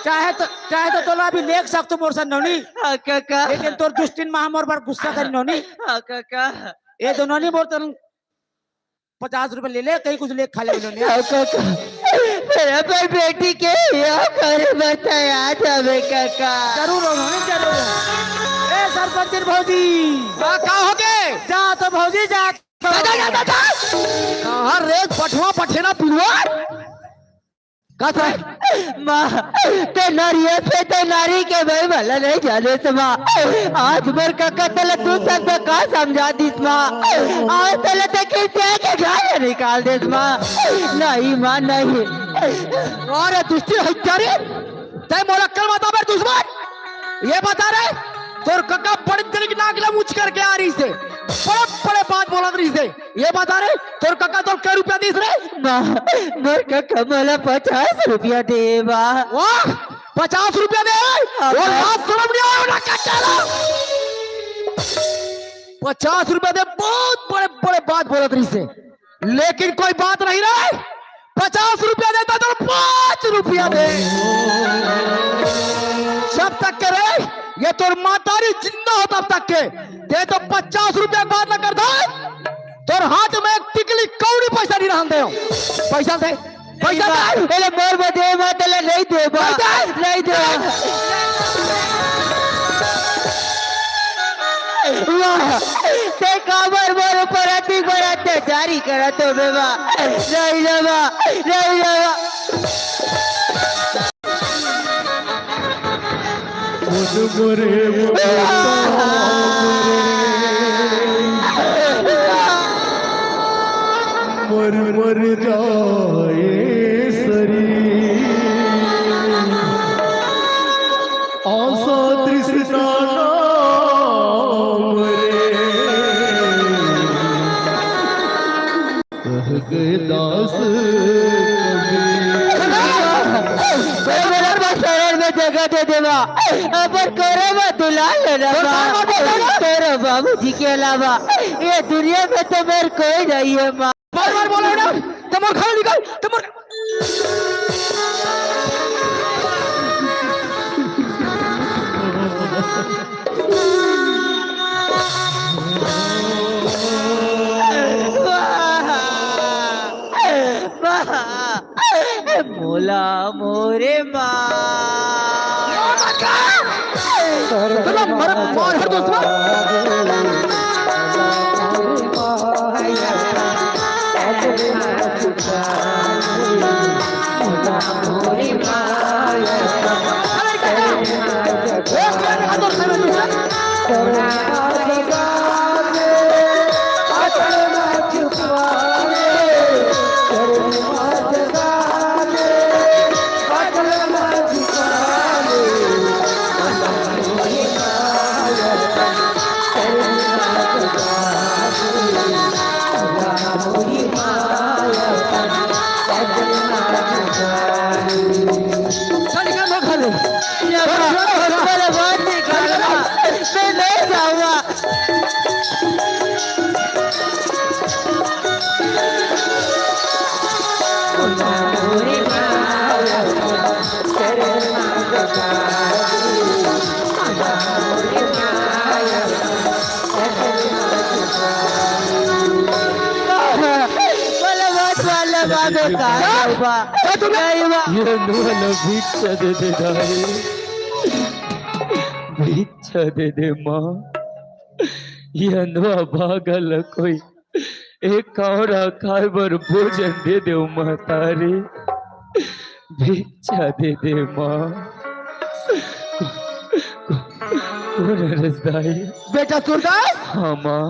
चाहे तो, चाहे तो तोला अभी लेग सकथों मोर संग नोनी। हाँ काका। लेकिन तोर दुस्तिन माँ मोर बर गुस्सा करही नोनी। हाँ काका। ए दे नोनी मोर तन पचास रुपया ले ले, कहीं कुछ ले खा ले नोनी। हाँ काका। मैं अपन बेटी के हियाव करे बर तैयार हवंव काका। जरूर हों नोनी, जरूर हों। ए सरपंचिन भौजी। हाँ, का होगे? जाथों भौजी, जाथों। जा, जा, जा, जा, जा। कहाँ रे बटवा पठेना पिलवा? का था? माँ, ते नारी हस, ते नारी के भई भला नइ जानेस माँ। आज मोर काका तोला दू शब्द का समझा दिस माँ। आज तोला ते किसे के घर ले निकाल देस माँ। नहीं माँ, नहीं। अरे दुस्ती हत्यारी, ते मोला अक्कल बता बे दुश्मन। ये बता रे, तोर काका बड़े तेरी की नाक ला ऊंच करके आ रहिस हे, बड़े बड़े बात बोलत रहिस हे। ये बता रे, तोर काका तोला कै रुपया दिस रे? माँ, मोर काका मोला पचास रुपया दे बा। वाह, पचास रुपया दे? हाँ, वो माँ। लाज शरम नइ आय ना काका ला? पचास रुपया दे, बहुत बड़े बड़े बात बोलत रहिस हे, लेकिन कोई बात नहीं रे। पचास रुपया देता तो पाँच रुपया दे। जब तक के रे ये तोर मातारी जिंदा हो तब तक के, ते तो पचास रुपया के बात ना करता। तोर हाथ में एक टिकली कौड़ी पैसा नइ रहन देंव। पैसा दे, पैसा दे। एला मोर बर दे माँ, तोला नइ दे माँ। नइ दे। नइ दे। वाह, ते काबर मोर ऊपर अति बड़ा अत्याचारी करत हो बे माँ। नइ दे माँ, नइ दे माँ। मर मर जाए शरीर। तृष्णा नाम रे। कह गए दास कबीर। तोर मेरा बा शरण में जगह दे देवा, अपन कोरे में दुलार लेना बा। तोर बाबूजी के अलावा ये दुनिया में तो मेरे कोई नहीं है माँ। बार बार बोला ना, ते मोर घर निकल, ते मोर मोला मोरे माँ। तोला मर-, मार हर दोस्त मार। चल, निकल, भाग, भाग। ये अपना बड़े बात नहीं करना। मैं नहीं जाऊंगा। वाला बात, वाला बात होता है, बा। नहीं, बा। ये नोला भिक्षा दे दे दाई। भिक्षा दे दे माँ। ये अंधवा भागल कोई एक कौड़ा खाए बर भोजन दे दे महतारी। भिक्षा दे दे माँ। को-, को-, कौन हरस दाई? बेटा सूरदास। हाँ माँ।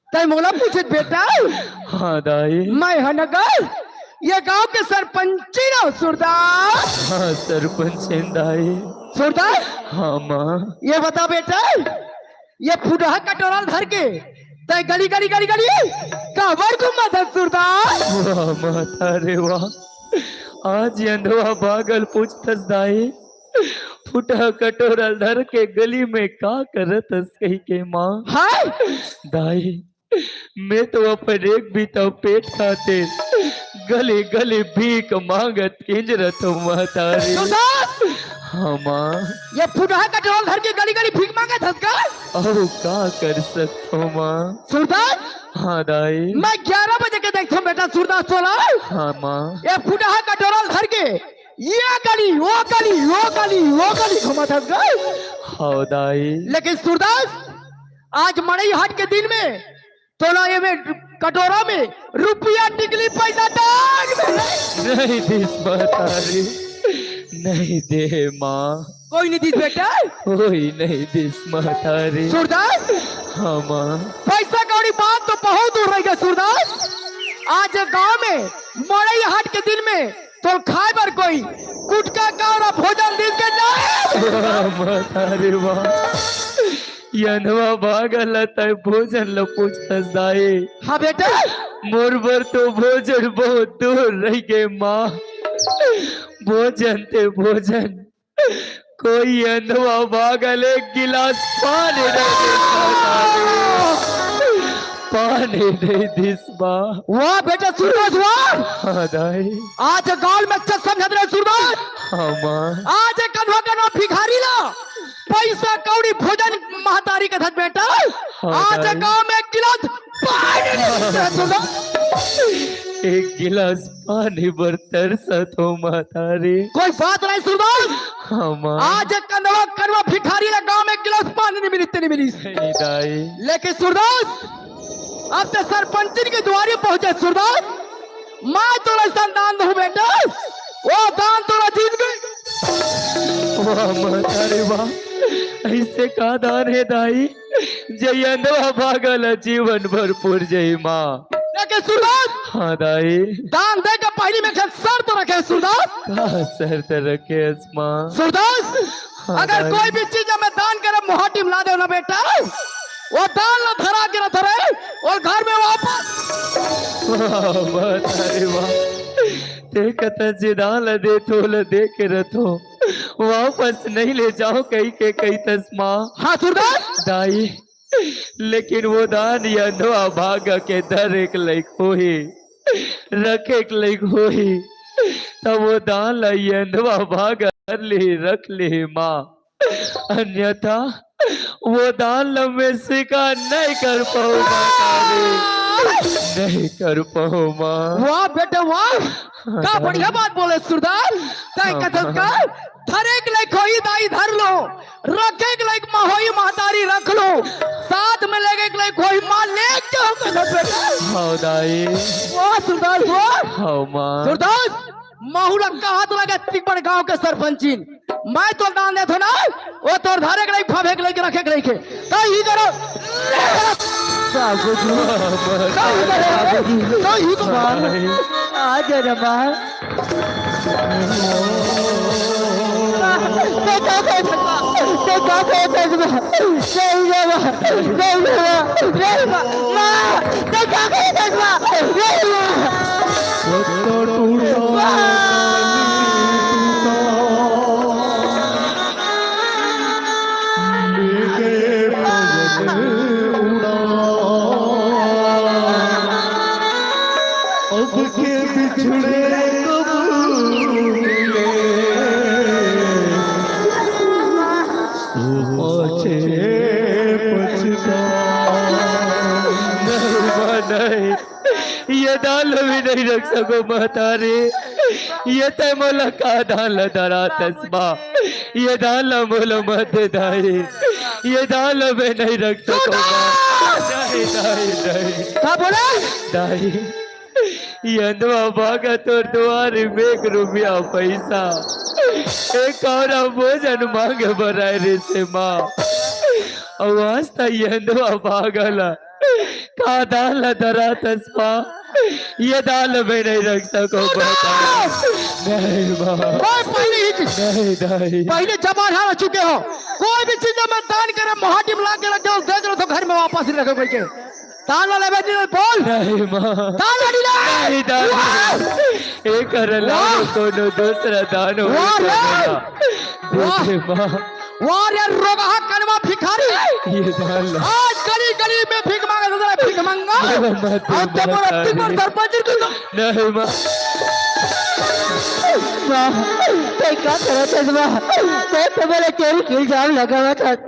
तै मोला पूछत बेटा? हाँ दाई। मैं हन गा ये गांव के सरपंची ना सूरदास। हाँ सरपंच दाई। सूरदास। हाँ माँ। ये बता बेटा, ये फुटहा कटोरा ल धर के तै गली गली गली गली काबर घूमत हस सूरदास? वाह माता रे वाह, आज ये अंधवा भागल पूछत हस दाई, फुटहा कटोरा ल धर के गली में का करत हस कहि के माँ। हाय दाई, मैं तो अपन एक बीता पेट खातिर गली गली भीख मांगत किंजरत हूँ महतारी। सूरदास! हाँ माँ। ये फुटहा कटोरा ल धर के गली गली भीख मांगत हस का? अब का कर सकत हूँ माँ। सूरदास! हाँ दाई। मैं ग्यारह बजे के देखत हूँ बेटा सूरदास तोला। हाँ माँ। ये फुटहा कटोरा ल धर के ये गली, वो गली, वो गली, वो गली घूमत हस का? हाँ दाई। लेकिन सूरदास, आज मड़ई हाट के दिन में तोला एमे कटोरा में रुपया टिकली पैसा टांग दे। नहीं दिस महतारी, नहीं दे माँ। कोई नहीं दिस बेटा? कोई नहीं दिस महतारी। सूरदास? हाँ माँ। पैसा कौड़ी बात तो बहुत दूर रह गया सूरदास। आज गांव में मड़ई हाट के दिन में तोर खाए बर कोई कुटका कौड़ा भोजन दिस के नहीं? वाह महतारी वाह। ये अंधवा भागल तै भोजन ल पूछत हस दाई। हाँ बेटा। मोर बर तो भोजन बहुत दूर रह गे माँ। भोजन ते भोजन, कोई अंधवा भागल एक गिलास पानी नहीं दिस दाई। पानी नहीं दिस माँ। वाह बेटा सूरदास वाह। हाँ दाई। आज गांव में अच्छा समझत रहे सूरदास। हाँ माँ। आज एक अंधवा कनवा भिखारी ला पैसा कौड़ी भोजन महतारी कथस बेटा। हाँ, आज दाई। गांव में एक गिलास पानी नहीं देता सुना। एक गिलास पानी बर तरसत हो महतारी। कोई बात नहीं सूरदास। हाँ माँ। आज एक कनवा कनवा भिखारी ला गांव में एक गिलास पानी नहीं मिली, नहीं मिली। नहीं दाई। लेकिन सूरदास, अब ते सरपंचिन के दुआरी पहुंचे सूरदास। मैं तोला अइसन दान दूं बेटा, वो दान तोला जीत गई। वाह महतारी वाह, अइसे का दान हे दाई, जे अंधवा भागल जीवन भर पुर जई माँ। लेकिन सूरदास, हाँ दाई। दान दे के पहिली में एक शर्त रखे सूरदास। का शर्त रखे हस माँ? सूरदास, हाँ अगर दाई। कोई भी चीज में दान करे, मोहाटी में ला देव ना बेटा, वो दान ला धरा के रख रे, वो घर में वापस। वाह, वाह, अरे वाह। ते कथस जे दान ला देथों, ला दे के रथों, वापस नहीं ले जाओं कहि के कहिथस माँ। हाँ सूरदास। दाई, लेकिन वो दान ये अंधवा भागा के धरे के लइक होही, रखे के लइक होही, त वो दान ला ये अंधवा भागा धर लेही, रख लेही माँ। अन्यथा वो दान ला मैं स्वीकार नहीं कर पाऊँ माँ, नहीं कर पाऊँ माँ। वाह बेटा वाह, का बढ़िया बात बोले सूरदास। तय हाँ, कथस हाँ। का धरे के लइक होही दाई धर लो, रखे के लइक माँ होही महतारी रख लो, साथ में लेके के लइक होही माँ ले जाओ कथस बेटा। हाँ दाई। वाह सूरदास वाह। हाँ माँ। सूरदास, महू ला कहा तो लगे तिकबड़ गांव के सरपंचिन, मैं तो दान देथों ना, वो तोर धरे के लइक, फबे के लइक, रखे के लइक हे। तय ही करो। तय ही करो। तय ही करो। आ जा रे माँ। ते का कहे सकबा? ते का कहे सकबा? नहीं रे माँ, नहीं रे माँ, नहीं माँ, माँ, ते का कहे सकबा? नहीं माँ। अब के बिछड़े कब मिले, पाछे पछता। नहीं माँ, नहीं, ये दान ला भी नहीं रख सकों महतारी। ये तय मोला का दान ला धराथस माँ, ये दान ला मोला मत दे दाई, ये दान ला मैं नहीं रख सकों माँ। नहीं, नहीं, नहीं। का बोला? दाई, ये अंधवा भागा तोर दुवारी में एक रुपया पैसा, एक कौरा भोजन मांगे बर आए रहिसे माँ। अउ आज त ये अंधवा भागा ला का दान ला धराथस माँ, ये दान ला मैं नहीं रख सकों माँ। नहीं माँ। मैं पहले ही नहीं दाई। पहले जमाना रह चुके हो, कोई भी चीज में दान करे, मोहाटी में ला के रख दो, दे दो तो घर में वापस नहीं रखों कहि के। दान ला लेबे नहीं बोल। नहीं माँ। दान ला नहीं ले। नहीं दाई। वाह! एकर अलावा वाह! कोनो दूसरा दान हो वाह रे! वाह! दे दे माँ। वाह रे रोगहा कनवा भिखारी। ये दान ला। आज गली गली में भीख मांगे तो तेरा भीख मंगा। ये मत दे अब तो माँ, मोर अति तारी। मोर सरपंच की तो नहीं माँ। माँ, ते का करत हस माँ? ते तो मोला चोरी के इल्जाम लगावत हस।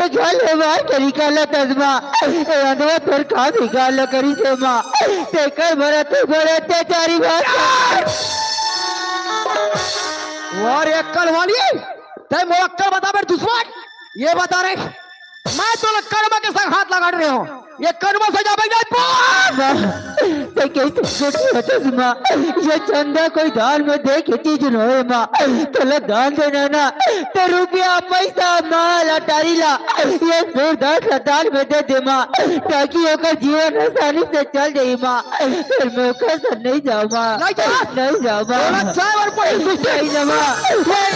ये घर ले बाहर के निकालत हस माँ। ये अंधवा तोर का बिगाड़ ला करिसे माँ? तेकर बर अति बड़े अत्याचारी बात। वाह रे अक्कल वाली, तय मोर अक्कल बता बे दुश्मन, ये बता रे, मैं तोला कड़मा के संग हाथ लगा रहे हो, ये कड़मा से जाबे नहीं बोल। ते कैसे झूठी होते माँ? ये चंदा कोई दान में दे के चीज नोहे माँ। तोला दान देना ना, तो रुपया, पैसा, माल, अटारी ला, ये सूरदास ला दान में दे दे माँ, ताकि ओकर जीवन आसानी से चल जाई माँ। फिर मैं ओकर से नहीं जाऊँ माँ। नहीं जा। नहीं जाऊँ माँ। तोला चाय और कोई नहीं जाऊँ माँ। मैं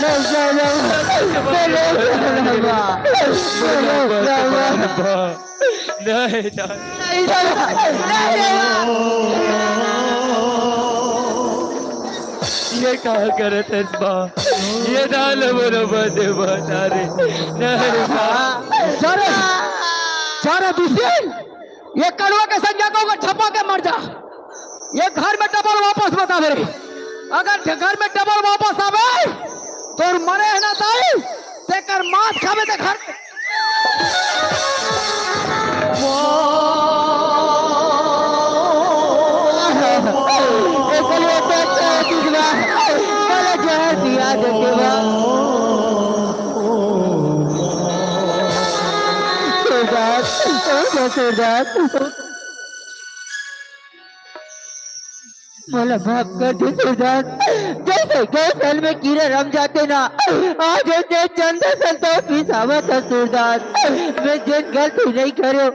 नहीं जाऊँ माँ। मैं नहीं जाऊँ माँ। मैं नहीं जाऊँ माँ। नहीं, नहीं। ये का करत हस बा? ये दान मोर बदे बता रे। नहीं बा। जा रे, जा रे दूसरी, ये कड़वा के संग जाके ओकर छपा के मर जा। ये घर में डबल वापस मत आवे रे। अगर घर में डबल वापस आवे, तोर मरे है ना दाई, तेकर मांस खावे ते घर में। एकल ये तो अच्छा है, ठीक बा। चलो, जहर पिया देते बा। सूरदास, सूरदास। मोला माफ कर दे सूरदास, जय ते गए साल में कीरा रम जाते ना, आज उसने चंदा संतोष पिसावा था सूरदास। मैं जेन गलती नहीं करे,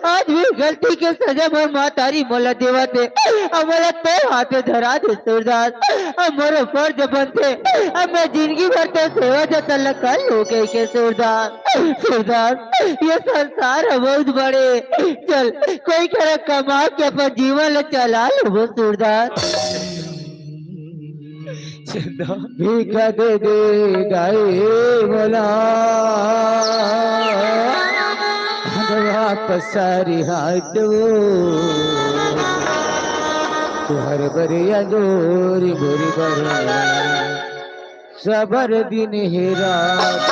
आज भी गलती के सजा मोर महतारी मोला देवत हे। अब मोला तोर हाथ में धरा दे सूरदास, अब मोरो फर्ज बनथे, अब मैं जिंदगी भर तोर सेवा जतन ला कर लूं कहिके सूरदास। सूरदास, ये संसार ह बहुत बड़े, चल कोई करा कमा के अपन जीवन ला चला लेबो सूरदास। भीख दे दे दाई मोला, हंगवा पसारी हाथ वो, तुहर बरिया जोरी बोरी बर, सबर दिन हे रात।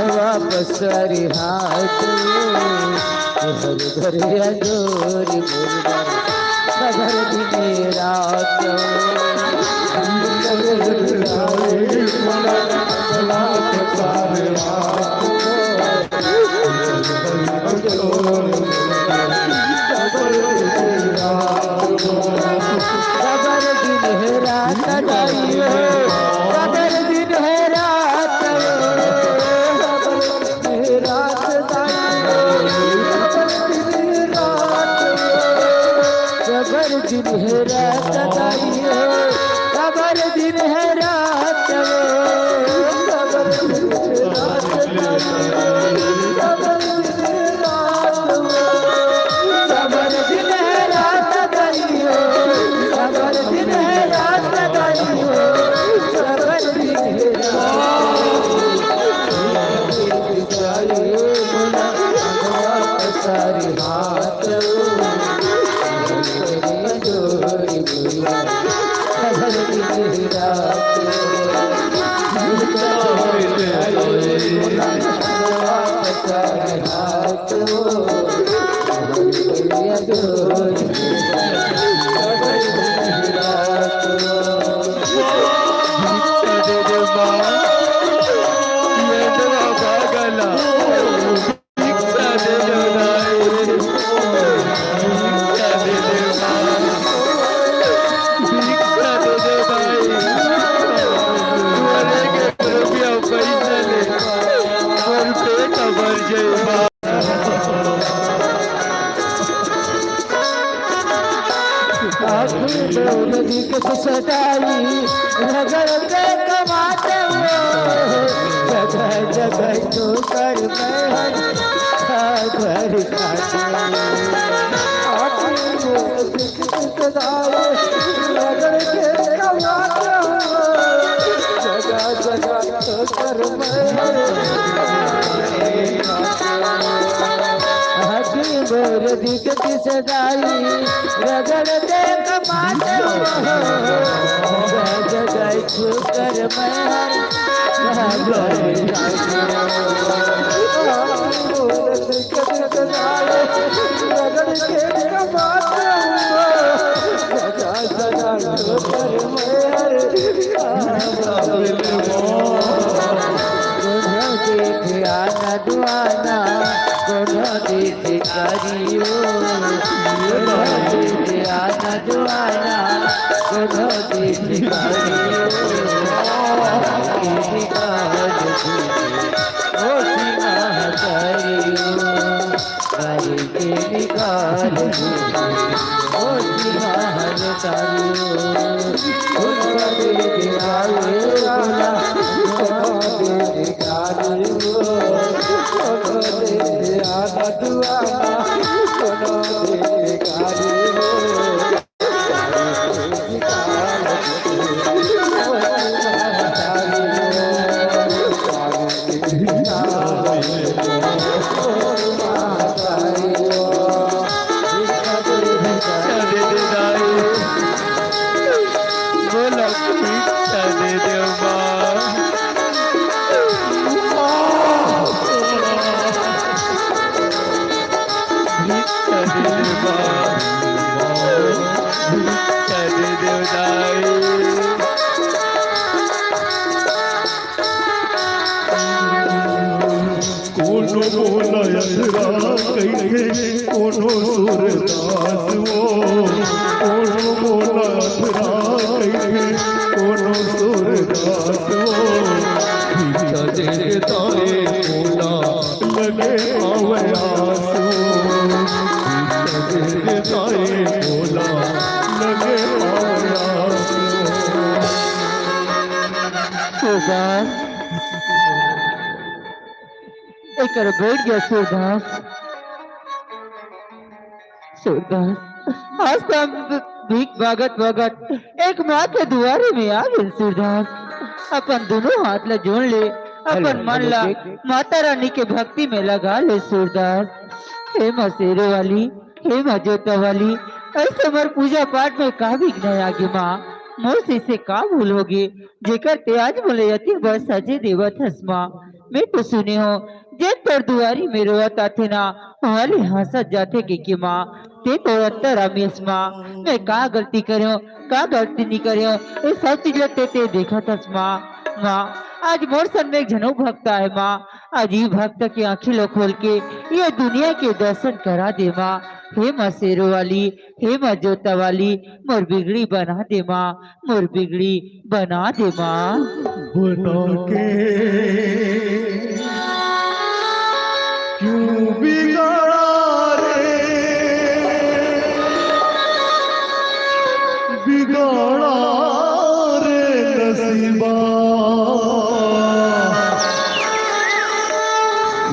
वापस हरि हाथ, हर घर अजोर मुर्गा, सगर दिन रात। सबर दिन है रात दाई हो, सबर दिन है रात हो, सबर दिन है रात दाई हो, सबर दिन है रात हो, सबर दिन है रात दाई हो, सबर दिन है रात हो, सबर दिन है रात दाई हो, सबर दिन है रात हो। सबर दिन है रात दाई हो, सबर दिन है रात दाई हो, सबर दिन है रात। सारी हाथ जोड़ी बोला, सबर दिन है रात। सारी हाथ सदाई रगड़ के कमाते हो, जगह जगह तो कर मैं हर घर खाते। सदाई रगड़ के कमाते हो, जगह जगह तो कर मैं हर घर खाते। हकी मोर दिख दिसदाई रगड़ दे कमाते हो, जगह जगह छू कर मैं हर घर रगड़ के कमाते हो, जगह जगह छू कर मैं हर कोनो देखे आना दुआना, कोनो देखे करियो, कोनो देखे आना दुआना, कोनो देखे करियो। ओ सिंह करियो। करके निकाल दे, ओ जिहान तारू, ओ कभी दिखाए बोला, ओ कभी दिखाए, ओ कभी दिखाए दुआ, ओ कभी दिखाए। मोला अधरा कहिथे कोनो सूरदास वो, कोनो मोला अधरा कहिथे कोनो सूरदास वो। भिक्षा दे दे ताए मोला लगे पावे आस वो, भिक्षा दे दे ताए मोला लगे पावे आस वो। सूरदास, एकर बैठ गया सूरदास। सूरदास, आज तो हम भीख मांगत मांगत एक माँ के दुआरे में आ गए सूरदास। अपन दोनों हाथ ला जोड़ ले, अपन हेलो, मन हेलो, ला चेक। माता रानी के भक्ति में लगा ले सूरदास। हे माँ शेरों वाली, हे माँ जोता वाली, ऐसे हमर पूजा पाठ में का विघ्न आगे माँ? मोर से, से का भूल होगे, जेकर ते आज मोला अति बर सजे देवत हस माँ? मैं तो सुने हो, जे तोर दुआरी में रोवत आथे ना, वाले हंसत जाथे के, के माँ, ते तो अंतर आमिस माँ, मैं का गलती करेंव, का गलती नहीं करेंव, ये सब चीज ला ते, ते देखत हस माँ। माँ, आज मोर सन में एक झनो भक्त आए माँ, आज ये भक्त के आँखी लो खोल के ये दुनिया के दर्शन करा दे माँ। हे माँ शेरों वाली, हे माँ जोता वाली, मोर बिगड़ी बना दे माँ, मोर बिगड़ी बना दे माँ। बना के क्यों बिगाड़ा रे, बिगाड़ा रे नसीबा।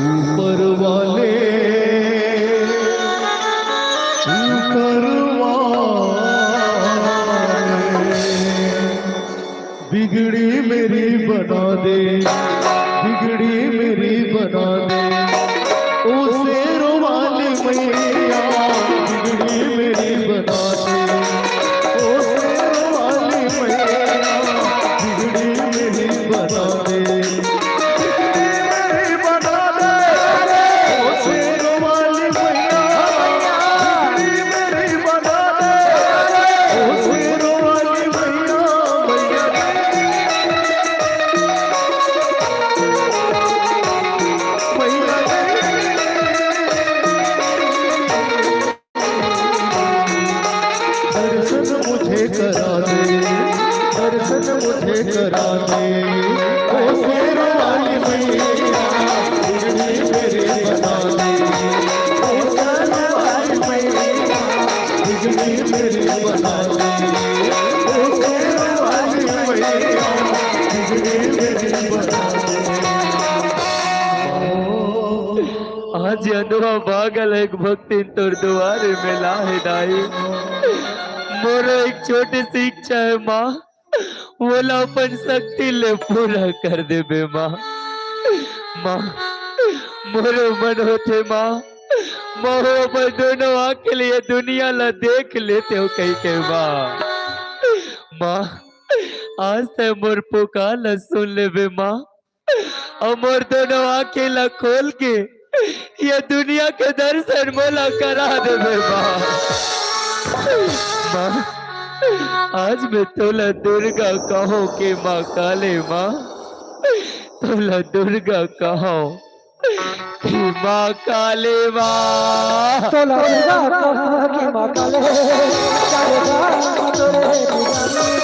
ऊपर वाले, ऊपर वाले, बिगड़ी मेरी बना दे, बिगड़ी मेरी बना दे, ओ शेरों वाली मैया, बिगड़ी मेरी बना दे, ओ शेरों वाली मैया, बिगड़ी मेरी बना दे। दर्शन मुझे करा दे, दर्शन मुझे करा दे, ओ शेरों वाली मैया, बिगड़ी मेरी बना दे, ओ शेरों वाली मैया, बिगड़ी मेरी बना दे, ओ शेरों वाली मैया, बिगड़ी मेरी बना दे। आज अनवा बागल एक भक्तिन तोर दुआरे में लाहे दाई। मोरो एक छोटी सी इच्छा है माँ, वोला अपन शक्ति ले पूरा कर देबे माँ। माँ, मोरो मन होथे माँ, मोरो अपन दोनों आँख ले ये दुनिया ला देख लेतेंव कहिके माँ। माँ, आज ते मोर पुकार ला सुन लेबे माँ। अउ मोर दोनों आँखी ला खोल के ये दुनिया के दर्शन मोला करा देबे माँ। माँ, आज मैं तोला दुर्गा कहूँ के माँ काली माँ, तोला दुर्गा कहूँ के माँ काली माँ। तोला दुर्गा कहूँ के माँ काली, चारों धाम तोरे पुजारी।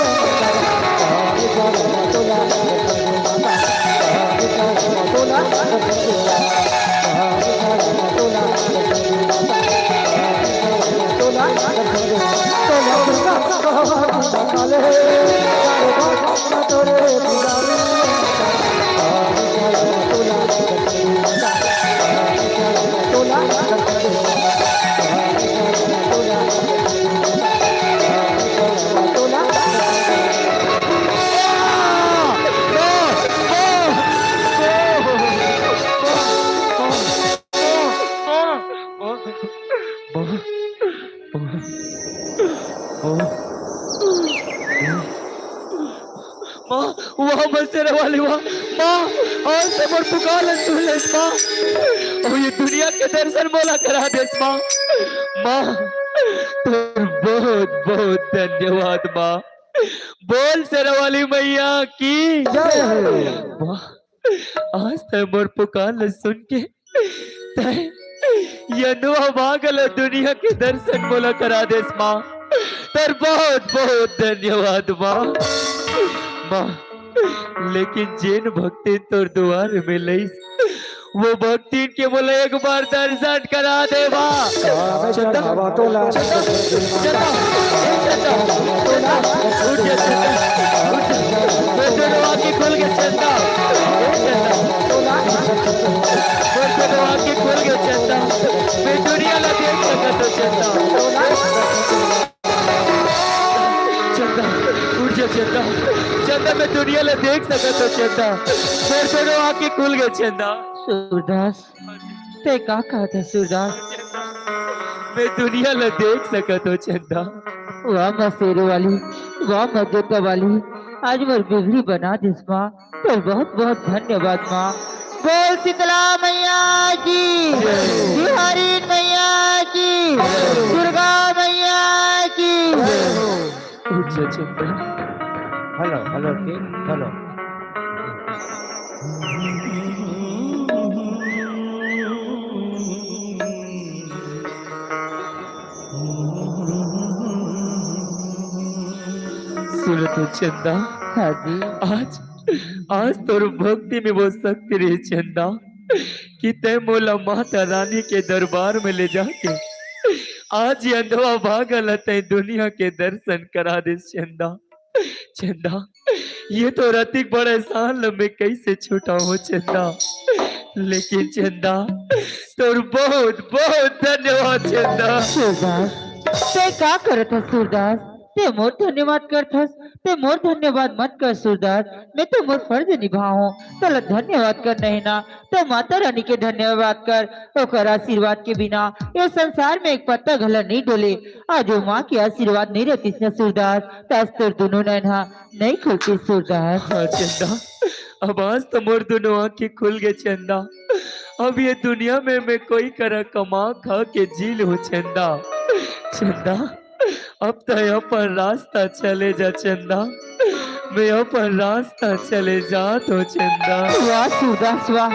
माँ, वाह, माँ शेरा वाली, वाह। माँ, आज तो मोर पुकार ला सुन लेस, माँ। अउ ये दुनिया के दर्शन मोला करा देस, माँ। माँ, तोर बहुत, बहुत धन्यवाद, माँ। बोल शेरा वाली मैया की जय हो। माँ, आज तो मोर पुकार ला सुन के तैं ये अंधवा भाग ल दुनिया के दर्शन मोला करा देस माँ। तोर बहुत बहुत धन्यवाद माँ। माँ, लेकिन जेन भक्तिन तोर दुआर में लइस, वो भक्तिन के मोला एक बार दर्शन करा दे माँ। चंदा, चंदा, चंदा, ए चंदा, चंदा, उठ जा चंदा, उठ जा। मोर दोनों आँखें खुल गे चंदा, ए चंदा, मोर दोनों आँखें खुल गे चंदा, मैं दुनिया ला देख सकत हों चंदा। चंदा, उठ जा चंदा, चंदा मैं दुनिया ला देख सकत हों चंदा, मोर दोनों आँखें खुल गे चंदा। सूरदास, तैं का कहत हस सूरदास? मैं दुनिया ला देख सकत हों चंदा। वाह माँ शेरों वाली, वाह माँ जोता वाली, आज मोर बिगड़ी बना देस माँ, तोर बहुत बहुत धन्यवाद माँ। बोल शीतला मैया की, बिहारी मैया की, दुर्गा मैया की। उठ जा चंदा। हेलो, हेलो, के? हेलो। सुन तो चंदा। हाँ जी। आज, आज तोर भक्ति में वो शक्ति रहे चंदा, कि तैं मोला माता रानी के दरबार में ले जाके आज ये अंधवा भागा ल तैं दुनिया के दर्शन करा देस चंदा। चंदा, ये तोर अतिक बड़ एहसान ल मैं कइसे छुटाहूँ चंदा। लेकिन चंदा, तोर बहुत बहुत धन्यवाद चंदा। सूरदास, तैं का करत हस सूरदास? तैं मोर धन्यवाद करत हस, तैं मोर धन्यवाद मत कर सूरदास। मैं तो मोर फर्ज निभाहूँ, तोला धन्यवाद करना हे ना, त माता रानी के धन्यवाद कर। ओकर आशीर्वाद के बिना ये संसार में एक पत्ता घला नइ डोले। आज वो माँ के आशीर्वाद नइ रहतिस न सूरदास, त आज तोर दुनों नैन हा नइ खुलतिस सूरदास। हाँ चंदा, अब आज तो मोर दुनों आँखें खुल गे चंदा। अब ये दुनिया में मैं कोई करा कमा खा के जी लूँ चंदा। चंदा, अब तैं अपन रास्ता चले जा चंदा, मैं अपन रास्ता चले जात हों चंदा। वाह सूरदास वाह,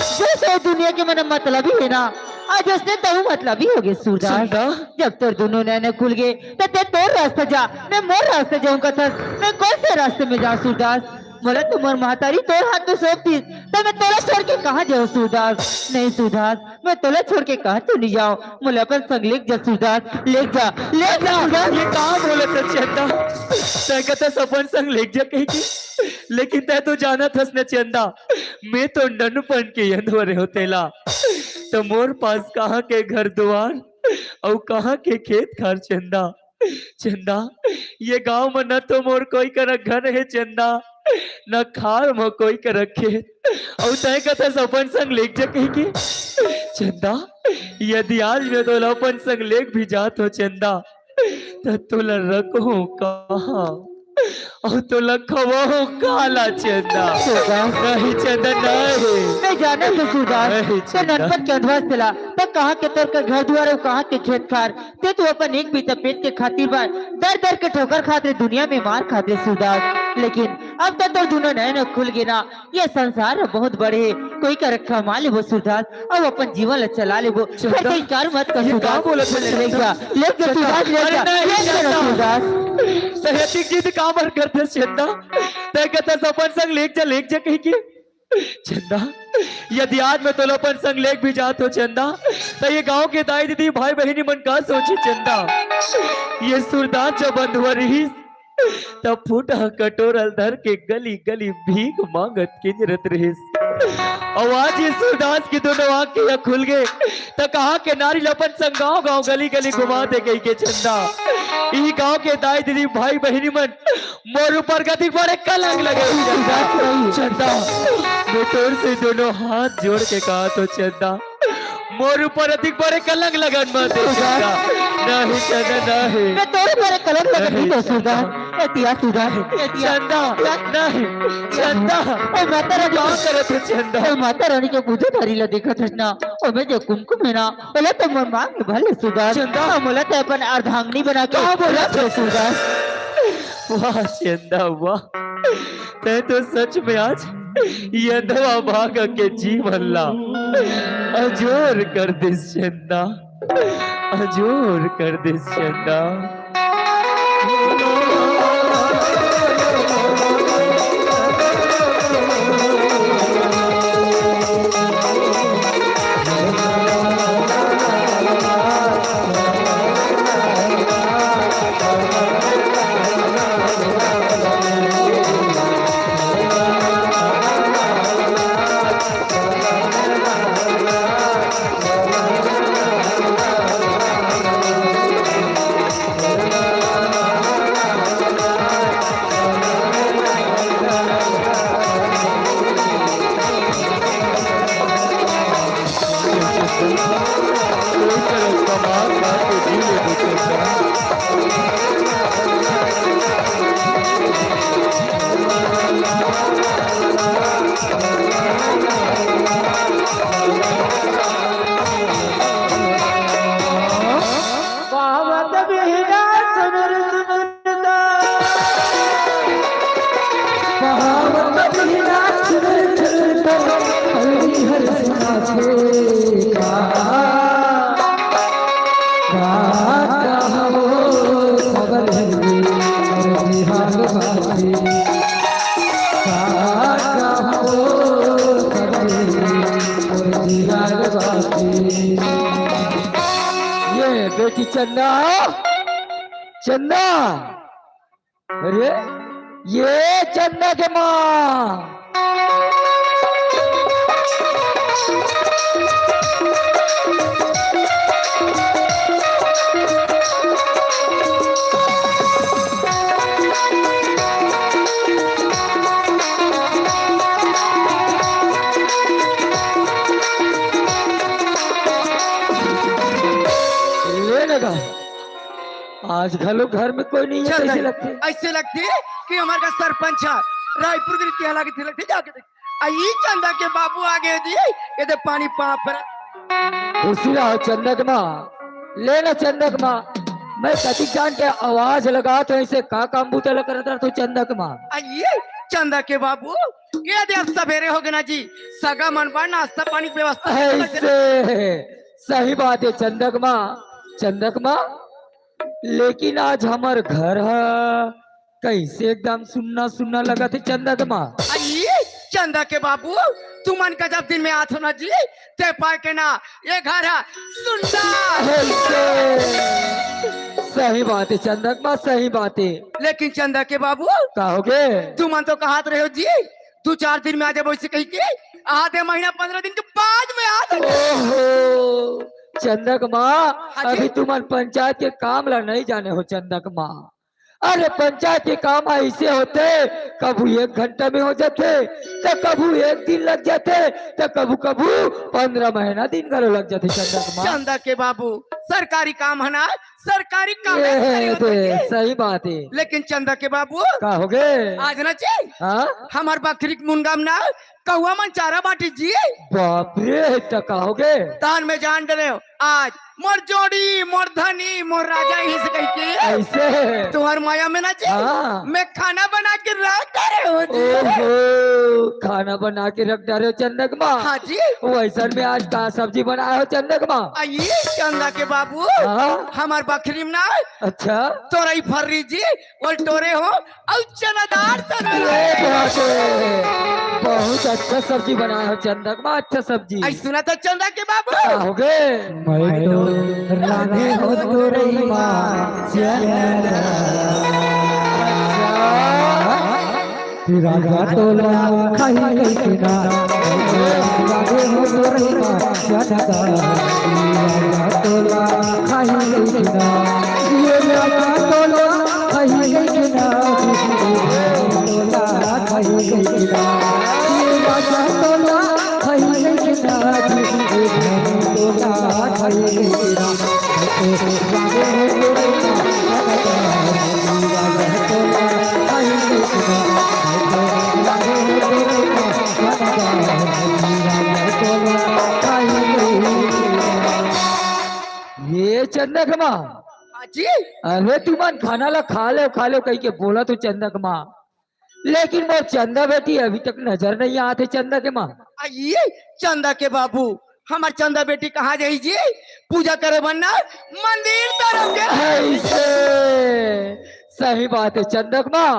जइसे दुनिया के मन मतलबी हे ना, आज अइसने तहूँ मतलबी हो गे सूरदास। चंदा। जब तोर दुनों नैन खुल गे, त तैं तोर रास्ता जा, मैं मोर रास्ता जाहूँ कथस, मैं कोन से रास्ते में जाहूँ सूरदास? मोला तो मोर महतारी तोर हाथ में सौंप दिस, त मैं तोला छोड़ के कहाँ जाहूँ सूरदास? नहीं सूरदास, मैं तोला छोड़ के कहाँ तो नइ जाहूँ। मोला अपन संग लेग जा सूरदास, लेग जा, लेग जा सूरदास। ये का बोलत हस चंदा? तैं कहत हस अपन संग लेग जा कहिके, लेकिन तैं तो जानत हस न चंदा, मैं तो ननपन के अंधवा रहेंव तेला, त मोर पास कहाँ के घर दुवार अउ कहाँ के खेत खार चंदा। चंदा, ये गांव में न तो मोर कोई करा घर हे चंदा, न खार में कोई करा खेत। अउ तैं कहत हस अपन संग लेग जा कहिके। चंदा, यदि आज मैं तोला अपन संग लेग भी जात हों चंदा, त तोला रखहूँ कहाँ? अउ तोला खवाहूँ काला चंदा? चंदा। नहीं चंदा, नहीं। मैं जानत हों सूरदास, नहीं तैं चंदा। ननपन के अंधवा हस तेला, त कहाँ के तोर के घर दुवार अउ कहाँ के खेत खार, तैं तो अपन एक बीता पेट के खातिर बर दर दर के ठोकर खात रहे, दुनिया में मार खात रहे सूरदास। लेकिन अब तो तोर दुनों नैन खुल गे ना, ये संसार ह बहुत बड़े हे, कोई करा कमा लेबो सूरदास, अउ अपन जीवन ला चला लेबो। चंदा, फेर तैं इनकार मत कर ये का सूरदास। बोलत हस लेग जा, चंदा? लेग जा चंदा, सूरदास, लेग अरे जा, नहीं लेग जा चंदा। सूरदास। तैं अतिक जिद काबर करत हस चंदा? तैं कहत हस अपन संग लेग जा, लेग जा कहिके। चंदा, यदि आज मैं तोला अपन संग लेग भी जात हों चंदा, त ये गांव के दाई दीदी भाई बहिनी मन का सोचही चंदा? ये सूरदास जब अंधवा रहिस, तब फूटा कटोरा ल धर के गली गली भीख मांगत किंजरत रहिस। अउ आज ये सूरदास के दुनों आँखें खुल गे, त कहाँ के नारी ल अपन संग गांव गांव गली गली घुमाथे कहिके चंदा। इही गांव के दाई दीदी भाई बहिनी मन मोर ऊपर कतिक बड़े कलंक लगे हे चंदा। चंदा, मैं तोर से दुनों हाथ जोड़ के कहत हों चंदा, मोर ऊपर अतिक बड़े कलंक लगन मत दे चंदा। नहीं चंदा, नहीं। मैं तोर ऊपर कलंक लगन नहीं दूँ सूरदास। एतिया सूरदास, एतिया। चंदा, नहीं, चंदा। ए माता रानी का करत हस चंदा? ए माता रानी के मुझे धरी ला देखत हस ना, ओमे जे कुमकुम हे ना, ओला तो मोर मांग में भर ले सूरदास। चंदा। अउ मोला तो अपन अर्धांगिनी बना के का बोलत हस सूरदास? वाह चंदा वाह, तैं तो सच में आज ये अंधवा भागा के जीवन ला अजोर कर दिस चंदा, अजोर कर दिस चंदा। ये बेटी चंदा, चंदा, अरे, ये चंदा के माँ। ले लगा। आज घलो घर में कोई नहीं है, चल कैसे रही। लगथे? ऐसे लगथे कि हमर का सरपंच ह, रायपुर के रितिया लागे थे, लगथे जाके देख। आ ई चंदा के बाबू आगे जी, ये दे पानी पाप पर। खुशी रहो चंदा के माँ, ले ना चंदा के माँ। मैं कतिक जान के आवाज लगात हँव, ऐसे का काम बूता ल करत रह तू चंदा के माँ? आ ई चंदा के बाबू, ये दे अब सवेरे हो गे ना जी, सगा मन बर नाश्ता पानी के व्यवस्था ऐसे, सही बात है चंदा के माँ, चंदा के माँ। लेकिन आज हमर घर ह कैसे एकदम सुन्ना सुन्ना लगत हे चंदा के माँ। अई चंदा के बाबू, तुमन का जब दिन में आत हो ना जी, ते पाए के ना ये घर ह सुन्ना। ऐसे। सही बात है चंदा के माँ, सही बात है। लेकिन चंदा के बाबू, का हो गे? तुमन तो कहत रहे हो जी, दू चार दिन में आ जाबो, ऐसे कही के आधे महीना पंद्रह दिन के बाद में आ जाबो। ओहो, चंदा के माँ, हाँ जी। अभी तुमन पंचायत के काम ला नहीं जाने हो चंदा के माँ। अरे पंचायत के काम ऐसे होथे, कभू एक घंटा में हो जाथे, त कभू एक दिन लग जाथे, त कभू कभू पंद्रह महीना दिन घलो लग जाथे चंदा के माँ। चंदा के बाबू, सरकारी काम है ना, सरकारी काम ये है, सरकारी होथे दे, जी। सही बात है। लेकिन चंदा के बाबू, का हो गे? आज ना जी, हाँ? हमर बखरी के मुनगा म ना कौआ मन चारा बांटी जी। बाप रे, त का हो गे? तहन मैं जान डरे हँव, आज मोर जोड़ी, मोर धनी, मोर राजा ही से कही के ऐसे। तुहर मया में ना जी, हाँ। मैं खाना बना के रख डरे हँव जी। ओहो, खाना बना के रख डरे हो चंदा के माँ। हाँ जी। वैसन में आज का सब्जी बनाए हो चंदा के माँ? अई चंदा के बाबू, हाँ? हमर बखरी म ना, अच्छा। तोरई फर्री जी, ओल टोरे हँव, अउ चनादार सब्जी। अरे बाप रे, बहुत अच्छा सब्जी बनाए हो चंदा के माँ, अच्छा सब्जी। अई सुना तो चंदा के बाबू। का हो गे? मैं तो रांधे हँव तोरई माँ चनादार। राजा तोला खाही कहिके ना, रांधे हँव तोरई माँ चनादार। राजा तोला खाही कहिके ना, ये राजा तोला खाही कहिके ना, तोला खाही कहिके ना, ये राजा तोला खाही कहिके ना, तोला खाही कहिके ना। ये चंदा के माँ। हाँ जी। अरे तुमन खाना ला खा लेव, खा लेव कहिके बोलत हँव चंदा के माँ। लेकिन मोर चंदा बेटी अभी तक नजर नहीं आत हे चंदा के माँ। अई चंदा के बाबू, हमर चंदा बेटी कहाँ जाही जी? पूजा करे बर ना मंदिर तरफ के। ऐसे सही बात हे चंदा के माँ,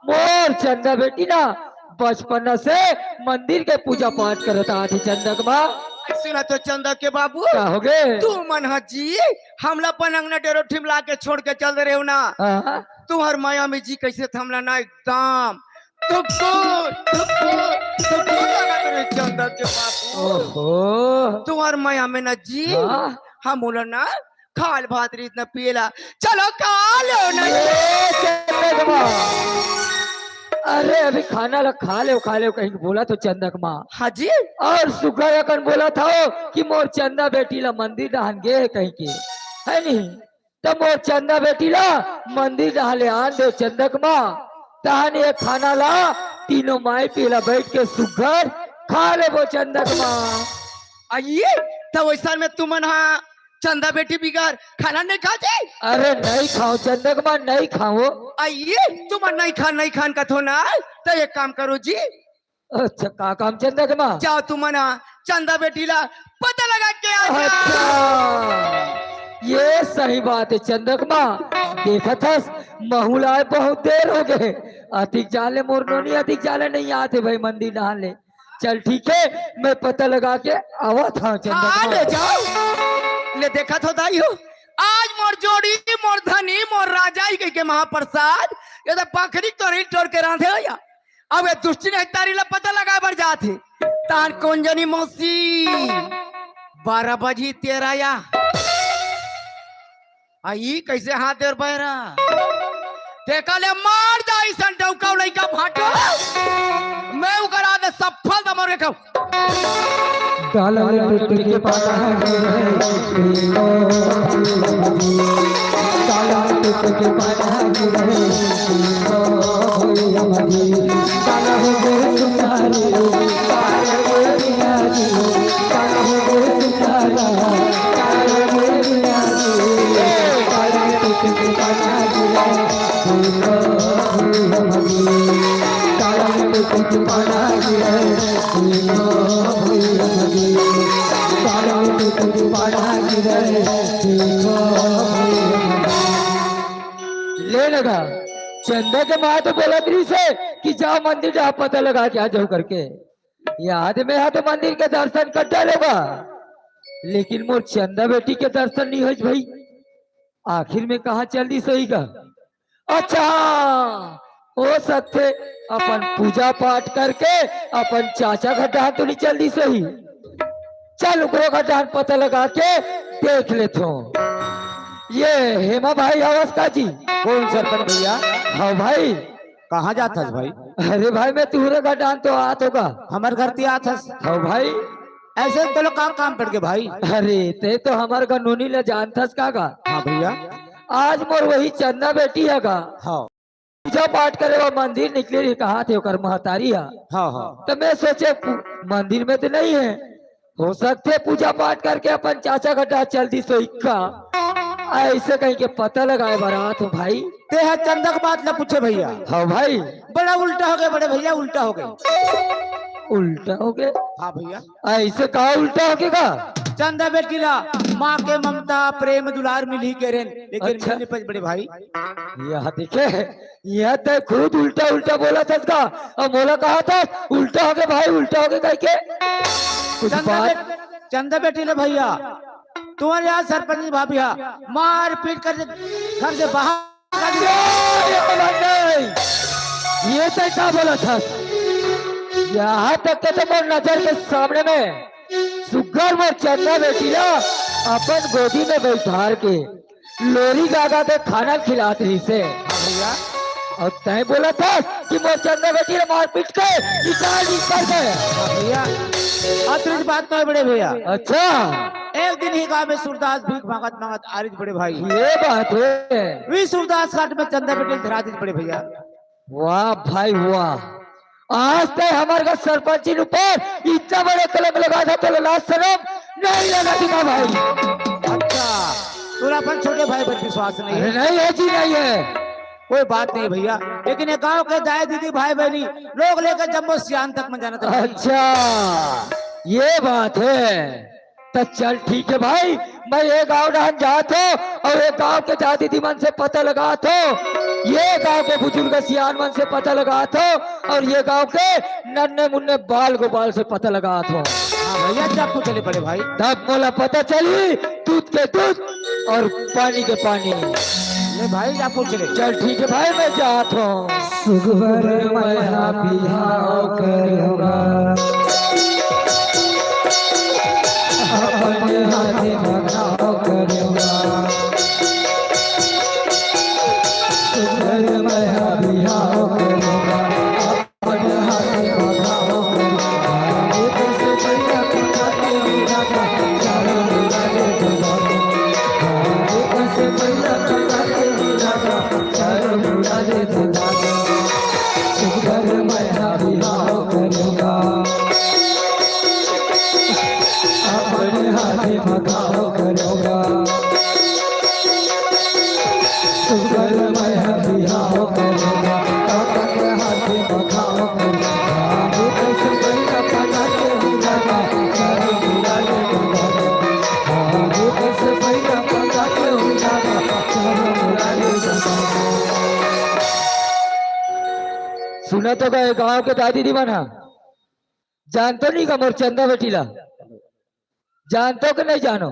मोर चंदा बेटी ना बचपन से मंदिर के पूजा पाठ करत आत हे चंदा के माँ। सुना तो चंदा के बाबू, का होगे? तुमन ह जी हमला अपन अंगना डेरो ठिमला के छोड़ के चल दे रहे हो ना। हाँ। तुहर मया में जी कैसे थमला ना एकदम टुकुर, टुकुर, टुकुर लगत रहे चंदा के बाबू। ओहो। तुहर मया में ना जी, हाँ। हम बोला ना, खाल भात रीत न पिएला। चलो खा लो ना। ए, चंदा के माँ। अरे अभी खाना ला खा लेव, खा लेव कहिके बोलत हों चंदा के माँ। हाँ जी। अउ सुग्घर अकन बोलत हों कि मोर चंदा बेटी ला मंदिर डहान गे हे कहिके, हे नहीं? त मोर चंदा बेटी ला मंदिर डहान ले आन देव चंदा के माँ, तहन ये खाना ला तीनों माई पीला बैठ के सुग्घर खा लेबो चंदा के माँ। आइए, त वैसन में तुमन हा चंदा बेटी बिगर खाना नहीं खाते? अरे नहीं खाओं चंदा के माँ, नहीं खाओं। आइए, तुमन नहीं खान, नहीं खान कथो ना, त एक काम करो जी। अच्छा, का काम चंदा के माँ? जाओ तुमन हा चंदा बेटी ला पता लगा के आ जाओ। अच्छा, ये सही बात हे चंदा के माँ। देखत हस, महू ला आए बहुत देर होगे। अतिक जाले मोर नोनी, अतिक जाले नहीं आत हे भाई मंदिर डहान ले। चल ठीक हे, मैं पता लगा के आवत हों चंदा के माँ। ले जाओ। ले देखत हो दाई हो, आज मोर जोड़ी, मोर धनी, मोर राजा ही कहिके महाप्रसाद, ये तो पाखरी टोरी टोर के रांधे हो या। अब ये दुष्टी नहीं तारी ला पता लगाए बर जात हे। तान कोन जनी मौसी, बारह बजी तेरा या। आ, ई कैसे हाथ देर बैरा? तेका ले मार जाई सन डौका लइका फाटो। मैं उकर आदे सफल दमर के कहूँ। डालन टूट के पाना गिरे, डालन टूट के पाना गिरे, डालन हो गए तुम्हारे, ले लगा, चंदा के माँ तो बोलत रहिस हे कि जा मंदिर जा पता लगा के आ जाओ करके। याद में हा तो मंदिर के दर्शन कर डालेगा, लेकिन मोर चंदा बेटी के दर्शन नहीं होइस भाई। आखिर में कहाँ चल दिस होही गा? अच्छा, हो सकथे अपन पूजा पाठ करके अपन चाचा घर डहान तो नहीं चल दिस होही। चल ओकरो घर डहान पता लगा के देख लेथों। ये हेमा भाई हवस का जी? कौन सरपंच भैया? हाँ भाई। कहाँ जात हस भाई? अरे भाई, मैं तुहरे घर डहान तो आत हों गा। हमर घर ती आत हस? हाँ भाई। ऐसे तो लोग काम, काम पड़ गए भाई। अरे, ते तो हमर घर नोनी ला जानत हस का गा? हाँ भैया। आज मोर वही चंदा बेटी हे गा। हाँ। पूजा पाठ करे बर मंदिर निकले रही, कहाथे ओकर महतारी हा। हाँ, हाँ। त मैं सोचे पु-, मंदिर में तो नहीं हे, हो सकथे पूजा पाठ करके अपन चाचा घर डहान चल दिस होही का। ऐसे कहिके पता लगाए बर आत हों भाई। ते हा चंदा के बात ला पूछे भैया। हाँ भाई। बड़ा उल्टा हो गया बड़े भैया, उल्टा हो गया। उल्टा हो गया? हाँ भैया। ऐसे का उल्टा हो गया का? चंदा बेटी ला माँ के ममता, प्रेम, दुलार मिलही के रेन, लेकिन अच्छा। मिल नहीं पाइस बड़े भाई। यह देखे, यह ते खुद उल्टा उल्टा बोलत हस का, अउ मोला कहत हस उल्टा हो गया भाई, उल्टा हो गया कहिके। कुछ चंदा बात बे-, चंदा बेटी ले भैया, तुम्हारे यहाँ सरपंच भाभी हा मार पीट कर घर से बाहर ये, ये, ये ते का बोलत हस? यहाँ तक के तो मोर नजर के सामने में सुग्घर मोर चंदा बेटी ला अपन गोदी में बैठार के लोरी गा गा के खाना खिलात रहिस हे। हाँ भैया। अउ तैं बोलत हस कि मोर चंदा बेटी ला मारपीट के निकाल दी कर दे। हाँ भैया। अतरीच बात नहीं बड़े भैया। अच्छा। एक दिन ही गाँव में सूरदास भीख मांगत मांगत आरिस बड़े भाई। ये बात हे। वी सूरदास घाट में चंदा बेटी धरा दिस बड़े भैया। वाह भाई वाह, आज तक हमर घर सरपंच जी ऊपर इतना बड़े कलंक लगा था, तो लाज शरम नहीं लगा दिखा भाई। अच्छा, तोला अपन छोटे भाई पर विश्वास नहीं अरे है? नहीं है जी, नहीं है। कोई बात नहीं भैया, लेकिन ये गांव के दाई दीदी भाई बहनी लोग लेकर जम्मो सियान तक में जाना था भाई। अच्छा, ये बात है। त चल ठीक हे भाई, मैं ये गांव डहन जात हों अउ ये गांव के दाई दीदी मन से पता लगात हों, ये गांव के बुजुर्ग सियान मन से पता लगात हों अउ ये गांव के नन्हे मुन्ने बाल गोपाल से पता लगात हों। हाँ भैया, जा पूछ ले बड़े भाई। तब मोला पता चलही दूध के दूध अउ पानी के पानी। ले भाई, जा पूछ ले। चल ठीक हे भाई, मैं जात हों। सुखबर मैं हा बिहाव करूँगा, अपन हाथे म घाव करूँगा। सुखबर मैं हा बिहाव करूँगा, अपन हाथे म घाव करूँगा। सुनत हो गा, गांव के दाई दीदी मन ह, जानथो नहीं का मोर चंदा बेटी ला? जानथो कि नहीं जानो?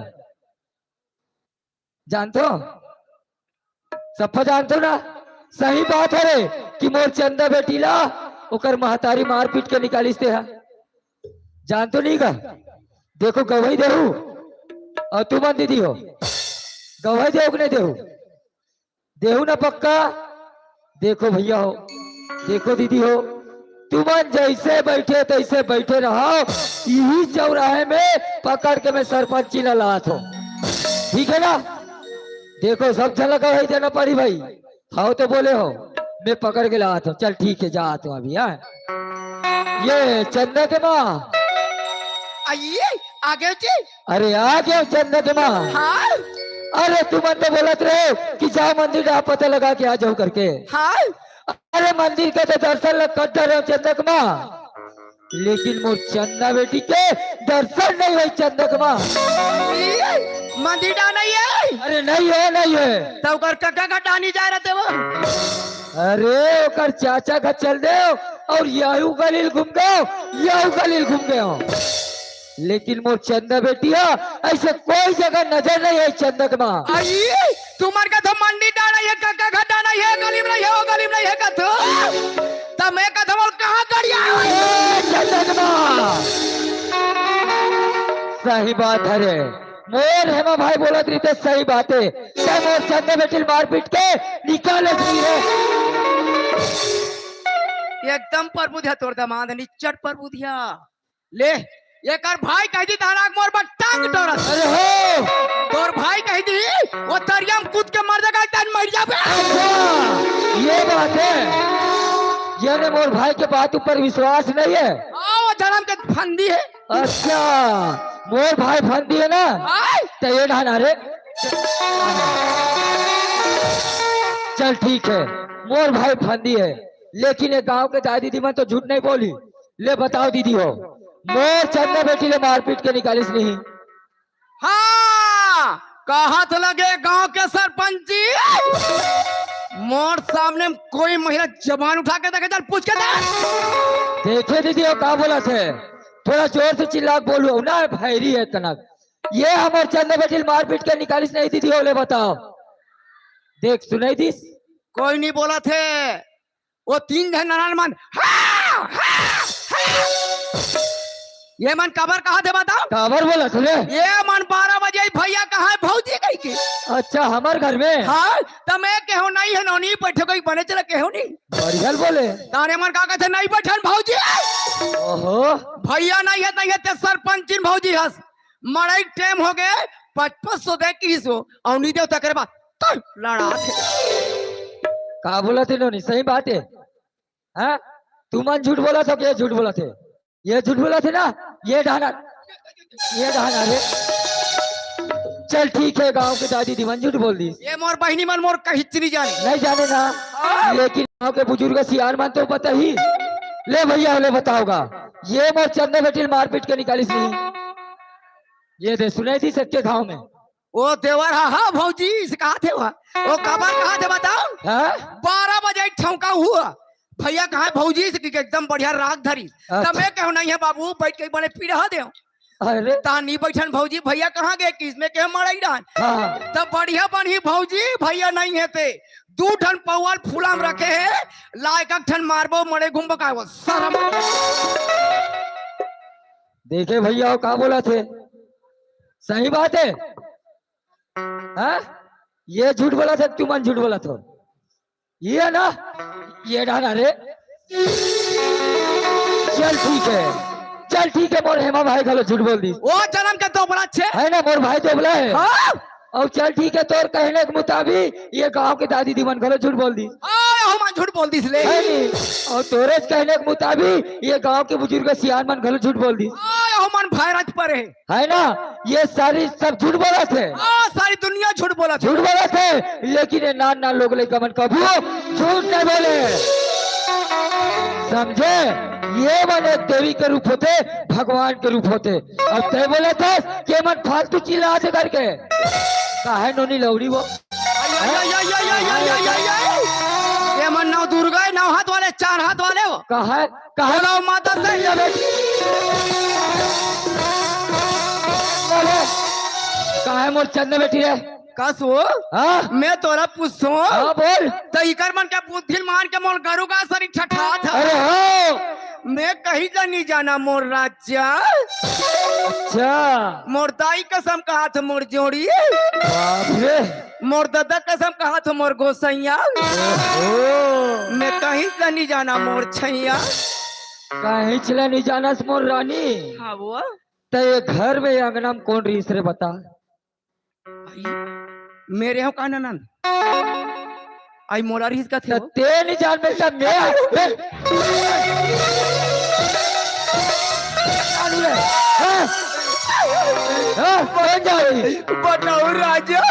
जानथो? सफा जानथो ना? सही बात हरे कि मोर चंदा बेटी ला ओकर महतारी मार पीट के निकालिस ते हा। जानथो नहीं का? देखो, गवाही देहू अउ तुमन दीदी हो, गवाही देहू कि नहीं देहू? देहू ना पक्का? देखो भैया हो, देखो दीदी हो, तुमन जैसे बैठे तैसे बैठे रहो, इही चौराहे में पकड़ के मैं सरपंची ला लात हों, ठीक हे ना? देखो, सब झन ला गवाही देना पड़ी भाई। हव तो बोले हो, मैं पकड़ के लात हों। चल ठीक हे, जात हों अभी, हाँ। ये चंदा के माँ। आइए, आ गए जी। अरे आ गए चंदा के माँ। हाँ। अरे तुमन तो बोलत रहे कि जाओ मंदिर डहन पता लगा के आ जाओ करके। हाँ। अरे मंदिर के तो दर्शन ल कर डरे हों चंदा के माँ, लेकिन मोर चंदा बेटी के दर्शन नहीं होय चंदा के माँ। ई, मंदिर डहन नहीं हे? अरे नहीं हे, नहीं हे। त ओकर कका घर डहन जाय रहिथे वो। अरे ओकर चाचा घर चल देव अउ यहू गली ल घूम गेव, यहू गली ल घूम गेव। लेकिन मोर चंदा बेटी ह, अइसे कोई जगह नजर नहीं आय चंदा के माँ। आई, तुमन कथो मंदिर डहन हे, कका घर डहन हे, गली में नहीं हे, वो गली में नहीं हे कथो। त मैं कथो मोर कहाँ गड़िया हे? ए, चंदा के माँ। सही बात हरे। मोर हेमा भाई बोलत रहिथे सही बात हे। त मोर चंदा बेटी ल मार पीट के निकाले दी हे। एकदम परबुधिया तोर दमांद, निच्चट परबुधिया। ले, एकर भाई कहि दिही, तहां मोर बर टांग टोरत। अरे हो! तोर भाई कहि दिही, वो तरिया में कूद के मर जाबे, तहां मर जाबे। अच्छा, ये बात हे। याने मोर भाई के बात ऊपर विश्वास नहीं हे। हाँ, वो जनम के फंदी हे। अच्छा, मोर भाई फंदी हे ना? हाँ। त ये डहन आ रे। चल ठीक हे, मोर भाई फंदी हे, लेकिन ये गांव के दाई दीदी मन तो झूठ नहीं बोली। ले बताव दीदी हो, मोर चंदा बेटी ल मारपीट के निकालिस नहीं? हाँ, कहत लगे गांव के सरपंच जी, मोर सामने में कोई महिला जबान उठा के देखे, चल पूछ के देख। देखे दीदी हो का बोलत हे, थोड़ा जोर से चिल्ला के बोलो ना, भैरी हे कनक। ये हमर चंदा बेटी ल मारपीट के निकालिस नहीं दीदी हो, ले बताव। देख सुनई दिस? कोई नहीं बोलत हे। वो तीन झन ननद मन, हाँ, हाँ, हाँ। ये मन काबर कहत हे बताव? काबर बोलत हे रे? ये मन बारह बजे भैया कहाँ हे भौजी कहि के। अच्छा, हमर घर में? हाँ, त मैं केहेंव नहीं हे, नोनी बैठे कोई बने चला केहेंव नहीं। बढ़िया ल बोले। ताने मन का कहत हे नहीं बैठन भौजी। ओहो। भैया नहीं हे, नहीं हे, ते सरपंचिन भौजी हस। मड़ई के टाइम होगे, पच पच सौ दे किहिस वो, अउ नी देव तकर बाद तोर लड़ात हे। का बोलत हे नोनी, सही बात हे। हाँ? तुमन झूठ बोलत हो कि ये झूठ बोलत हे? ये झूठ बोलत हे ना, ये डहन आ, ये डहन आ रे। चल ठीक हे, गांव के दाई दीदी मन झूठ बोल दिस। ये मोर बहिनी मन मोर कहिच नहीं जाने। नहीं जाने ना, हाँ। लेकिन गांव के बुजुर्ग सियान मन तो बताही। ले भैया, ले बताव गा, ये मोर चंदा बेटी ल मारपीट के निकालिस नहीं? ये दे, सुनाई दिस एक्के घांव में। ओ देवर, हाँ, हाँ, भौजी से कहा थे वह। ओ काबर कहा थे बताओ? हाँ? बारह बजे एक ठौका हुआ। भैया कहा भौजी से कि एकदम बढ़िया राग धरी। अच्छा। तब मैं कहूँ, "नहीं है बाबू, बैठ के बने पीढ़ा दे।" अरे। ता नी बैठन भौजी, भैया कहाँ गए? किस में के मड़ई रहन? हाँ। तब बढ़िया बनही भौजी, भैया नहीं है ते। दू ठन पौवा ल फूला में रखे है, लायक ठन मारबो, मड़े घूमबो का वो शर्म। देखे भैया, वो का बोला थे? सही बात है। हाँ? ये झूठ बोला थे, तुमन झूठ बोला थो। ये ना, ये डाला रे। चल ठीक है, चल ठीक है, मोर हेमा भाई घलो झूठ बोल दिस। ओ जन्म के दोबरा छे। है ना, मोर भाई दोबरा है। हाँ? और चल ठीक है, तोर कहने के मुताबिक ये गांव के दादी दीदी मन घलो झूठ बोल दिस। आय, हमन झूठ बोल दिस ले। है नी? और तोरे कहने के मुताबिक ये गांव के बुजुर्ग सियान मन घलो झूठ बोल दिस। आय, हमन भैरज पर है। है ना, ये सारी सब झूठ बोलत हे। हाँ, सारी दुनिया झूठ बोलत हे। झूठ बोलत हे, लेकिन ये नान नान लोग लइका मन कभू झूठ नहीं बोले। समझे? ये मन एक देवी के रूप होथे, भगवान के रूप होथे। अब तय बोलत हस कि ये मन फालतू चिल्लाथे करके। काहे नोनी लौड़ी वो? ये मन नौ दुर्गा है, नौ हाथ वाले, चार हाथ वाले हो। कहा है? कहा है? बोलो माता से। ये बेटी। बोलो। कहा है मोर चंद बेटी रे? कस हो? हाँ? मैं तोरा पूछूं। हाँ, बोल। तो इकर मन के बुद्धि मान के मोर गरु का शरीर ठठात है। अरे हाँ। मैं कहीं का नहीं जाना मोर राज अच्छा। अच्छा। मोर दाई कसम कहा था मोर जोड़ी। बाप रे। मोर दादा कसम कहा था मोर गोसैया। ओहो। मैं कहीं से नहीं जाना मोर छैया। कहीं चला नहीं जाना मोर रानी। हाँ वो। तो ये घर में, ये अंगना में कौन रहीस रे बता? आई, मेरे हो का ननद? आई मोला रहीस कथे त हो? ते नहीं जान बेटा, मैं, मैं जानू रे। हाँ? हाँ? कौन जान रही? बताओ राजा।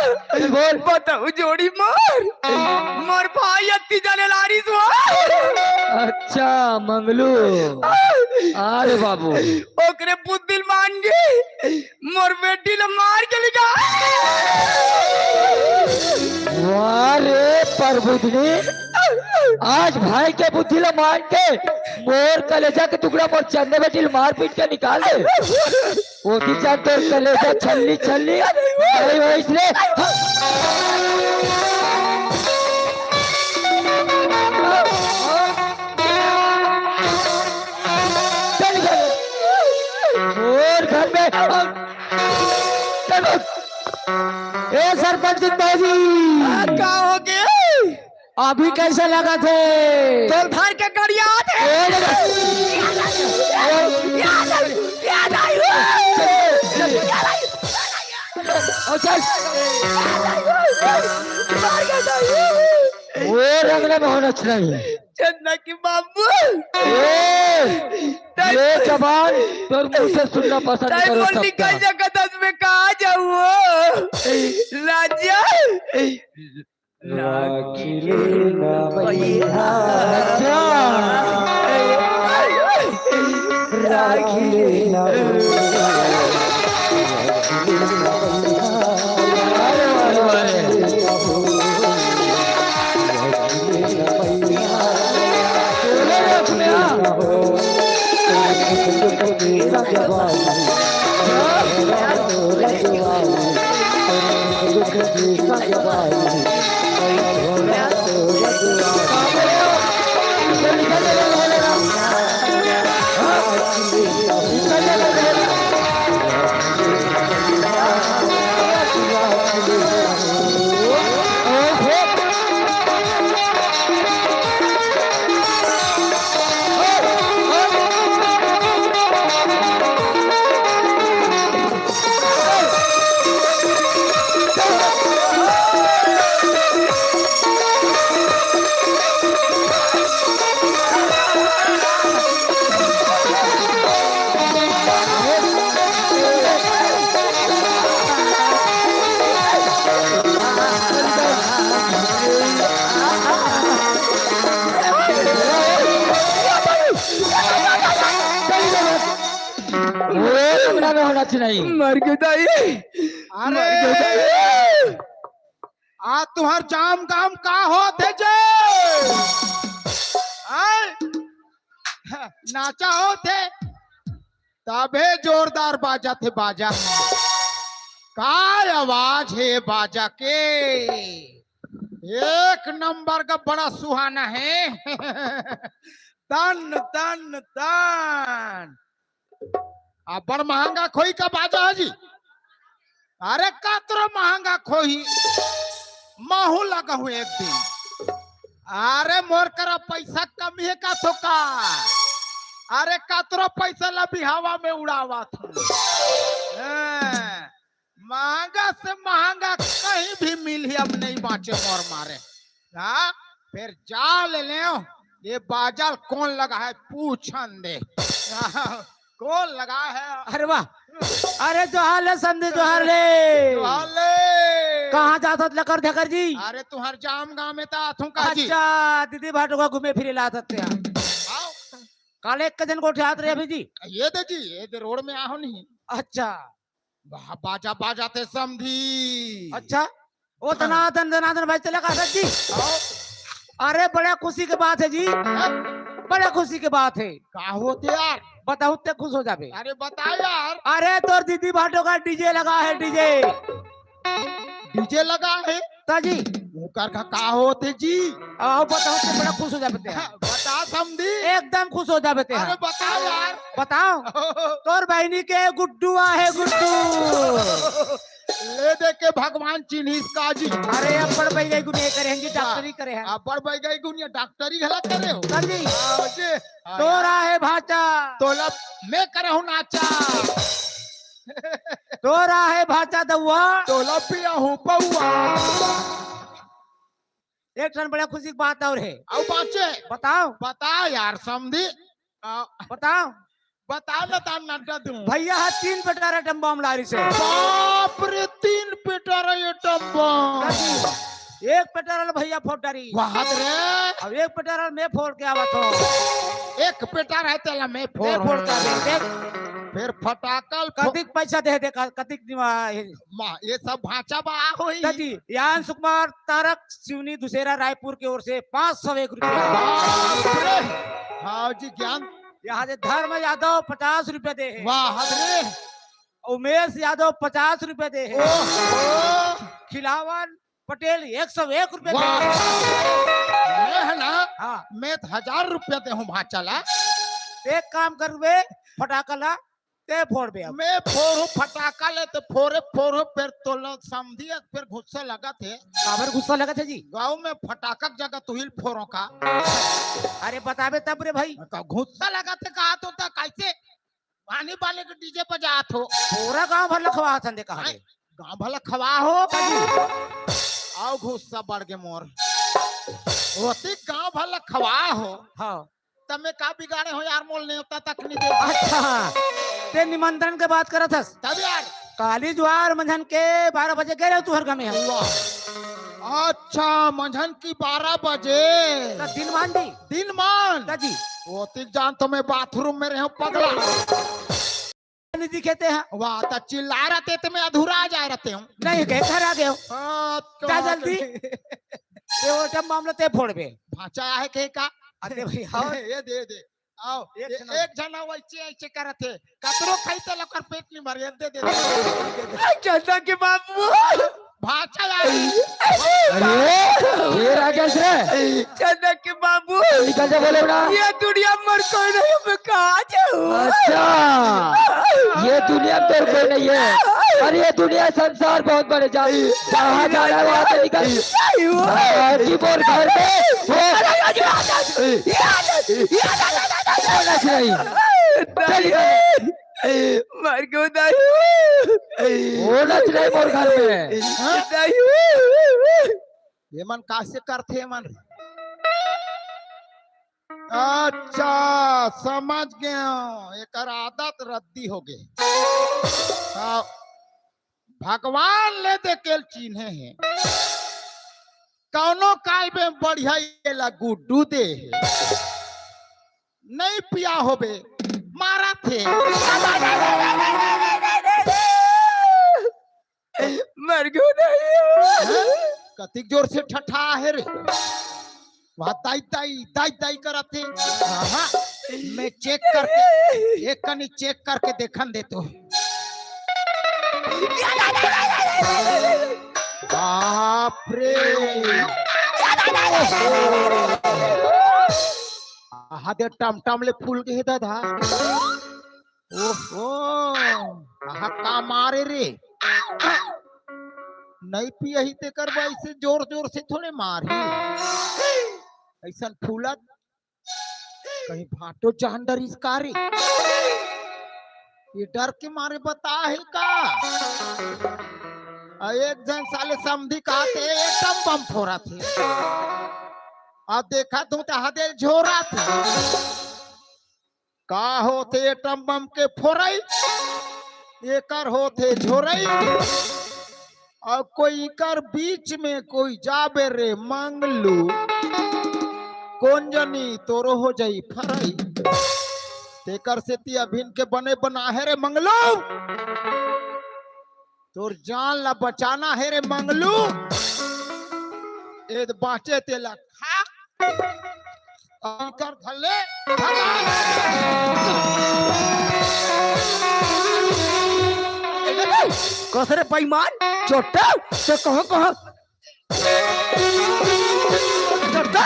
बोल। बताओ जोड़ी मार। मोर भाई अत्ती जाने लारिस वो। अच्छा, मंगलू। अरे बाबू। ओकरे बुद्धिल मान गे। मोर बेटी ल मार के निकाल। वाह रे परबुधनी, आज भाई के बुद्धि ल मान के मोर कलेजा के टुकड़ा मोर चंद बेटी ल मार पीट के निकाल दे। ओती जान तोर कलेजा छल्ली छल्ली नहीं होइस रे। चल घर। मोर घर में ए सरपंच दादी। का हो गे? अभी कैसे लगा थे? तोर घर के गड़िया थे। ए लगा। याद आई, याद आई। ओ चल। वो रंगना में होना चाहिए। चंदा की बाबू। ए, ये जबान तोर मुंह से सुनना पसंद नहीं करो बोल निकल सकता। जगत में कहा जाऊँ? राजा। राखी लेना भैया। अच्छा। राखी लेना भैया। अरे वाह, अरे वाह। ना होना चाहिए। मर गयो दाई। अरे, मर गयो दाई। आ तुहर जाम गाम का होत हे जे? हैं? नाचा होत हे, तभे जोरदार बाजत हे बाजा। का आवाज हे बाजा के, एक नंबर का, बड़ा सुहाना हे। दन दन दन। अब्बड़ महंगा खोई का बाजा हे जी। अरे कतरो महंगा खोई, महू लगहूं एक दिन। अरे मोर करा पैसा कमी हे का थोका? अरे कतरो पैसा ला बिहावा में उड़ावत हूं। हैं, महंगा से महंगा कहीं भी मिलही, अब नहीं बांचे मोर मारे। हाँ, फिर जा ले ले, ये बाजा ल कोन लगाहे पूछन दे। हाँ, कोन लगाहे? अरे वाह, अरे जोहार ले समधी, जोहार ले। जोहार ले। कहाँ जात हस लकर धकर जी? अरे तुहर जाम गांव में त आथों का जी। अच्छा, दीदी भाटो का घूमे फिरे ला सकते हैं। आओ। काले एक जन गोठियात रहे अभी जी। ये दे जी, ये दे रोड में आहो नहीं। अच्छा। वाह, बाजा बाजा थे समधी। अच्छा, ओ हाँ। दनादन, दनादन भाई चला का सर जी। आओ। अरे बड़ा खुशी के बात हे जी, हाँ? बड़ा खुशी के बात हे। का होत हे यार? बताओ ते खुश हो जाबे। अरे बता यार। अरे तोर दीदी भाटो का डीजे लगा हे, डीजे। डीजे लगा हे? ता जी। ओकर का, का होत हे जी? आओ बताओ ते बड़ा खुश हो जाबे ते। हाँ, बता समधी। एकदम खुश हो जाबे ते। अरे बता यार। बताओ। तोर बहिनी के गुड्डू आहे, गुड्डू। ले दे के भगवान चिन्हिस का जी। अरे अब्बड़ बइगई गुनिया करे हन जी, डॉक्टरी करे हन। अब्बड़ बइगई गुनिया डॉक्टरी घला करे हो। कर जी। हाँ, जी। हाँ, तोर आहे भाचा। तोला मैं करे हूँ नाचा। तोर आहे भाचा दउआ। तोला पिया हूँ पौआ। एक ठन बड़ा खुशी की बात और हे। अउ बाँचे। बताओ। बता यार समधी। आ, बताओ। बता न ता नड्डा दूं। भैया हा तीन पेटारा एटम बम लारिस हे। बाप रे, तीन पेटारा एटम बम। एक पेटारा ल भैया फोड़ डारी। वाह रे। अब एक पेटारा ल मैं फोड़ के आवत हूँ। एक पेटारा हे तेला मैं मैं फोड़ फोड़ के आवे, देख। फिर फटाका ल फो- कतिक पैसा दे दे, क-, कतिक दिमा-, हे। माँ, ये सब भांचा बा होई। दादी, यान सुकुमार तारक सिवनी दुसेरा रायपुर के ओर से पाँच सौ एक रुपया। बाप रे। हाँ जी, ज्ञान। यहाँ से धर्म यादव पचास रुपया दे हे। वाह रे। उमेश यादव पचास रुपया दे हे। ओहो। खिलावन पटेल एक सौ एक रुपया दे वाह। हे। मैं है ना, हाँ। मैं तो हजार रुपया दे हूँ भांचा ला। एक काम करबे, फटाका ला ते फोड़बे अब। मैं फोड़ू फटाका ले तो फोड़े, फोड़ू, फिर तोला समधी, फिर गुस्सा लगत हे। काबर गुस्सा लगत हे जी? गाँव में फटाका के जगह तुही ल फोड़ो का। अरे बताबे तब रे भाई। का गुस्सा लगत हे, कहा तो ता कैसे पानी वाले के डीजे बजात हो। पूरा गाँव भर ल खवाथन दे कहा रे। गाँव भर ल खवा हो। आओ गुस्सा बढ़ गे मोर। ओती गाँव भर ल खवा हो। हाँ। त मैं का बिगाड़े हो यार, मोल नेवता तक नहीं दे। अच्छा, ते निमंत्रण के बात करत हस। तब यार। काली जुआर मंझन के बारह बजे गे रहे तुहर गमे हम। वाह। अच्छा, मंझन की बारह बजे। त दिन मान दी। दिन मान। त जी। ओतिक जान तो मैं बाथरूम में रहे हूँ पगला। नहीं दिखे ते हैं। वाह, त चिल्ला रहे ते, ते मैं अधूरा आ जा रहे हूँ। नहीं, के घर आ गए हो। हाँ, तो जा बात जल्दी। नहीं। ते वो जब मामला ते फोड़बे। भांचा आहे के का? अरे भाई, हाँ। ये दे, दे। आओ, एक ए-, जना। एक जना वैसे ऐसे करत हे। कतरो खाई त लकर पेट नहीं भरे, दे, दे, दे, दे, दे। चंदा के बाबू। भांचा यार। अरे, ये राकेश रे। चंदा के बाबू। निकल जा, बोले ना। ये दुनिया में कोई नहीं, मैं कहाँ जाऊँ? अच्छा, ये दुनिया में तोर कोई नहीं है। अरे, ये दुनिया संसार बहुत बड़े, जा, जहाँ जाना है वहाँ से निकल। नहीं हुआ। बाकी बोल घर में। हो। नहीं। चल निकल। मर गयो दाई। होना चाहिए मोर घर में। दाई। ये मन कासे करथे मन। अच्छा, समझ गए हो, एकर आदत रद्दी हो गए। हाँ, भगवान ले दे के ल चिन्हे हे। कौनो काल में बढ़िया ये ला गुड्डू दे हे। नहीं पिया होबे, मारा थे। जोर से ठठा हे रे। वहाँ दाई दाई दाई दाई करत हे। हाँ, मैं चेक करके, एक कनी चेक करके देखन दे तो। बाप रे। आहा दे, टमटम ले फूल गे हे दादा। ओहो, आहा का मारे रे। नहीं पियही तेकर बर अइसे जोर जोर से थोड़े मारही। अइसन फूलत कहीं भाटो जान डरिस का रे। ये डर के मारे बता हे का। अउ एक झन साले समधी कहाथे, एटम बम फोरत हे। अब देखत हूँ त हदेल झोरत हे। का होथे एटम बम के फोरई? एकर होथे झोरई। अउ कोई इकर बीच में कोई जाबे रे मंगलू, कोन जनी तोरो हो जाई फरई। तेकर सेती अभिन के बने बना हे रे मंगलू, तोर जान ला बचाना हे रे मंगलू। एद बाँचे तेला खा। अंकर धले। कस रे बेईमान, चोट्टा, ते कहाँ, कहाँ? चोट्टा?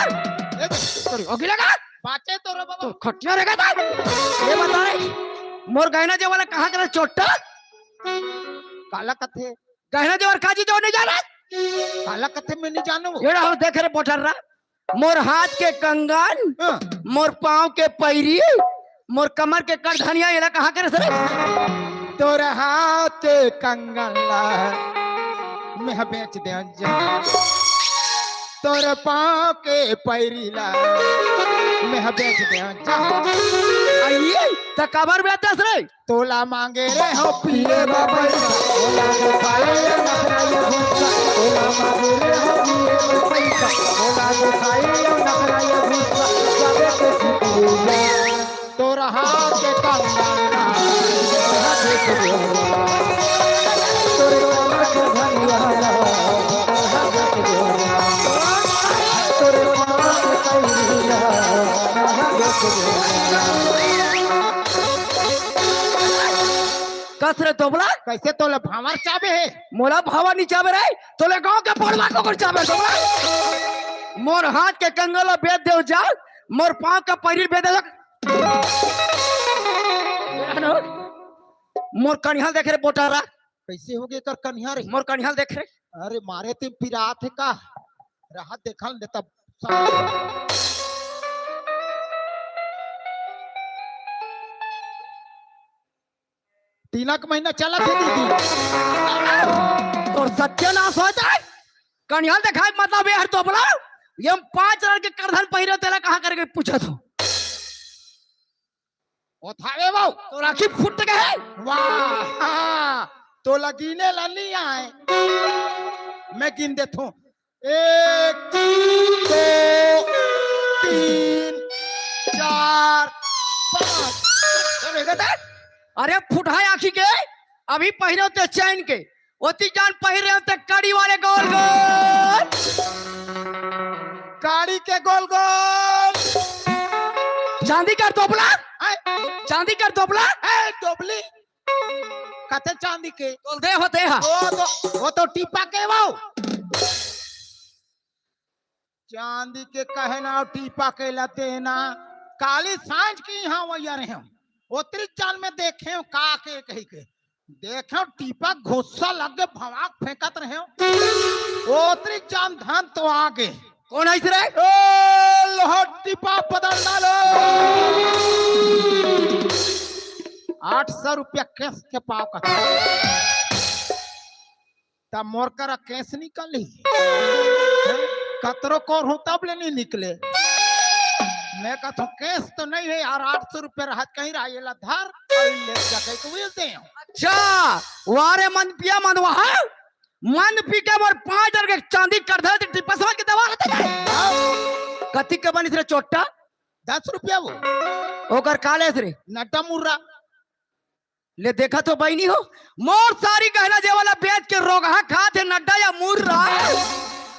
ए, तोरी ओगी लगा? बाँचे तो रे बाबा। तो खटिया रे गदा। ये बता रे, मोर गहना जेवर ला कहाँ करे चोट्टा? काला कथे? गहना जेवर काजी जो नहीं जाना? काला कथे मैं नहीं जानू। ये रहा, देख रे बोटर रा। मोर हाथ के कंगन, हाँ। मोर पाँव के पैरी, मोर कमर के करधनिया, एला कहाँ करे सरे? तोर हाथ के कंगन ला मैं बेच दे जा, तोर पाँव के पैरी ला मैं बेच दे जा। आइए, त काबर बेचस रे? तोला मांगे रे हो पिए बर पइसा, तोला दिखाए ये नखरा ये घुस्सा, तोला मांगे रे हो पिए बर पइसा, तोला दिखाए ये नखरा ये घुस्सा, जाबे के सिकुड़िया। तोर हाथ के कंगन ला, तोर कमर के धनिया ला, तोर पाँव के पैरी ला। कस रे तोबला? कइसे तोला भांवर चाबे हे? मोला भांवर नी चाबे रे, तोले गांव के बड़वा कोकर चाबे तोबला। मोर हाथ के कंगन ला बेच देव जा, मोर पांव के पैरी बेच देव जा। मोर कनिहा देख रे बोटारा। कइसे होगे एकर कनिहा रे? मोर कनिहा देख रे। अरे मारे ते पिरात हे का? रहा देखन दे तब। तीनक महीना चलत हे दीदी। तोर सत्यानाश हो जाए। कनिहा देखाए मतलब ये हर तोबला, ये हम पाँच हजार के करधन पहिरे तेला कहाँ करके पूछत हो। ओ थावे बाऊ। तोर आँखी फूट गे हे। वाह, हाँ, तोला गिने ला नी आए। मैं गिन देथों। एक, दो, तीन, चार, पाँच। अरे फुटहा आँखी के, अभी पहिरे होते चैन के, ओती जान पहिरे होते कड़ी वाले गोल गोल। कड़ी के गोल गोल। चांदी कर तोबला। आय। चांदी कर तोबला। ए, तोबली। कते चांदी के? तोल दे होते हा। वो तो, वो तो टीपा के बाऊ। चांदी के कहे ना, टीपा के ला देना। काली सांझ के इहाँ वही रहे हम। ओतरी जान में देखे हूँ का के कही के। देखे हूँ टीपा घुस्सा लग के भवाक फेंकत रहे हूँ। ओतरी जान धन तो आगे। कोन आइस रे? ए, लोहा टीपा बदल डालो। आठ सौ रुपया केस के पाव का। तब मोर करा केस निकली। कतरो कोरहूँ तब ले नहीं निकले। मैं कहता हूँ केस तो नहीं है यार, आठ सौ रुपया रहत कहीं रहा, ये ला धर, अउ ले जाके को बेच दे। अच्छा, वारे मन पिया मन वहाँ, मन पी के मोर पाँच हजार के चांदी कर दे, टिप्पा समझ के दवा रहता है। कति के बनिस रे चोट्टा? दस रुपया वो। ओकर का लेस रे? नड्डा मुर्रा। ले देखा तो बहिनी हो, मोर सारी गहना जेवर ला बेच के रोगहा खात हे नड्डा या मुर्रा।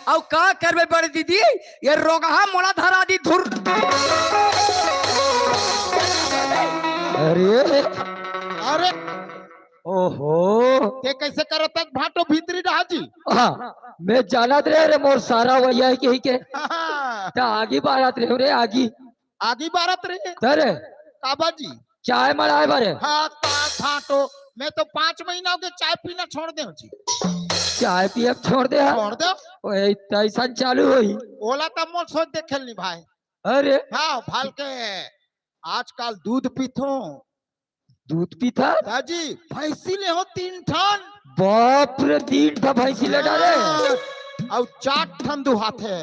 अउ का करबे बड़े दीदी, ये रोगहा मोला धरा दी धुर। अरे, अरे, ओहो। ते कैसे करत हस भांटो भीतरी डहा जी? हाँ, मैं जानत रहे रे, मोर सारा वैया ही के, ही के। हाँ। त आगी बारत रहे रे, आगी। आगी बारत रहे? अरे। काबा जी? चाय मड़ाए बारे। हाँ, का भांटो, मैं तो पाँच महीना हो गए चाय पीना छोड़ दे हूँ जी। चाय पियब छोड़ दे हा? छोड़ दे। ओए, तैसन चालू होई। ओला तब मोर सोच देखे नी भाई। अरे। हाँ, भाल के आजकल दूध पीथो। दूध पीथा? दाजी, भैंसी ले हो तीन ठन। बाप रे, तीन ठा भैंसी ले डारे। हाँ, अउ चार ठन दुहाथे।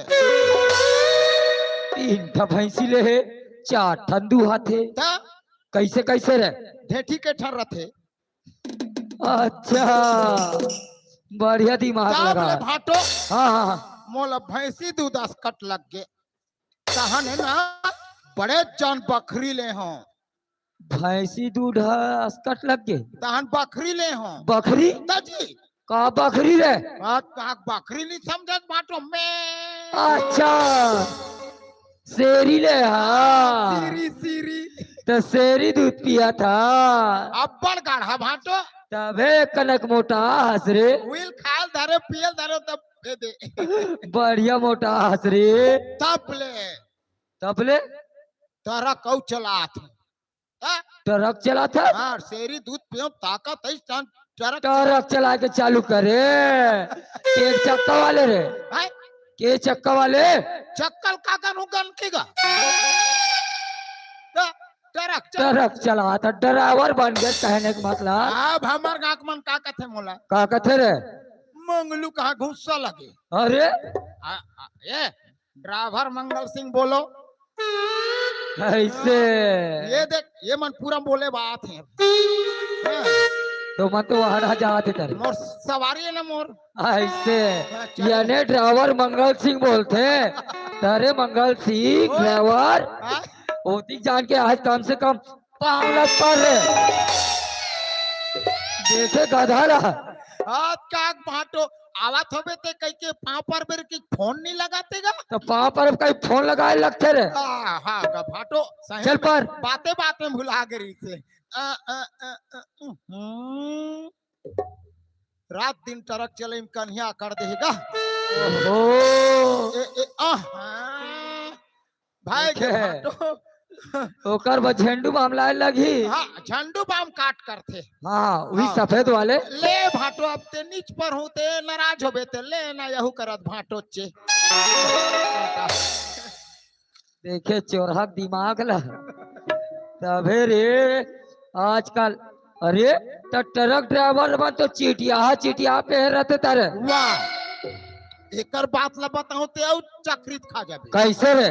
तीन ठा भैंसी ले हे, चार ठन दुहाथे। त? कैसे, कैसे रे? ढेठी के ठन रथे। अच्छा, बढ़िया दिमाग तब लगा। ले भांटो। हाँ, हाँ, हाँ। मोला भैंसी दूध असकट लग गे। तहन हे ना, बड़े जान बखरी ले हो। भैंसी दूध ह असकट लग गे। तहन बखरी ले हो। बखरी? दाजी। का बखरी रे? आ, का बखरी नी समझत भांटो मैं। अच्छा, सेरी ले हा। सीरी, सीरी। त सेरी दूध पियत हा। अब्बड़ गाढ़ा भांटो। तभे कनक मोटा हस रे। उइल खायल धरे, पियल धरे, तब दे दे। बढ़िया मोटा हस रे। तब ले। तब ले? ट्रक अउ चलात हूँ। हाँ? ट्रक चलात हा? हाँ, सेरी दूध पियो, ताकत है, तहन ट्रक ट्रक चला के चालू करे। के चक्का वाले रे? हैं? के चक्का वाले? चक्कल का करूँ गन के गा? हाँ, ट्रक चला। ट्रक चलात हा, ड्राइवर बन गे, कहने के मतलब। अब हमर गाँव के मन का कथे मोला? का कथे रे? मंगलू कहाँ घुस्सा लगे। अरे? आ, आ, ए, ड्राइवर मंगल सिंह बोलो। ऐसे। ये देख, ये मन पूरा बोले बात है। हाँ। तो मन तो वहां जात हे तेरे। मोर सवारी है ना मोर। ऐसे। हाँ, चलो। याने ड्राइवर मंगल सिंह बोलथे। अरे मंगल सिंह, ओए। ड्राइवर। हाँ? ओतिक जान के आज कम से कम पाँव ल पर रे। देखे गधा ला। हाथ काक भांटो, आवत होबे ते कहिके पाँव परबे कि फोन नी लगाते गा? त पाँव परब कहीं फोन लगाए लगथे रे। आ, हाँ गा भांटो, सही चल में पर। बाते बात में भुला गे रहिसे। अ, अ, अ, अ, उहुं। रात दिन ट्रक चले में कन्हिया कर देगा। ओहो। ए, ए, आह। भाई देखे। के भांटो। ओकर बर झंडू बाम लाए लगही। हाँ, झंडू बाम काट करथे। हाँ, वही हाँ। सफेद वाले। ले भांटो, अब ते नीच पर हूँ, ते नाराज होबे, ते ले ना यहू करत भांटो चे। देखे चोरहा दिमाग ला। तभे रे, आजकल अरे, त ट्रक ड्राइवर मन तो चिटिया, चिटिया पहन रथे तारे। वाह, एकर बात ला बताऊं ते अउ चक्रित खा जाबे। कैसे रे?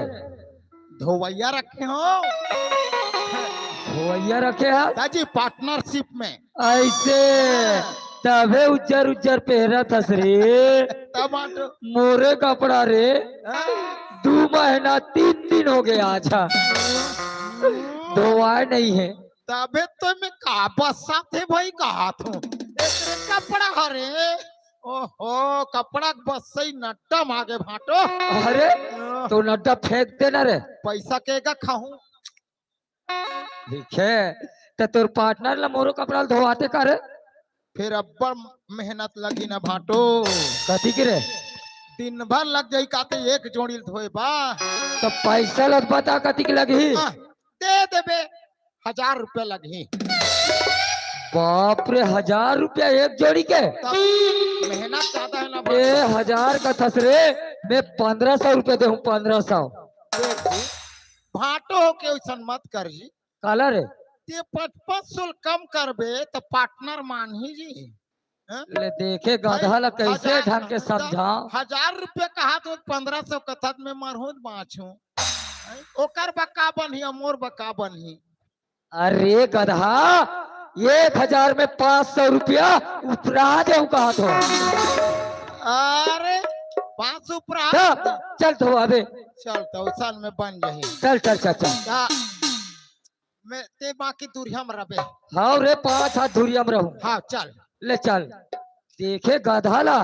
धोवैया रखे हो। धोवैया रखे हा? दाजी, पार्टनरशिप में। ऐसे, तभे उज्जर उज्जर पहरत हस रे। टमाटर। मोरे कपड़ा रे। हाँ। दू महीना तीन दिन हो गया, अच्छा। धोवाए नहीं है। तभे तो मैं का बस्साथे भाई कहात हूँ। एकरे कपड़ा हरे। ओहो, कपड़ा के बस्सई नड्डा मागे भांटो। अरे, ओह। तो नड्डा फेंक देना रे। पैसा के का खाहूँ? ठीक है, त तोर पार्टनर ला मोरो कपड़ा ल धोवाते का रे? फिर अब्बड़ मेहनत लगी ना भांटो। कथी के रे? दिन भर लग जाई काते एक जोड़ी ल धोए बा। त पैसा ल बता कथी के लगही? आ, दे देबे, हजार रुपया लगही। बाप रे, हजार रुपया एक जोड़ी के? तब मेहनत ज्यादा है ना ए, भाई। हजार कथस रे, मैं पन्द्रह सौ रुपया देहूँ, पन्द्रह सौ। देख जी, भांटो होके वैसन मत कर जी। काला रे? ते पाँच पाँच सौ कम करबे त पार्टनर मानही जी। हैं? ले देखे गधा ला कैसे हजार, ढंग के समझाओ। हजार रुपया कहा तो पन्द्रह सौ कथत में मरहूं बाँचहूं। हैं? ओकर बका बनही, मोर बका बनही। अरे गधा, एक हजार में पाँच सौ रुपया उपरा देहूं कहा तो। अरे, पाँच सौ उपरा। चल, चल तो अबे। चल तो उसन में बन जाही। चल, चल, चल, चल। ता-, मैं ते बाकी दूरिया में रबे। हाँ रे, पाँच हाथ दूरिया में रहूं। हाँ, चल। ले चल। देखे गधा ला,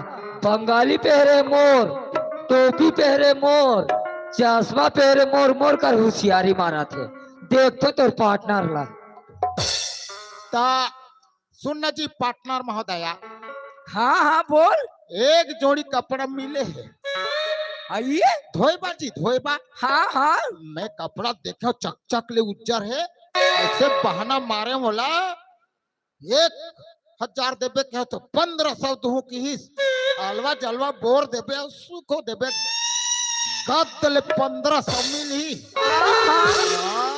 बंगाली पहरे मोर। टोपी पहरे मोर, चश्मा पहरे मोर, मोर कर हुसियारी मारत हे। देख तो तोर पार्टनर ला। ता सुन न जी पार्टनर महोदया। हाँ, हाँ, बोल। एक जोड़ी कपड़ा मिले हे। आइए। धोए बा जी, धोए बा। हाँ, हाँ। मैं कपड़ा देखे चकचक ले उज्जर हे, ऐसे बहाना मारे मोला। एक हजार देबे कहे तो पन्द्रह सौ दूहूं किहिस। अलवा जलवा बोर देबे अउ सुखो देबे। गद ले पन्द्रह सौ मिलही।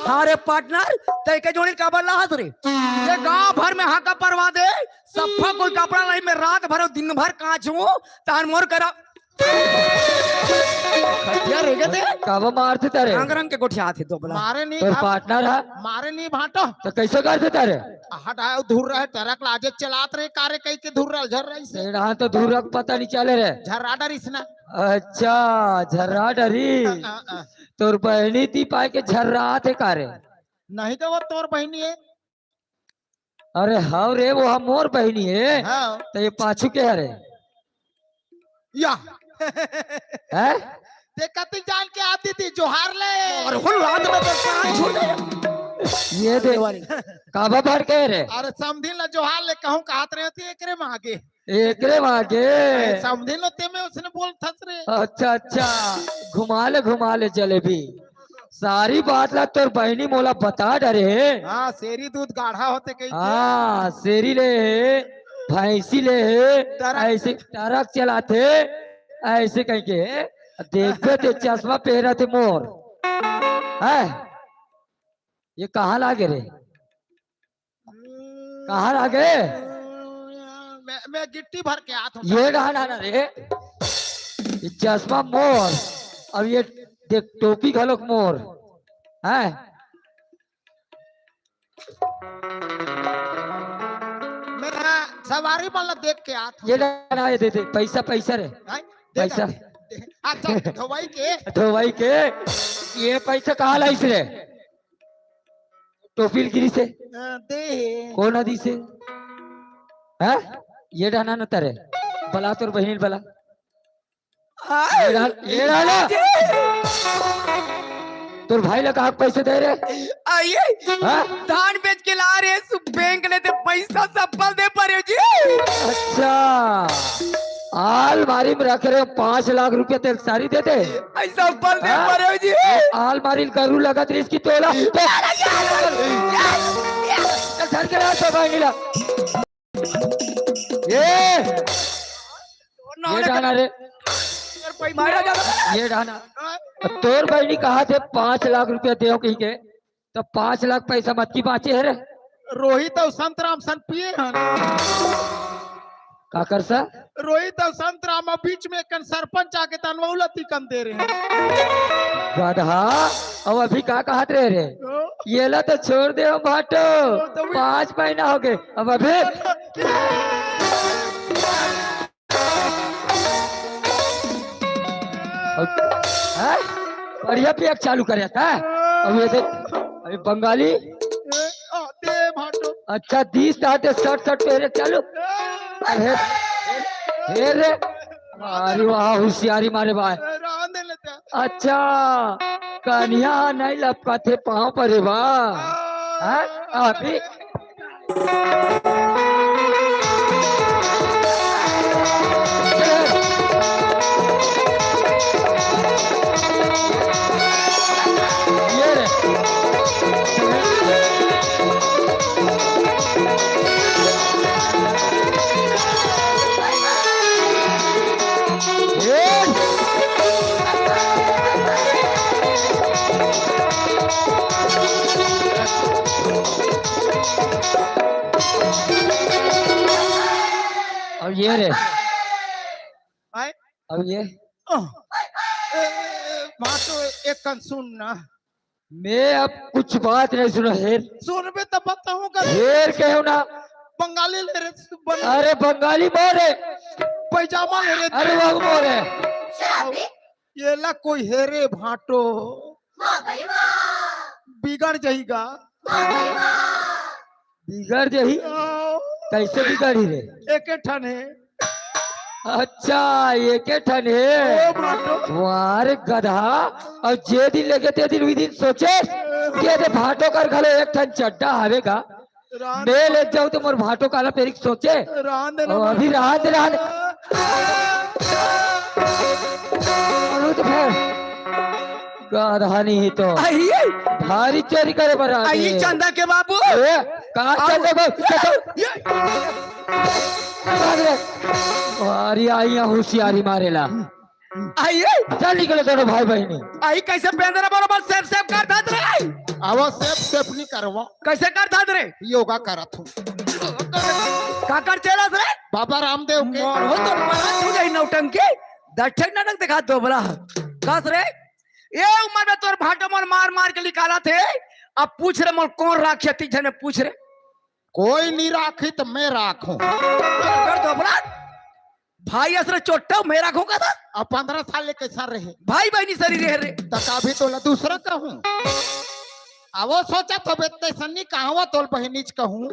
हाँ रे पार्टनर, तै के जोड़ी काबर लाहत रे? ये गांव भर में हाका परवा दे, सफा कोई कपड़ा नहीं, मैं रात भर अउ दिन भर कांचहूं, तहन मोर करा। खटिया रह गए थे। काबर मारथे तारे? रंग रंग के गोठियाथे दोबला। मारे नहीं तोर भाट-, पार्टनर है? मारे नहीं भाटो। तो कैसे करथे तारे? हटाओ, धुर रहे, ट्रक लाजे चलात रहे, कारे कई के धुर रहे, झर रही से। तेरा तो धुर रख पता नहीं चले रे। झर्रा डरिस ना। अच्छा, झर्रा डरी। हाँ, हाँ, हाँ। तोर बहनी ती पाए के झर्राथे कारे? नहीं तो वो तोर बहनी है। अरे हव रे, वो हा मोर बहनी हे। हाँ। तो ये पाछू के हरे? या। हैं? ते कति जान के आती थी, जोहार ले। और हुल रात में तो कान छूट गया। ये दे, काबा भर के रे? अरे समधिन ला जोहार ले कहूं, कहत रहे होती एकरे मागे। एकरे मागे। अरे समधिन लो ते में उसने बोल थस रे। अच्छा, अच्छा, घुमा ले, घुमा ले जलेबी। सारी बात ला तोर बहिनी मोला बता डरे हे। हाँ, शेरी दूध गाढ़ा होथे कहिके। हाँ, शेरी ले हे, भैंसी ले हे, ट्रक। ऐसे ट्रक चलाथे, ऐसे कहिके। देखबे ते चश्मा पहरथे मोर। हैं? ये कहाँ लागे रे? कहाँ लागे? मैं, मैं गिट्टी भर के आत हूँ। ये डहान आना रे। ये चश्मा मोर, अब ये देख टोपी घलोक मोर। हैं? मैं सवारी वाला देख के आत हूँ। ये डहान आए दे दे, पैसा, पैसा रे। हैं? दे पैसा। दे, दे। अच्छा, धोवाई के? धोवाई के? ये पैसा कहाँ लाइस रे? टोपी ल गिरी से? हाँ, दे हे। कौन आदि से? हैं? ये डहान न तरे। बला तोर बहिनी ल बला। हाँ। ये डहान, ये डहान। तोर भाई ला कहाँ पैसे दे रे? आइए। हाँ? धान बेच के ला रहे, सु-, बैंक ले दे पैसा सब बल दे परे जी। अच्छा। आलमारी में रख रहे हो पाँच लाख रुपया, तेल सारी दे दे। ऐसा बल दे हाँ? परे जी। आलमारी गरू लगत रहिस कि तोला। चल, धर के ला, सब भाई ला। ये, ये डहान रे। ये डहान। तोर बहिनी कहाथे पाँच लाख रुपया देव कहिके। त पाँच लाख पैसा मत की बाँचे हे रे। रोहित अउ संतराम सन पिए हन। काकर सा? रोहित अउ संतराम अउ बीच में एकन सरपंच आके तन वहू ला तिकन दे रहे हैं। गधा, अउ अभी का कहत रहे रे? ओ। ये ला तो छोड़ दे हम भाटो। ओ, तो भी पाँच महीना हो गए, अब अभी अब, हैं? बढ़िया पियक चालू करे था। अब ये देख, अभी बंगाली। ए, आ, दे भाटो। अच्छा, दीस ताते सट सट पेरे चालू। ए, अब हे, हे रे। अरे वाह, हुसियारी मारे भाई। ए, रहन दे लेते। अच्छा, कनिया नहीं लपका थे पाँव पर रे वाह। आ, हैं? अभी ये रे। ये। अब ये रे। आए? अब ये। अह। ए, ए, ए, भाटो, एक कन सुन ना। मैं अब कुछ बात नहीं सुना, हेर। सुनबे तब बताऊं का। हेर कहो ना। बंगाली ले रे, बन- अरे बंगाली मोर हे। पैजामा ले रे। अरे वो मोर हे। ये ला कोई हे रे भाटो। बिगड़ जाएगा। बिगड़ जाही? आओ। कैसे बिगड़ी रे? एक ठन हे। अच्छा, एके ठन हे। ओ भाटो। वाह रे गधा, अउ जे दिन लेगे ते दिन उही दिन सोचे के दे भाटो कर घलो एक ठन चड्डा हवे गा। रांध मैं ले जाऊं तो मोर भाटो काला पेरिक सोचे। रांध दे ना ओ, अभी भाटो। रांध, रांध। अरे तो फेर गधा नहीं तो आई। भारी चोरी करे बर आ आई गे। चंदा के बाबू। ए, का आओ। चंदा बाबू? चल, चल। ये। भाग रे। अरे आई यहाँ होशियारी मारेला। आई। चल निकलो दोनों भाई बहिनी। आई कैसे पेंदरा बरोबर सेफ सेफ कर धत रे। आवो सेफ सेफ नहीं करवो। कैसे कर धत रे? योगा करत हूँ। का कर चेलस रे? बाबा रामदेव के। मारो तो मरा तू जाई नौटंकी। दक्षिण नाटक दिखा दोबरा। कस रे? ए उम्र में तोर भाटो मोर मार मार के निकाला थे। अब पूछ रे मोर कौन राखिया तीन झन में पूछ रे। कोई नहीं राखी तो मैं राखूं। कर दोबरा। भाई असरे चोट्टा मैं राखूं का था। अब पन्द्रह साल ले कैसा रहे? भाई बहिनी सरी रहे रे। तक अभी तोला दूसरा कहूं। अब वो सोचा तो बेते सन्नी कहावा तोल बहिनीच कहूं।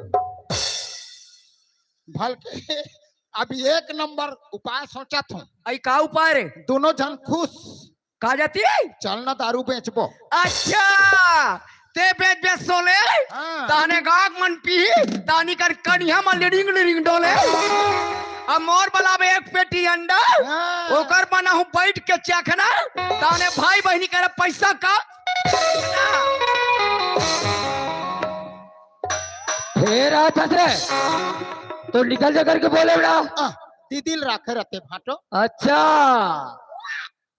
भलके अब एक नंबर उपाय सोचत हूँ। आई का उपाय रे? दोनों झन खुश। का जाती है? चल ना दारू बेचबो। अच्छा, ते बेच बेच सोले। हाँ। ताने गाग मन पी, तानी कर कनिया मन लिडिंग लिडिंग डोले। अब मोर बलाब एक पेटी अंडा, हाँ। ओकर बना हूँ बैठ के चखना, ताने भाई बहिनी कर पैसा का। फेर आ थस रे। तो निकल जा करके बोले बड़ा। आ, दीदी ल राखे रहते भाटो। अच्छा,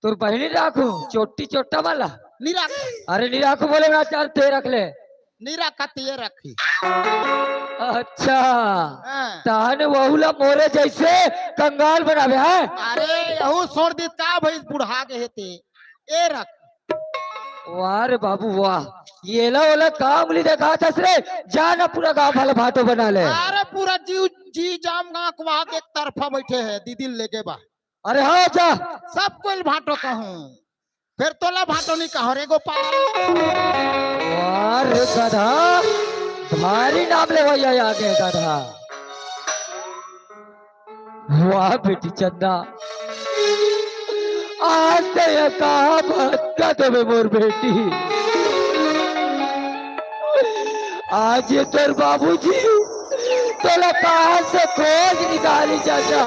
तोर बहिनी राखू, चोट्टी चोट्टा वाला। नहीं राख। अरे नहीं राखू बोले बड़ा, चार ते रख ले। नहीं राखा ते ये रखी। अच्छा, हाँ। ताने वहू ला मोरे जैसे कंगाल बनावे, हैं? अरे, यहू छोड़ दीत का भाई, बुढ़ा गए हे ते। ए रख। वाह रे बाबू, वाह। ये ला ओला का उंगली दिखाथस रे? जा ना पूरा गांव वाला भाटो बना ले। अरे, पूरा जीव, जी जाम गांव को आके एक तरफा बैठे है, दीदी लेके बा। अरे हाँ, जा। सब कोई भाटो कहूँ, फिर तोला भाटो नहीं कहो रे गोपाल। वाह रे गधा, भारी नाम लेवइया आ गे गधा। वाह बेटी चंदा, आज तो ये कहा बात का देवे मोर बेटी। आज ये तोर बाबूजी तोला कहाँ से खोज निकाली चाचा।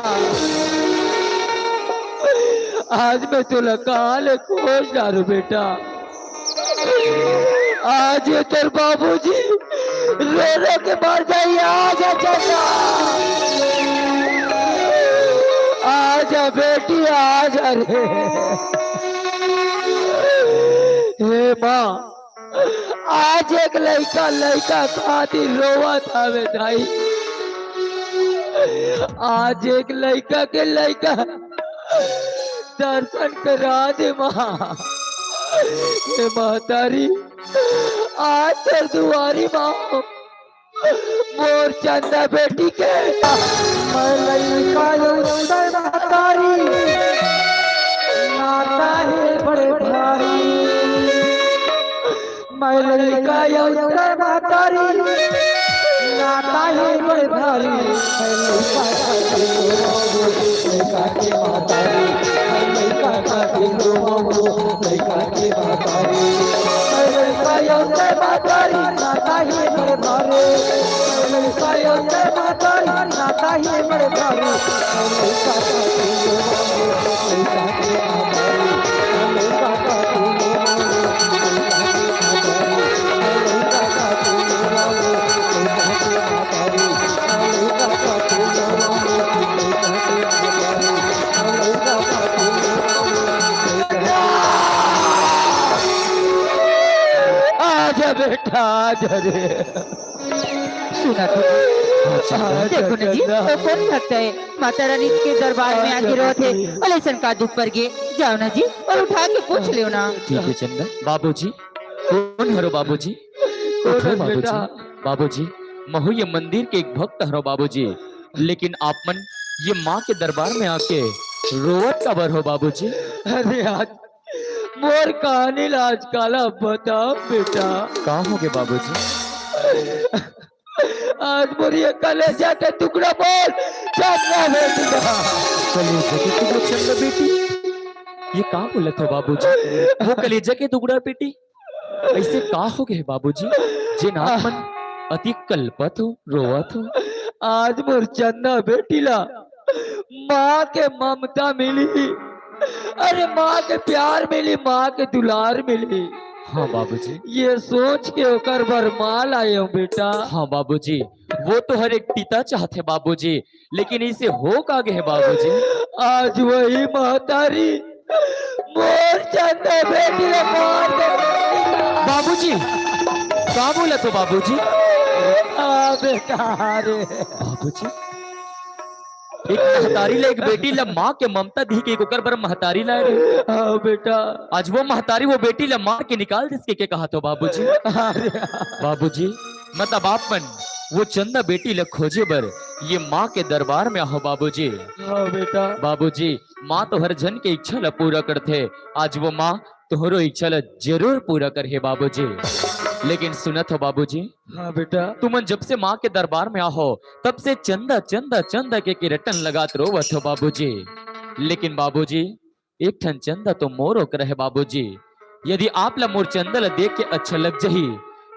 आज मैं तोला कहाँ ले खोज डालू बेटा। आज ये तोर बाबूजी रो रो के मर जाई। आज आ चाचा, आज आ बेटी, आज आ रे। हे माँ, आज एक लइका, लइका खातिर रोवत हवे दाई। आज एक लइका के लइका दर्शन करा दे माँ। हे महतारी, आज तोर दुआरी माँ, मोर चंदा बेटी के। मैं लइका अवसर महतारी, नाता हे बड़े भारी। मैं लइका अवसर महतारी, नाता हे बड़े भारी। मैं लइका खातिर रोवो, लइका के महतारी। मैं लइका खातिर रोवो, लइका के महतारी। मैं लइका अवसर महतारी, नाता हे बड़े भारी। मैं लइका अवसर महतारी, नाता हे बड़े भारी। मैं लइका खातिर रोवो, लइका के महतारी। आजा बेटा, आजा रे। सुना तो। अच्छा, देखो ना जी, वो कौन भक्त है? माता रानी के दरबार में आके रोत हे। अले सन का दुख पर गे, जाओ ना जी, अउ उठा के पूछ लेव ना। ठीक है चंदा। बाबूजी, कोन हरो बाबूजी? कौन उठो है बाबूजी। बेटा? बाबूजी, महू ये मंदिर के एक भक्त हरो बाबूजी, लेकिन आप मन ये माँ के दरबार में आके रोवत काबर हो बाबूजी? अरे आज मोर कहानी ला आज काला बताओ बेटा। का हो गे बाबूजी? आज मोर ये कलेजा के टुकड़ा मोर चंदा बेटी ला। कलेजा के टुकड़ा चंदा बेटी? ये का बोलत हो बाबूजी? वो कलेजा के टुकड़ा बेटी? ऐसे का हो गए बाबूजी, जे नाक मन अति कलपत हो, रोवत हो? आज मोर चंदा बेटी ला माँ के ममता मिली, अरे माँ के प्यार मिली, माँ के दुलार मिली। हाँ बाबूजी। ये सोच के ओकर बर माँ लाए हूँ बेटा। हाँ बाबूजी, वो तो हर एक पिता चाहत हे बाबूजी, लेकिन इसे हो का गे हे बाबूजी? आज वही महतारी मोर चंदा बेटी ला मार दे। बाबूजी, का बोलत हो बाबूजी? हाँ बेटा, अरे। बाबूजी, एक महतारी ला एक बेटी ला माँ के ममता दिही के ओकर बर महतारी लाए रहे। हाँ बेटा। आज वो महतारी वो बेटी ला मार के निकाल दिस के, के कहत हो बाबूजी? अरे। बाबूजी, मतलब आप मन वो चंदा बेटी ला खोजे बर ये माँ के दरबार में आहो बाबूजी। हाँ बेटा। बाबूजी, माँ तो हर झन के इच्छा ला पूरा करथे, आज वो माँ तोहरो इच्छा ला जरूर पूरा करहे बाबूजी। लेकिन सुनत हो बाबूजी? हाँ बेटा। तुमन जब से माँ के दरबार में आहो, तब से चंदा, चंदा, चंदा के किरटन लगात रोवत हो बाबूजी। लेकिन बाबूजी, एक ठन चंदा तो मोरो कर हे बाबूजी। यदि आप ला मोर चंदा ला देख के अच्छा लग जही,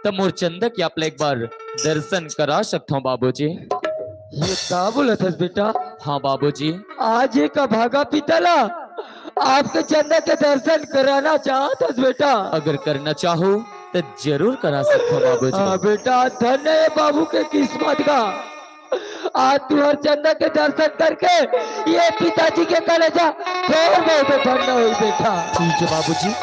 त मोर चंदा के आप ला एक बार दर्शन करा सकथो बाबूजी। ये का बोलत हस बेटा? हाँ बाबूजी। आज एक अभागा पिता ला आपके चंदा के दर्शन कराना चाहत हस बेटा? अगर करना चाहो, त जरूर करा सकथो बाबूजी। हाँ बेटा, धन्य हे बाबू के किस्मत का। आज तुहर चंदा के दर्शन करके ये पिताजी के कलेजा थोर बहुत ठंडा होई बेटा। ठीक है बाबूजी,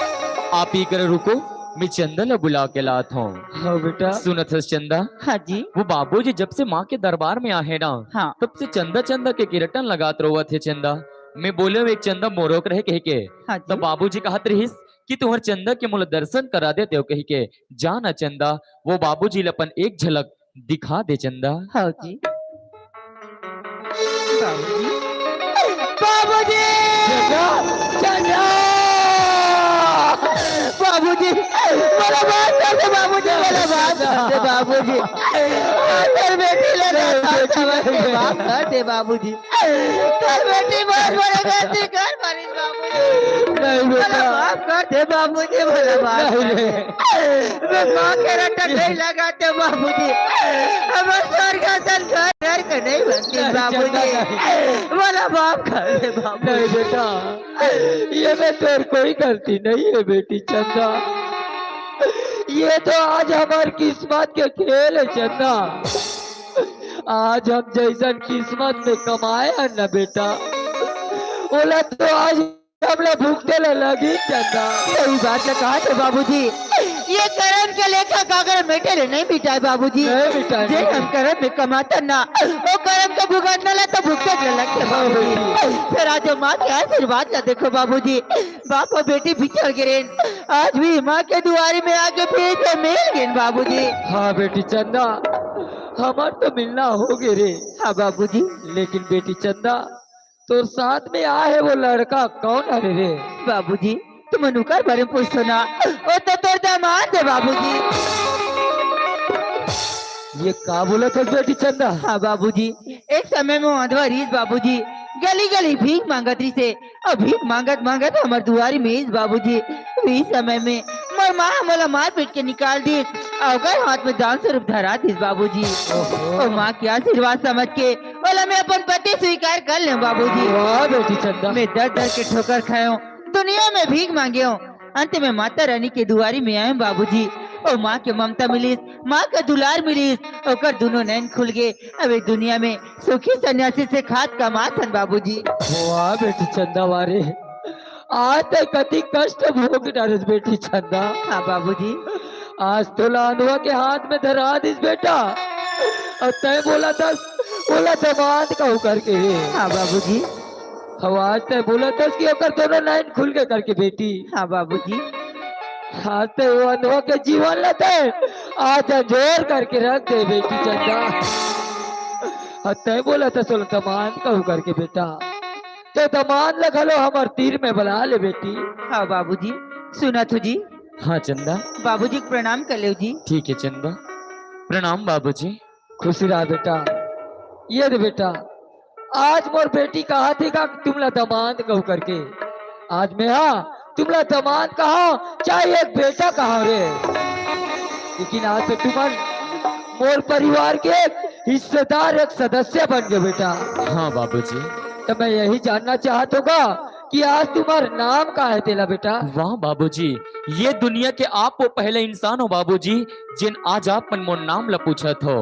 आप ही कर रुको, मैं चंदा ला बुला के लात हूँ। हाँ बेटा। सुनत हस चंदा? हाँ जी। वो बाबूजी जब से माँ के दरबार में आहे ना, हाँ। तब से चंदा चंदा के किरटन लगात रोवत हे चंदा। मैं बोले एक चंदा मोरो कर हे कह के। हाँ जी। तब बाबूजी कहत रहिस कि तुहर चंदा के मोला दर्शन करा देते हो कह के। जा ना चंदा, वो बाबूजी ला अपन एक झलक दिखा दे चंदा। हाँ जी। बाबूजी। बाबूजी। चंदा, चंदा। बाबूजी, मोला माफ कर दे बाबूजी, मोला माफ कर दे बाबूजी। तोर बेटी ला ना समझ के माफ कर दे बाबूजी। तोर बेटी बहुत बड़े गलती कर मारी बाबूजी। नहीं बेटा। मोला माफ कर दे बाबूजी, मोला माफ नहीं कर दे। रे। मैं माँ के रटन नहीं लगाते बाबूजी। हमर स्वर्ग असन घर नरक नहीं बनते नहीं, बाबूजी। चंदा नहीं। मोला माफ कर दे बाबूजी। नहीं बेटा, ये में तोर कोई गलती नहीं है बेटी चंदा। ये तो आज हमर किस्मत के खेल है चंदा। आज हम जैसन किस्मत में कमाए हन ना बेटा, ओला तो आज हमला भुगते ला लगही चंदा। सही बात ला कहा थे बाबूजी, ये करम के लेखा काकर मेटे ले नहीं मिटाए बाबूजी। नहीं मिटाए, जे नहीं। हम करम में कमातन ना, वो करम के भुगतना ला तो भुगते ला लगथे बाबूजी। फिर आज माँ के आशीर्वाद ला देखो बाबूजी, बाप और बेटी बिछड़ गे रेन, आज भी माँ के दुआरी में आके फिर से मिल गेन बाबूजी। हाँ बेटी चंदा, हमर तो मिलना हो गे रे। हाँ बाबूजी। लेकिन बेटी चंदा, तोर साथ में आहे वो लड़का कौन हरे रे? बाबूजी, तुमन उकर बारे में पूछो ना, वो तो तोर दामाद हे बाबूजी। ये का बोलत हस बेटी चंदा? हाँ बाबूजी, एक समय में वो अंधवा रहिस बाबूजी, गली गली भीख मांगत रहिस हे, अउ भीख मांगत मांगत हमर दुआरी में आइस बाबूजी। वही समय में मोर माँ मोला मार पीट के निकाल दिस, अउ ओकर हाथ में दान स्वरूप धरा दिस बाबूजी। ओहो। अउ माँ के आशीर्वाद समझ के ओला मैं अपन पति स्वीकार कर लेंव बाबूजी। वाह बेटी चंदा। मैं दर दर के ठोकर खाएंव, दुनिया में भीख मांगेंव, अंत में माता रानी के दुआरी में आएंव बाबूजी। अउ माँ के ममता मिलिस, माँ का दुलार मिलिस, ओकर दुनों नैन खुल गे। अब ये दुनिया में सुखी सन्यासी से खात कमात हन बाबूजी। वाह बेटी चंदा, वाह रे। आज तैं कति कष्ट भोग डारेस बेटी चंदा। हाँ बाबूजी। आज तोला अंधवा के हाथ में धरा दिस बेटा, अउ तैं बोलत हस ओला दामाद कहूं करके। हाँ बाबूजी। अउ आज तैं बोलत हस कि ओकर दोनों नैन खुल गे करके बेटी। हाँ बाबूजी। आज तैं वो अंधवा के जीवन ला तैं आज अंजोर करके रख दे बेटी चंदा। अउ तैं बोलत हस ओला दामाद कहूं करके बेटा, त दामाद ला घलो हमर तीर में बला ले बेटी। हाँ बाबूजी। सुनत हो जी? हाँ चंदा। बाबूजी के प्रणाम कर लेव जी। ठीक है चंदा, प्रणाम बाबूजी। खुशी रहा बेटा। ये दे बेटा, आज मोर बेटी कहा थी का तुमला दमांद कहूं करके। आज मैं हा तुमला दमांद कहा, चाहे एक बेटा कहा रे, लेकिन आज तो तुमन मोर परिवार के एक हिस्सेदार, एक सदस्य बन गए बेटा। हाँ बाबूजी। तो मैं यही जानना चाहत होगा कि आज तुम्हार नाम का है तेला बेटा? वाह बाबूजी, ये दुनिया के आप वो पहले इंसान हो बाबूजी, जिन आज आप मन मोर नाम ला पूछत हो।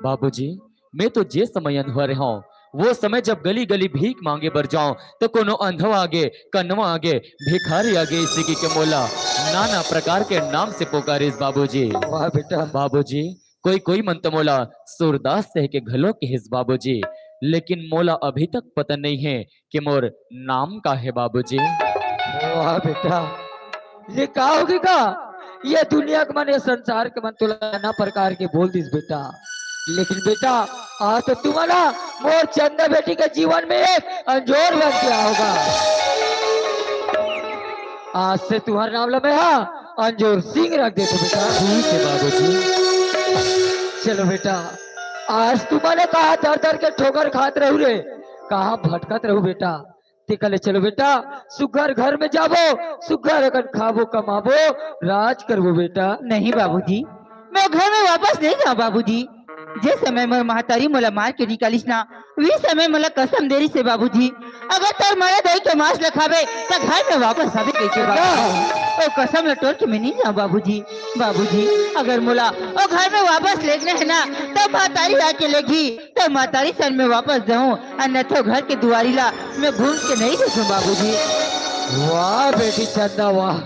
बाबूजी, मैं तो जे समय अनवर हूँ, वो समय जब गली गली भीख मांगे बर जाऊं, तो कोनो अंधवा आगे, कनवा आगे, भिखारी आगे, इसी की के मोला नाना प्रकार के नाम से पुकारिस बाबूजी। वाह बेटा। बाबूजी, कोई कोई मन तो मोला सूरदास कह के घलो कहिस बाबूजी, लेकिन मोला अभी तक पता नहीं है कि मोर नाम का है बाबूजी। वाह बेटा, ये का होगे का? ये दुनिया के मन, ये संसार के मन तोला नाना प्रकार के बोल दिस बेटा, लेकिन बेटा, आज तो तुम्हारा मोर चंदा बेटी के जीवन में एक अंजोर बन गया होगा। आज से तुम्हार नाम ला मैं हा अंजोर सिंह रख देथों बेटा। ठीक है बाबूजी। चलो बेटा, आज तुम्हारे कहा दर दर के ठोकर खात रहू रे, कहा भटकत रहू बेटा, तेकर ले चलो बेटा, सुघर घर में जाबो, सुघर अकन खाबो कमाबो, राज करबो बेटा। नहीं बाबूजी, मैं घर में वापस नहीं जाऊँ बाबूजी। जे समय मोर महतारी मोला मार के निकालिस ना, वी समय मोला कसम दे रिसे बाबूजी, अगर तोर मरे दई के मांस ल खाबे, त घर में वापस आबे कहिके बाबूजी। ओ कसम ल टोर के मैं नहीं जाऊँ बाबूजी। बाबूजी, अगर मोला ओ घर में वापस लेगना है ना, त महतारी आके लेगी। त महतारी सन में वापस जाऊं, अन्यथा घर के दुआरी ला मैं घूम के नहीं देखूं बाबूजी। वाह बेटी चंदा वाह,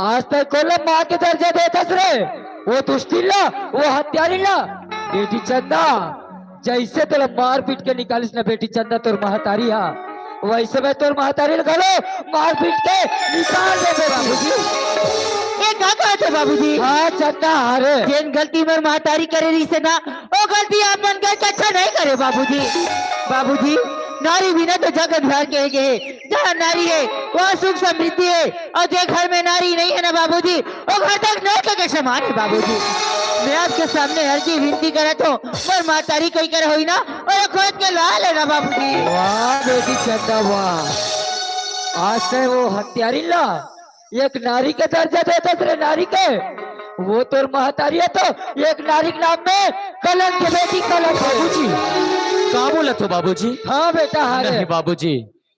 आज तक कोला माँ के दर्जा देथस रे, वो दुष्टिन ला, वो हत्यारिन ला। बेटी चंदा, जैसे तोला मार पीट के निकालिस ना बेटी चंदा तोर महतारी हा, वैसे मैं तोर महतारी ला घलो मार पीट के निकाल दे बाबूजी। ये का कहत हो बाबूजी? हाँ चंदा, अरे जेन गलती मोर महतारी करे रिसे ना, ओ गलती आप मन करके अच्छा नहीं करे बाबूजी। बाबूजी, नारी बिना तो जग अंधियार कहे गए हे। जहाँ नारी है, वहाँ सुख समृद्धि है, और जे घर में नारी नहीं है ना बाबूजी, वो घर तक नरक के समान है बाबूजी। मैं आपके सामने अर्जी विनती करत हूँ, मोर महतारी कोई कर होई ना, और खोज के ला लेना बाबूजी। वाह बेटी चंदा वाह, आज से वो हत्यारिन ला एक नारी के दर्जा देथस रे, नारी के। वो तोर महतारी है तो एक नारी के नाम में कलंक है बेटी, कलंक है। बाबूजी, का बोलत हो बाबूजी? हाँ बेटा, हाँ रे। नहीं बाबूजी,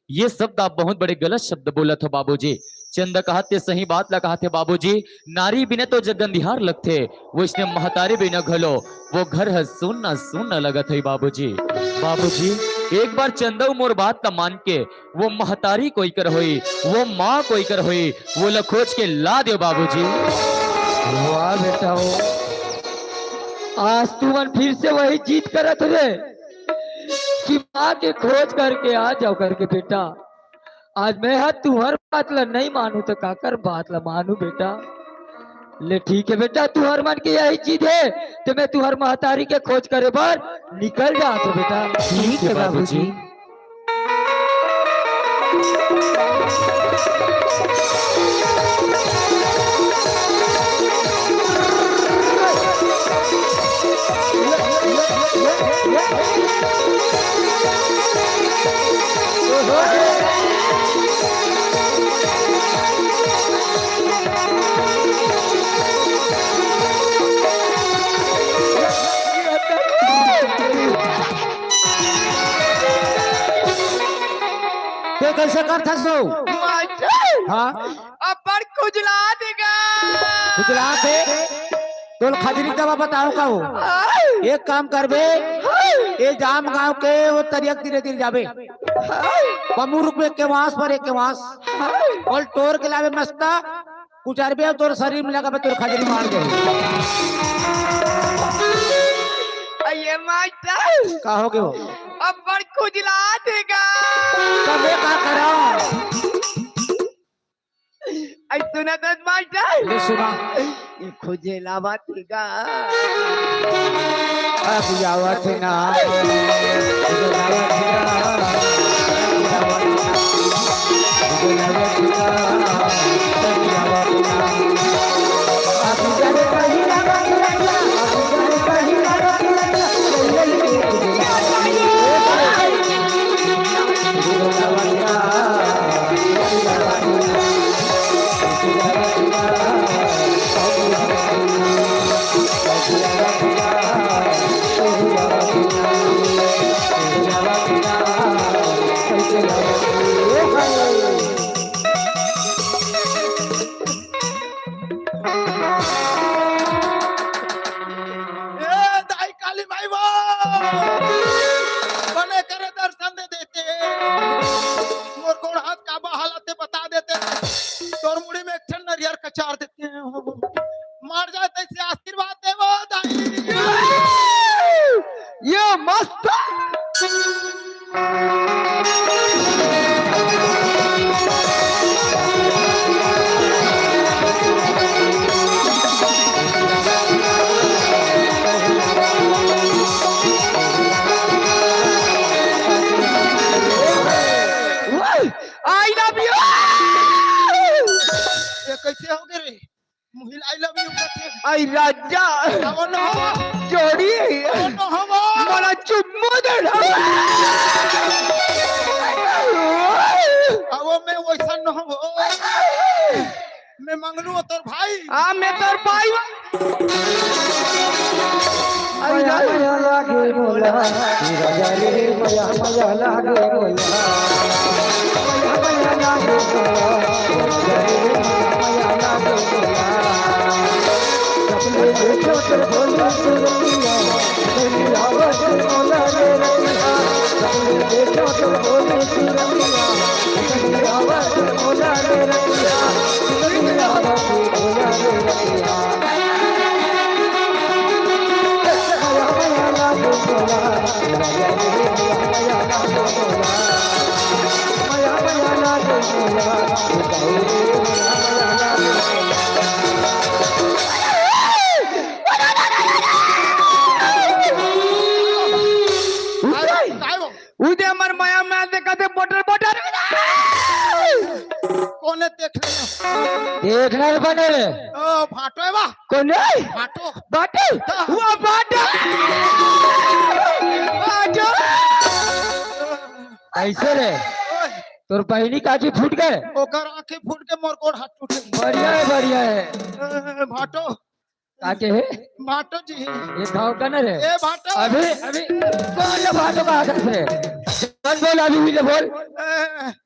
ये शब्द आप बहुत बड़े गलत शब्द बोलत हो बाबूजी। चंदा कहत हे सही बात ला कहत हे बाबूजी, नारी बिना तो जग अंधियार लगथे, वइसने महतारी बिना घलो वो घर ह सुन्ना सुन्ना लगत होई बाबूजी। बाबूजी, एक बार चंदा अउ मोर बात ला मान के वो महतारी कोई कर होई, वो माँ कोई कर होई, वो ला खोज के ला देव बाबूजी। वाह बेटा हो, आज तुमन फिर से वही जिद करत हवे कि माँ के खोज करके आ जाओ करके बेटा। आज मैं हा तुहर बात ला नहीं मानू तो काकर बात ला मानू बेटा। ले ठीक है बेटा, तुहर मन के यही जिद है तो मैं तुहर महतारी के खोज करे बर निकल जात हो बेटा। ठीक है बाबूजी। ते कैसे करथस हो? मास्टर, हाँ? अब्बड़ खुजलात हे गा। खुजलात हे? तोल खजरी दवा बताओ का हो? हाँ। एक काम करबे, हाँ। ये जाम गांव के वो तरिया के तीरे तीर जाबे। हाँ। पम्मू रुकबे एक के वास पर एक के वास। हाँ। बोल टोर के लाबे मस्ता, कुचरबे तोर शरीर में लगाबे तोर खजरी मार दे। अये मास्टर। का हो गयो? अब्बड़ खुजलात हे गा। तबे का करा? आई सुना तो मास्टर। ले सुना। ई खुजलात हे गा। अब आवत ना। खुजलात हे ना। खुजलात हे ना। अब आवत ना। बने करे दर्शन दे देते। मोर गोड़ हाथ का बा हालत ते बता देते। तोर मुड़ी में एक ठन नरियर कचार देते। मर जाए तइसे आशीर्वाद देवो दाई। ये मस्त। I love you। ये कइसे हो गे रे? मुहिल I love you कथे। आई राजा। अब न हो। जोड़ी। अब न हो। मोला चुम्मो दे ना। अब मैं वइसन न हो। मैं मंगलू तोर भाई। हाँ, मैं तोर भाई। आई मया, राजा। मया लागे मोला, राजा रे, मया, मया लागे मोला। अरे, काय हो? उदे हमर मया में देखत हे, बोटर, बोटर। कोने देख ले? देखना रे बने रे। ओ, भाटो हे बा। कोने? भाटो। भाटो? हाँ। वो भाटो। भाटो। कइसे रे? ओए। तोर बहिनी के आँखी फूट गे? ओकर आँखी फूट के मोर गोड़ हाथ टूट गे। बढ़िया हे, बढ़िया हे। ए, भाटो। का के हे? भाटो जी। ये भाव का ना रे? ए भाटो। अभी, अभी, बोल भाटो का आदत रे। बोल, बोल, अभी भी ले बोल। ए।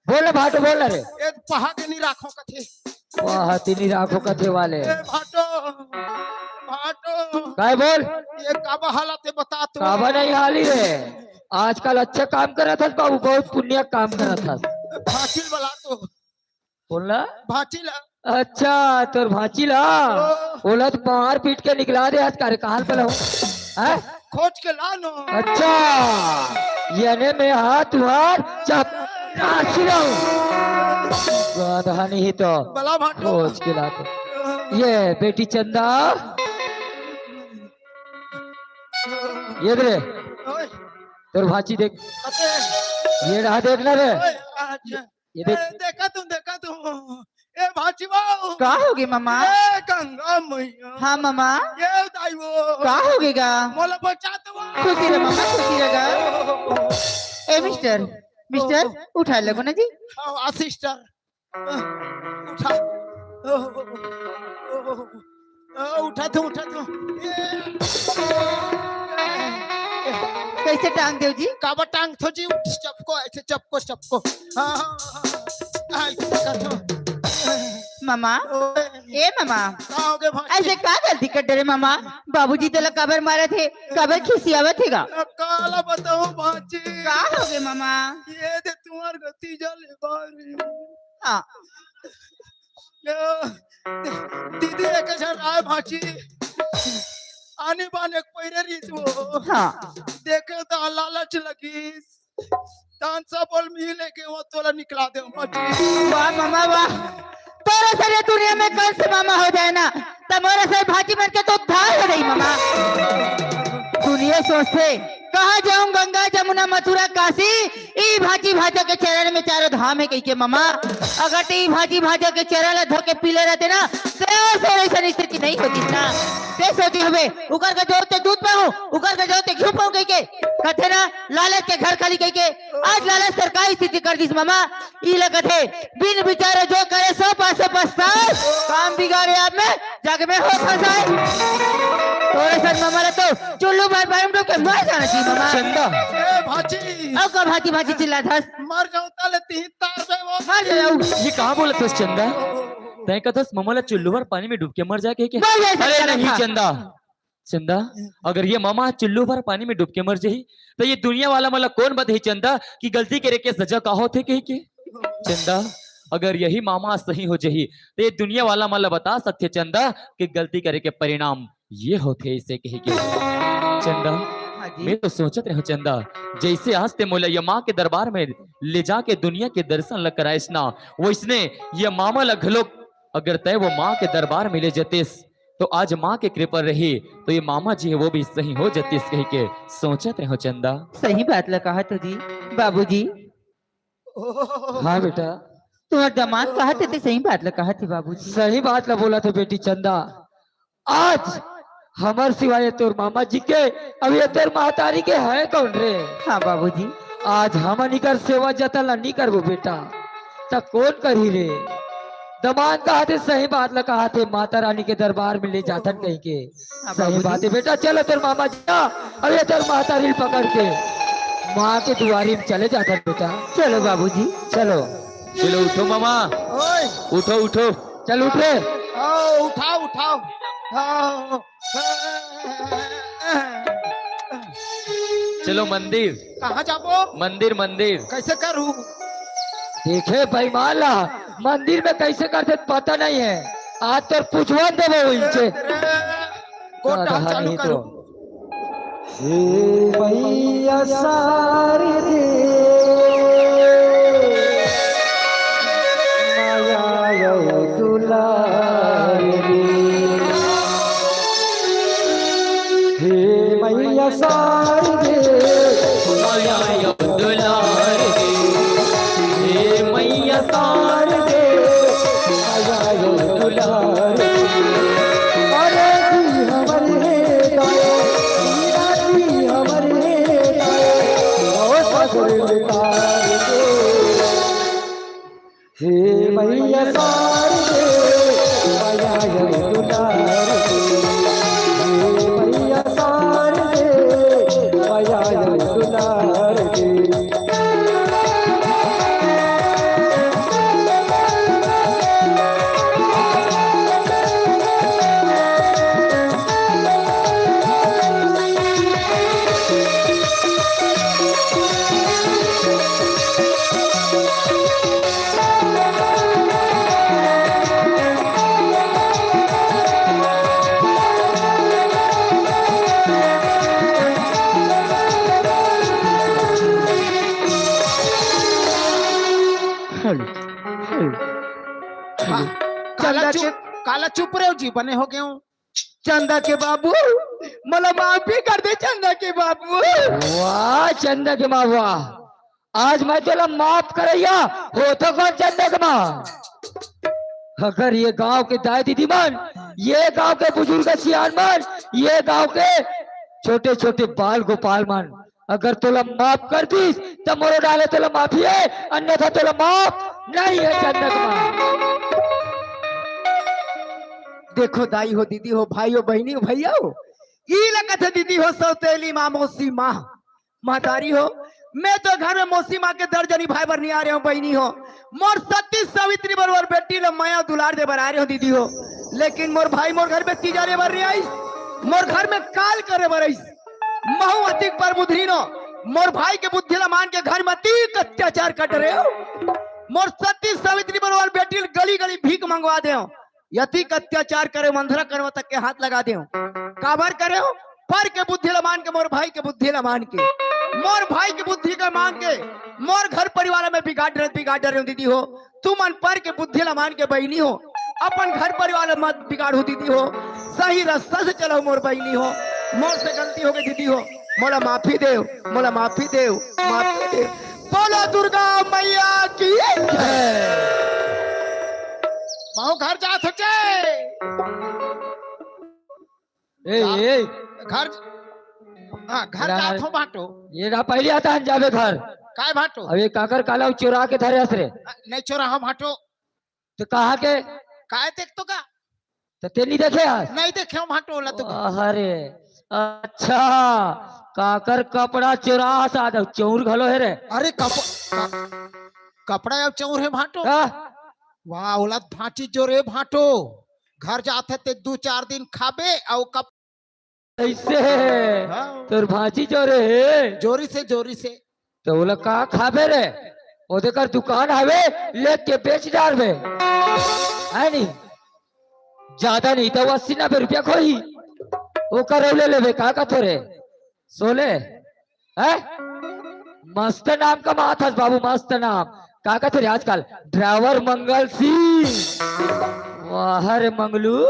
बोल ना भाटो, बोल ना रे। ए पहाके नहीं राखो कथे। पहाके नहीं राखो कथे वाले। ए भाटो, भाटो। काय बोल? ये काबा हालत हे बता तो। काबा नहीं हाली रे। आजकल अच्छा काम करत हस बाबू, बहुत पुण्य काम करत हस। भाटिल बला तो। बोलना? भांची ला। अच्छा, तोर भांची ला। ओ। ओला तो मार पीट के निकला दे आज कार्यकाल पर हो। हैं? खोज के ला नो। अच्छा, याने में हाथ तुहार चप-, चाची रहूं। गाधा नहीं तो बला भाटो। खोज के ला तो। ये बेटी चंदा। ये दे। ओए। तोर भांची देख। अते। ये रहा देखना रे। ओए, अच्छा। ये देख। ए, देखा तू, देखा तू। ए, भांची बाऊ। का होगे, मामा? ए, गंगा मैया। हाँ, मामा। ए, दाई वो। का होगे गा? मोला बचा तो वो। खुशी रह, मामा, खुशी रह गा। ए, मिस्टर, मिस्टर, उठा लगो ना जी। हाँ, आ, सिस्टर। उठा। ओ, उठा तू, उठा तू। ए, कैसे टांग देव जी? काबर टांग थो जी, उठ, चपको, ऐसे चपको, चपको। हाँ, हाँ, हाँ, हाँ। हाँ, ऐसे कर दो। मामा, ओए। ए मामा, का होगे भांची? ऐसे का गलती कर डरे मामा? बाबूजी तेला काबर मारत हे, काबर खिसियावत हे गा? काला बताऊं भांची? का होगे मामा? ये दे तुम्हार गति जाले बारी। हाँ। दीदी एक झन आय भांची, आनी बान एक पैरे रहिस वो। हाँ। देखे त लालच लगिस, तान सब बोल मिले के वो तोला निकला दे भांची। वाह मामा वाह, तोरे सरे दुनिया में कौन से मामा हो जाए ना, त मोरे सरे भांची मन के तो उद्धार हो जाई मामा। दुनिया सोचथे कहाँ जाऊं गंगा जमुना मथुरा काशी, ई भांची भांचा के चरण में चारों धाम हे कहिके मामा। अगर ते ई भांची भांचा के चरण ला धो के पीले रहते ना, ते ओ सर ऐसा स्थिति नहीं होती ना। ते सोचे हवे, उकर के जोर ते दूध पाऊं, उकर के जोर ते घी पाऊं कहिके। कथे ना, लालच के घर खाली कहिके। आज लालच सरकारी स्थिति कर दिस मामा। ई लगत हे, बिन विचारे जो करे सो पाछे पछताए, काम बिगाड़े आप में जग में हो फंसाए। तोरे सर मामा ला तो चुल्लू भर पानी में डूब के मर जाना चाहिए मामा। चंदा। ए भांची। अब का भांची भांची चिल्लात हस? मर जाऊं ताले तीन तार दे वो। मर जाऊं। ये कहाँ बोलत हस चंदा? तैं कहत हस मामा ला चुल्लू भर पानी में डूब के मर जाए के क्या? मर जाए अरे सर नहीं चंदा। चंदा, चंदा, अगर ये मामा चुल्लू भर पानी में डूब के मर जाही, त ये दुनिया वाला मन ला कोन बताही चंदा कि गलती करे के सजा का होथे कहिके? चंदा, अगर यही मामा सही हो जाही, त ये दुनिया वाला मन ला बता सकथे चंदा कि गलती करे के परिणाम ये होथे, इसे कहिके। चंदा, हाँ जी। मैं तो सोचत रहेंव चंदा, जइसे आज तैं मोला ये माँ के दरबार में ले जाके दुनिया के दर्शन ल कराइस ना, वइसने ये मामा ला घलोक अगर तैं वो माँ के दरबार में ले जतेस, तो आज माँ के कृपा रही, तो ये मामा जी हे, वो भी सही हो जतिस कहिके सोचत रहेंव चंदा। सही बात ला कहत हो जी, बाबूजी। हाँ बेटा। तुंहर दमाद कहत हे, ते सही बात ला कहत हे, बाबूजी। सही बात ला बोलत हे बेटी चंदा। आज हमर सिवाय ये तोर मामा जी के, अब ये तोर महतारी के हे कोन रे? हाँ बाबूजी। आज हमन इकर सेवा जतन ला नी करबो बेटा, त कोन करही रे? दमाद कहत हे, सही बात ला कहत हे, माता रानी के दरबार में ले जाथन कहिके। हाँ, सही बाबूजी। बात हे बेटा, चलो तोर मामा जी ना, अब ये तोर महतारी ल पकड़ के माँ के दुआरी में चले जाथन बेटा। चलो बाबूजी। चलो। चलो उठो मामा। ओए। उठो, उठो। चल उठ रे। आओ, उठाओ, उठाओ। आओ। चलो मंदिर। कहाँ जाबो? मंदिर, मंदिर। कैसे करूँ? देखे बेईमान ला, मंदिर में कैसे करथे पता नहीं हे। आज तोर पुछवा देबो इनसे। गोटा चालू करूँ। हे मैया शारदे, माया अउ दुलार दे। हे मैया शारदे, माया अउ दुलार दे। हे मैया शारदे, माया अउ दुलार दे। अरे जी हमर हे दाई, जी हमर हे दाई, ओ ससुर उतार दे। हे मैया शारदे, माया अउ दुलार दे। हे मैया शारदे, माया अउ दुलार दे। Hello, hello, hello. काला चंदा चुप, के काला चुप रहे हो जी, बने हो गए हो। चंदा के बाबू, मोला माफ भी कर दे चंदा के बाबू। वाह चंदा के माँ वाह, आज मैं तोला माफ करइया हो तो कौन चंदा के माँ? अगर ये गांव के दाई दीदी मन, ये गांव के बुजुर्ग सियान मन, ये गांव के छोटे छोटे बाल गोपाल मन अगर तोला माफ कर दिस त मोरो डाले तोला माफी हे, अन्यथा तोला माफ नहीं हे चंदा के माँ। देखो दाई हो, दीदी हो, भाई हो, बहिनी हो, भैया हो, ई लगत हे दीदी हो सौतेली माँ, मौसी माँ, महतारी हो। मैं तो घर में मौसी माँ के दर्द जनी भाई बर नहीं आ रहे हो बहिनी हो। मोर सती सावित्री बरोबर बेटी ल मया दुलार दे बर आ रहे हो दीदी हो, लेकिन मोर भाई मोर घर में तीजा रे बर नहीं आइस, मोर घर में काल करे बर आइस। महू अतिक पर मुधरी नो, मोर भाई के बुद्धि ल मान के घर में अतिक अत्याचार कर रहे हो। मोर सती सावित्री बरोबर बेटी ल गली गली भीख मंगवा दे हो। यतिक अत्याचार करे, मंथरा करवा तक के हाथ लगा देव। काबर करे हो? पर के बुद्धि ला मान के, मोर भाई के बुद्धि ला मान के, मोर भाई के बुद्धि का मान के, मोर घर परिवार में बिगाड़ डरे, बिगाड़ डरे हो दीदी हो। तुमन पर के बुद्धि ला मान के बहिनी हो, अपन घर परिवार ला मत बिगाड़ो दीदी हो। सही रास्ता से चलो मोर बहिनी हो। मोर से गलती हो गई दीदी हो, मोला माफी देव, मोला माफी देव, माफी देव। बोलो दुर्गा मैया की जय। माओ घर जात होचे। ए, ए। घर, हाँ, घर जात हो भाटो। ये ना पहले आता है जाबे घर। काय भाटो? अबे काकर काला चोरा के धरे हस रे। नहीं चोरा हो भाटो। तो कहाँ के? काय देख तो का? तो ते नहीं देखे हस? नहीं देखे हो भाटो ला तो का। अरे, अच्छा, काकर कपड़ा चोरा हस, आधा चौर घलो हे रे। अरे कप-, क-, कपड़ा अब चौर हे भाटो। का? वाह, औलाद भांची जो रे भाटो। घर जाथे ते दू चार दिन खाबे, अउ कप- कइसे हे? हाँ। तोर भांची जोरे हे। जोरी से, जोरी से। त ओला का खाबे रे? ओदे कर दुकान हवे, लेके बेच डारबे। है नी? जादा नहीं त अस्सी नब्बे रुपया खोही। ओकर अउ ले लेबे, का कथो रे? सोले? हैं? मस्त नाम कमात हस बाबू, मस्त नाम। का कथे रे आजकल? ड्राइवर मंगल सिंह। वाह रे मंगलू,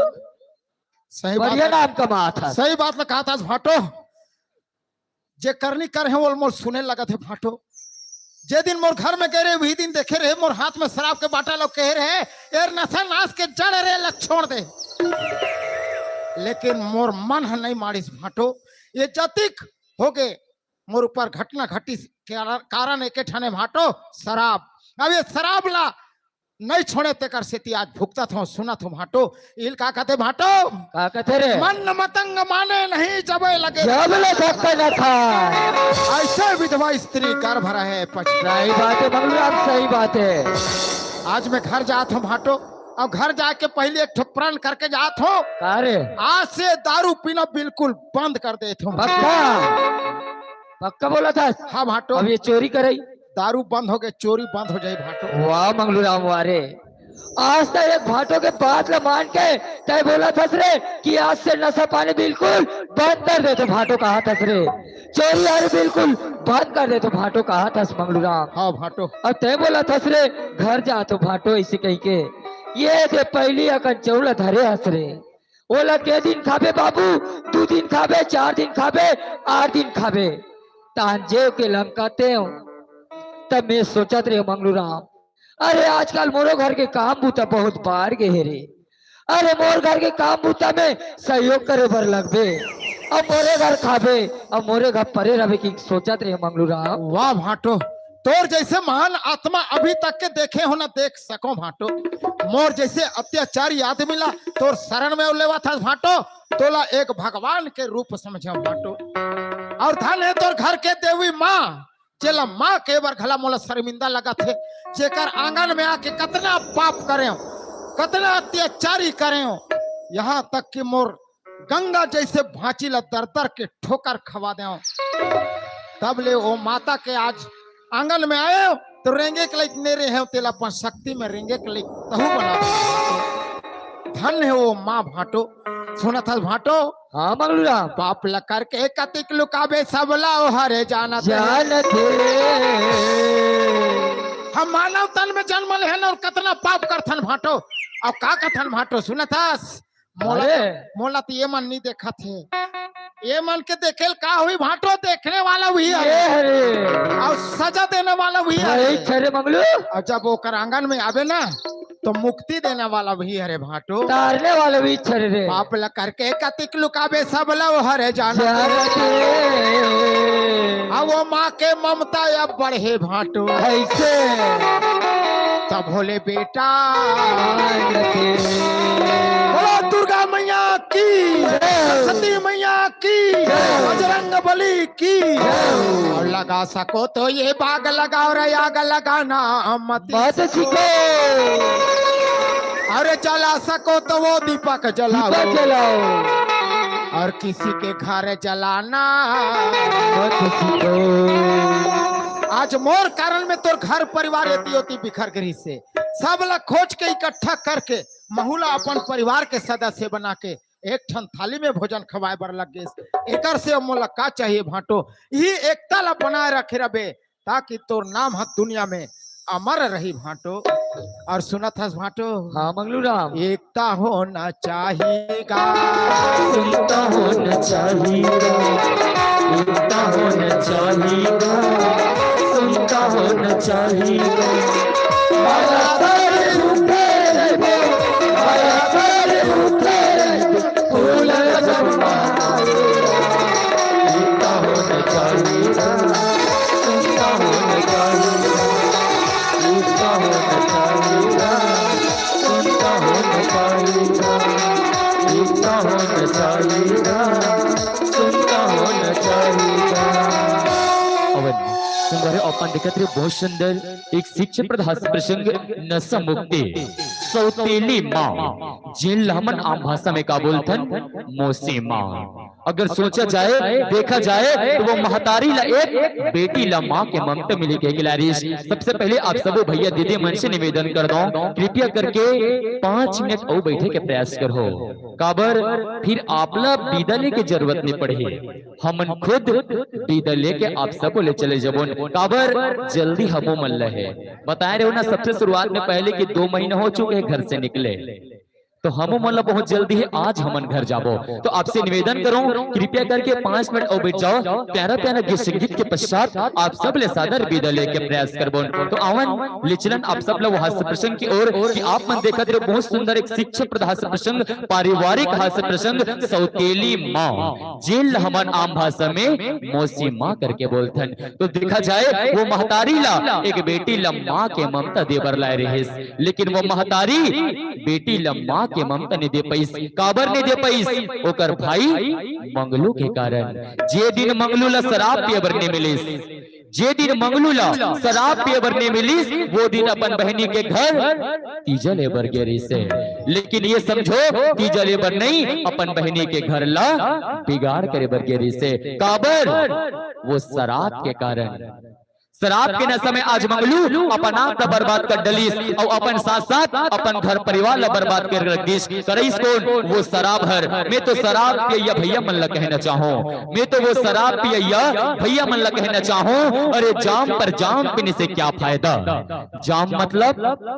सही बात बढ़िया है। नाम कमात हस। सही बात ल कहत हस भांटो। जे करनी करे हे, वो मोर सुने लगत हे भांटो। जे दिन मोर घर में गए रहे, वही दिन देखे रहे, मोर हाथ में शराब के बाटल अउ कहे रहे, "ए नशा नाश के जड़ रे, ल छोड़ दे।" लेकिन मोर मन ह नहीं माड़िस भांटो। ये जतिक होगे मोर ऊपर घटना घटिस, कारण, कारण एके ठने भांटो, शराब। अब ये शराब ला नहीं छोड़े, तेकर सेती आज भुगतत हों, सुनत हों भांटो। इल का कथे भांटो? का कथे रे? मन मतंग माने नहीं, जबे लगे जब ले धक्का न खाए। ऐसे विधवा स्त्री गर्भ रहे पछ- सही बात है मंगलूराम, सही बात है। आज मैं घर जात हों भांटो, अब घर जाके पहले एक ठो प्रण करके जात हों। का रे? आज से दारू पीना बिल्कुल बंद कर देत हों। पक्का? पक्का बोलत हस? हाँ भांटो। अब ये चोरी करई? दारू बंद होगे, चोरी बंद हो जाही भांटो। वाह मंगलूराम, वाह रे। आज तक एक भांटो के बात ल मान के तय बोलत हस रे कि आज से नशा पानी बिल्कुल बंद कर देथों भांटो, कहत हस रे। चोरी हर बिल्कुल बंद कर देथों भांटो, कहत हस मंगलूराम। हाँ भांटो। अब तय बोलत हस रे, घर जाथों भांटो, अइसे कहिके। ये दे पहिली अकन चउला धरे हस रे। ओला के दिन खाबे बाबू, दू दिन खाबे, चार दिन खाबे, आठ दिन खाबे, तान जेव के लमकातेव। तब मैं सोचत रहे मंगलूराम, अरे आजकल मोरो घर के काम बूता बहुत बाढ़ गे हे रे। अरे मोर घर के काम बूता में सहयोग करे बर लगबे, अब मोरे घर खाबे, अब मोरे घर परे रहबे कि सोचत रहे मंगलूराम। वाह भांटो, तोर जैसे महान आत्मा अभी तक के देखे हों ना देख सकों भांटो। मोर जैसे अत्याचारी आदमी ला तोर शरण में लेवत हस भांटो, तोला एक भगवान के रूप समझेंव भांटो। अउ धन हे तोर घर के देवी माँ, जेला माँ कहे बर घला मोला शर्मिंदा लगत हे, जेकर आंगन में आके कतना पाप करेंव, कतना अत्याचारी करेंव, यहाँ तक कि मोर गंगा जैसे भांची ला दर दर के ठोकर खवा देंव। तब ले ओ माता के आज आंगन में आएंव त रेंगे के लाइक नइ रहेंव, तेला अपन शक्ति में रेंगे के लाइक तहूँ बना देंव। धन्य हे ओ माँ भांटो। सुनत हस भांटो? हाँ मंगलूराम। पाप ल करके कतिक लुकाबे, सब ला ओ हरे जानत हे। जानत हे। हम मानव तन में जन्म लेहन अउ कतना पाप करथन भांटो। अउ का कथन भांटो, सुनत हस? मोला अरे। त, मोला त ये मन नहीं देखत हे। ये मन के देखेल का हुई भांटो, देखने वाला वही हे। ये हरे। अउ सजा देने वाला वही हे। वही छरे मंगलू। अउ जब ओकर आंगन में आबे ना, तो मुक्ति देने वाला वही हरे भांटो। तारने वाला वही छरे रे। पाप ल करके कतिक लुकाबे, सब ला ओ हरे जानत हे। जानत हे। अब वो माँ के ममता अब बढ़े भांटो। ऐसे। तब भोले बेटा। जानत हे। बोलो दुर्गा मैया की, जय। सरस्वती मैया की, जय। बजरंग बली की। जय। अउ लगा सको तो ये बाग लगाओ रे, आग लगाना मत। मत सीखो। अरे जला सको तो वो दीपक जलाओ। दीपक जलाओ। अउ किसी के घर जलाना मत सीखो। आज मोर कारण में तोर घर परिवार एती ओती बिखर गे रिहिसे। सब ला खोज के इकट्ठा करके महू ला अपन परिवार के सदस्य बना के एक ठन थाली में भोजन खवाए बर लग गेस। एकर से अब मोला का चाहिए भांटो? इही एकता ला बनाए रखे रबे, ताकि तोर नाम ह दुनिया में अमर रही भांटो। अउ सुनत हस भांटो? हाँ मंगलूराम। एकता होना चाहिएगा। सुनता होना चाहिएगा। एकता होना चाहिएगा। सुनता होना चाहिएगा। बराबर उठे रहिबो, बराबर उठे रहिबो। फूल जब एकता होना चाहिएगा। एकता होना चाहिएगा। एकता होना चाहिएगा। एकता होना चाहिएगा। एकता होना चाहिएगा। सुनता होना चाहिएगा। अवन, संगवारी अपन देखत रहे बहुत सुंदर एक शिक्षाप्रद हास्य प्रसंग नशा मुक्ति। सौतेली माँ, जेन ला हमन आम भाषा में का बोलथन, मौसी माँ। अगर सोचा जाए, देखा जाए, तो वो महतारी ला एक, बेटी ला माँ के ममता मिली के खिलारिस। सबसे पहले आप सबो भैया दीदी मन से निवेदन करत हों, कृपया करके पाँच मिनट अउ बैठे के प्रयास करहू। काबर, फिर आप ला बिदा ले के जरूरत नइ पड़ही, हमन खुद बिदा ले के आप सबो ले चले जबोन। काबर, जल्दी हमो मन ला हे, बताए रहेंव ना सबसे शुरुआत में पहले कि दो महीना हो चुके हे घर से निकले, तो हमो मन ला बहुत जल्दी हे, आज हमन घर जाबो। तो आपसे निवेदन करहूं, कृपया करके पाँच मिनट अउ बैठ जाओ। प्यारा प्यारा गीत संगीत के पश्चात आप सब ले सादर बिदा ले के प्रयास करबोन। तो आवन, ले चलन आप सब ला वो हास्य प्रसंग की ओर कि आप मन देखत रहे, बहुत सुंदर एक शिक्षाप्रद हास्य प्रसंग, पारिवारिक हास्य प्रसंग, सौतेली माँ, जेन ला हमन आम भाषा में मौसी माँ करके बोलथन। तो देखा जाए, वो महतारी ला एक बेटी ला माँ के ममता दे बर लाए रहिस, लेकिन वो महतारी बेटी ला माँ के ममता नइ दे पाइस। काबर नइ दे पाइस? ओकर भाई मंगलू के कारण। जे दिन मंगलू ला शराब पिए बर नइ मिलिस, जे दिन मंगलू ला शराब पिए बर नइ मिलिस, वो दिन अपन बहिनी के घर तीजा ले बर गे रहिस हे। लेकिन ये समझो, तीजा ले बर नहीं, अपन बहिनी के घर ला बिगाड़ करे बर गे रहिस हे। काबर? वो शराब के कारण। शराब के नशा में आज मंगलू अपन आप ला बर्बाद कर डलिस अउ अपन साथ साथ अपन घर परिवार ला बर्बाद कर रख दिस। करइस कोन? वो शराब हर। मैं तो शराब पियैया भैया मन ला कहना चाहूं, मैं तो वो शराब पियैया भैया मन ला कहना चाहूं, अरे जाम पर जाम पीने से क्या फायदा? जाम मतलब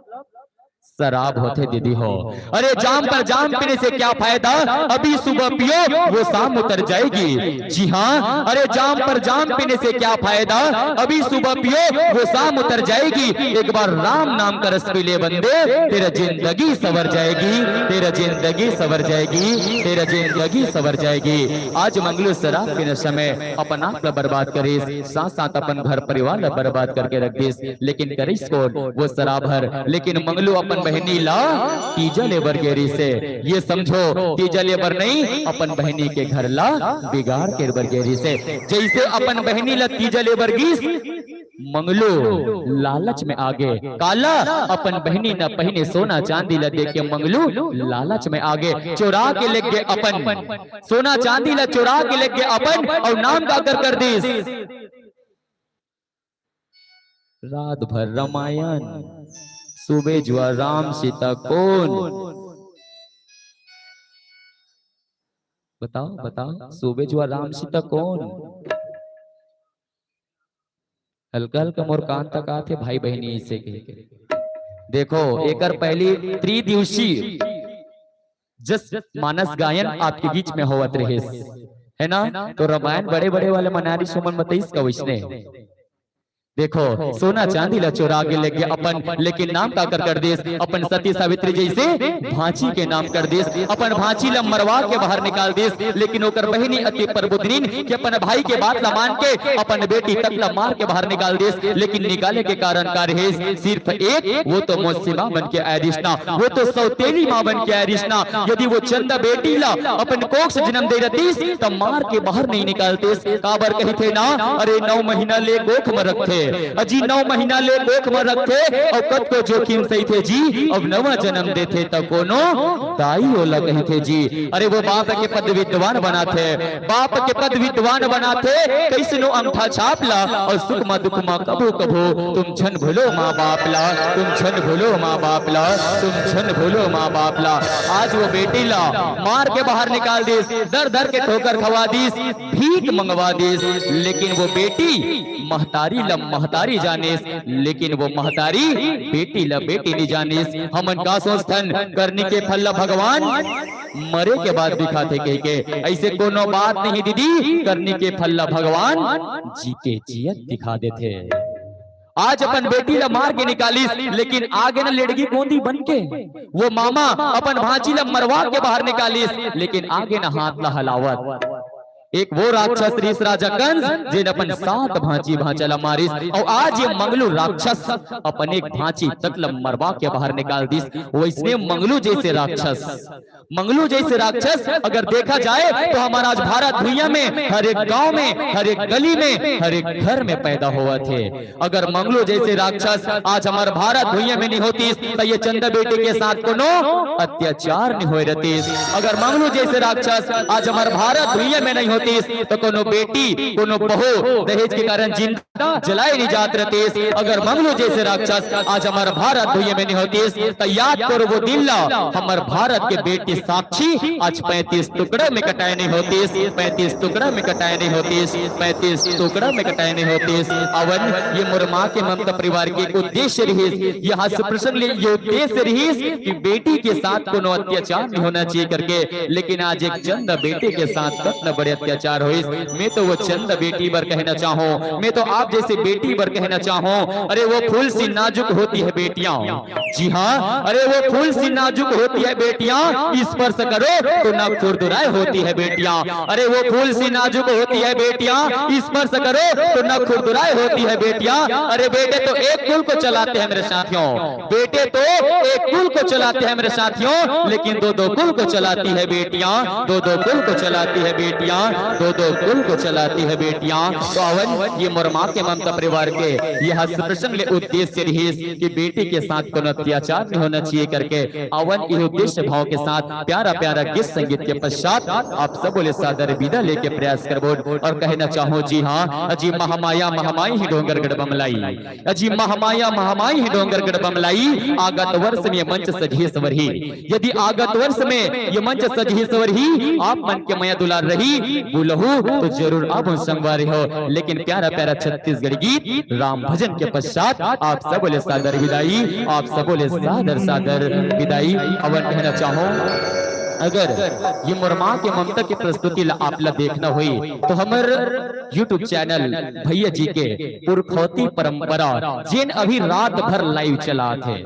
शराब होथे दीदी हो। अरे जाम पर जाम पीने से क्या फायदा, अभी सुबह पियो वो शाम उतर जाएगी। जी हाँ, अरे जाम पर जाम पीने से क्या फायदा, अभी सुबह पियो वो शाम उतर जाएगी। एक बार राम नाम का रस पी ले बंदे, तेरा जिंदगी सवर जाएगी, तेरा जिंदगी सवर जाएगी, तेरा जिंदगी सवर जाएगी। आज मंगलू शराब के नशा में अपन आप ला बर्बाद करिस, साथ साथ अपन घर परिवार ला बर्बाद करके रख दिस। लेकिन करिस कोन? वो शराब हर। लेकिन मंगलू अपन बहिनी ला तीजा ले बर गे रहिस हे। ये समझो, तीजा ले बर नहीं, अपन बहिनी के घर ला बिगाड़ के बर गे रहिस हे। जइसे अपन बहिनी ला तीजा ले बर गिस मंगलू, लालच में आगे। काला? अपन बहिनी न पहिने सोना चांदी ला देख के मंगलू लालच में आगे, चोरा के लेगे अपन सोना चांदी ला चोरा के लेगे अपन अउ नाम काकर कर दिस? रात भर रामायण, सुबे जुआ राम सीता कोन? बताओ, बताओ, सुबे जुआ राम सीता कोन? हल्का हल्का मोर कान तक आथे भाई बहिनी इसे कह के। देखो, एकर पहली त्रिदिवसीय जस मानस गायन आपके बीच में होवत रहिस, है ना? तो रामायण बड़े बड़े वाले मनारी सुमन मतइस का वैसने। देखो, सोना चांदी ला चोरा के लेगे अपन, लेकिन नाम काकर कर दिस? अपन सती सावित्री जइसे भांची के नाम कर दिस। अपन भांची ला मरवा के बाहर निकाल दिस, लेकिन ओकर बहिनी अति प्रबुद्धिन कि अपन भाई के बात ला मान के अपन बेटी तक ला मार के बाहर निकाल दिस। लेकिन निकाले के कारण का रहिस? सिर्फ एक, वो तो मौसी माँ बन के आए रहिस ना, वो तो सौतेली माँ बन के आए रहिस ना। यदि वो चंदा बेटी ला अपन कोख से जन्म दे रहतिस, त मार के बाहर नहीं निकालतिस। काबर कहिथे ना, अरे नौ महीना ले कोख म रखथे, अजी नौ महीना ले कोख म रखथे, अउ कतको जोखिम सहिथे जी, अब नवा जन्म देथे त कोनो दाई ओला कहिथे जी। अरे वो बाप के पद विद्वान बनाथे, बाप के पद विद्वान बनाथे, कइसनो अंगठा छाप ला, अउ सुख म दुख म कभू कभू तुम झन भूलो माँ बाप ला, तुम झन भूलो माँ बाप ला, तुम झन भूलो माँ बाप ला। आज वो बेटी ला मार के बाहर निकाल दिस, दर दर के ठोकर खवा दिस, भीख मंगवा दिस, लेकिन वो बेटी महतारी ला महतारी जानिस, लेकिन वो महतारी बेटी ला बेटी नहीं जानिस। हमन का सोचथन, करनी के फल ला भगवान मरे के बाद दिखाथे कह के, ऐसे कोनो बात नहीं दीदी, करनी के फल ला भगवान जी के जियत दिखा देथे। आज अपन बेटी ला मार के निकालिस, लेकिन आगे न लेड़गी गोंदी बन के वो मामा अपन भांची ला मरवा के बाहर निकालिस, लेकिन आगे न हाथ ला हलावत। एक वो राक्षस रिहिस राजा कंस, जेन अपन सात भांची भांचा ला मारिस, अउ आज ये मंगलू राक्षस अपन एक भांची तक ला मरवा के बाहर निकाल दिस। वइसने मंगलू जइसे राक्षस, मंगलू जइसे राक्षस अगर देखा जाए तो हमर आज भारत भुइयां में हर एक गांव में, हर एक गली में, हर एक घर में पैदा होवत हे। अगर मंगलू जइसे राक्षस आज हमर भारत भुइयां में नइ होतिस, त ये चंदा बेटी के साथ कोनो अत्याचार नइ होय रहतिस। अगर मंगलू जइसे राक्षस आज हमर भारत भुइयां में नइ होतिस, त कोनो बेटी, कोनो बहू दहेज के कारण जिंदा जलाए नइ जात रहतिस। अगर मंगलू जइसे राक्षस आज हमर भारत भुइयां में नइ होतिस, त याद करो वो दिन ला, हमर भारत के बेटी साक्षी आज पैंतीस टुकड़ा में कटाए नइ होतिस, पैंतीस टुकड़ा में कटाए नइ होतिस, पैंतीस टुकड़ा में कटाए नइ होतिस। अवन ये मोर माँ के ममता परिवार के एक उद्देश्य रिहिस, ये हास्य प्रसंग ले ये उद्देश्य रिहिस कि बेटी के साथ कोनो अत्याचार नइ होना चाहिए करके, लेकिन आज एक चंदा बेटी के साथ कतना बड़े अत्याचार होइस। मैं तो वो चंदा बेटी बर कहना चाहूँ, मैं तो आप जइसे बेटी बर कहना चाहूँ, अरे वो फूल सी नाजुक होती है बेटियाँ, जी हाँ, अरे वो फूल सी नाजुक होती है बेटियाँ, स्पर्श करो तो ना खुरदुराए होती है बेटियाँ। अरे वो फूल सी नाजुक होती है बेटियाँ, स्पर्श करो तो ना खुरदुराए होती है बेटियाँ। अरे बेटे तो एक कुल को चलाते हैं मेरे साथियों, बेटे तो एक कुल को चलाते हैं मेरे साथियों, लेकिन दो दो कुल को चलाती है बेटियाँ, दो दो कुल को चलाती है बेटियाँ, दो दो कुल को चलाती है बेटियाँ। तो अवन ये मोर माँ के ममता परिवार के ये हास्य प्रसंग ले उद्देश्य रिहिस कि बेटी के साथ कोनो अत्याचार नइ होना चाहिए करके अवन ये उद्देश्य भाव के साथ प्यारा प्यारा गीत संगीत के पश्चात आप सबो ले सादर विदा लेके प्रयास करबो अउ कहना चाहूँ, जी हाँ, अजी महामाया महामाई ही डोंगरगढ़ बमलाई, अजी महामाया महामाई ही डोंगरगढ़ बमलाई, आगत वर्ष में मंच सजही संवरही, यदि आगत वर्ष में ये मंच सजही संवरही, आप मन के मया दुलार रही, बुलहू तो जरूर आप संगवारी हो। लेकिन प्यारा प्यारा छत्तीसगढ़ी गीत राम भजन के पश्चात आप सबो ले सादर विदाई, आप सबो ले सादर सादर विदाई। अवन कहना चाहूँ, अगर ये मोर माँ के ममता के प्रस्तुति ला आप ला देखना होई तो हमर YouTube चैनल भैया जी के पुरखौती परंपरा जेन अभी रात भर लाइव चलात हे,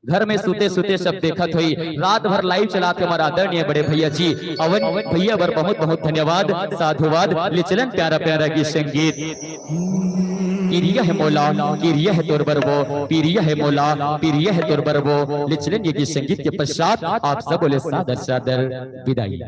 घर में सुते सुते सब देखत होई, रात भर लाइव चलात हे हमर आदरणीय बड़े भैया जी अवन भैया बर बहुत बहुत धन्यवाद, साधुवाद। ले चलन प्यारा प्यारा गीत संगीत। किरिया है मोला, किरिया है तोर बर वो, पिरिया है मोला, पिरिया है तोर बर वो। ले चलन ये गीत संगीत के पश्चात आप सबो ले सादर सादर विदाई।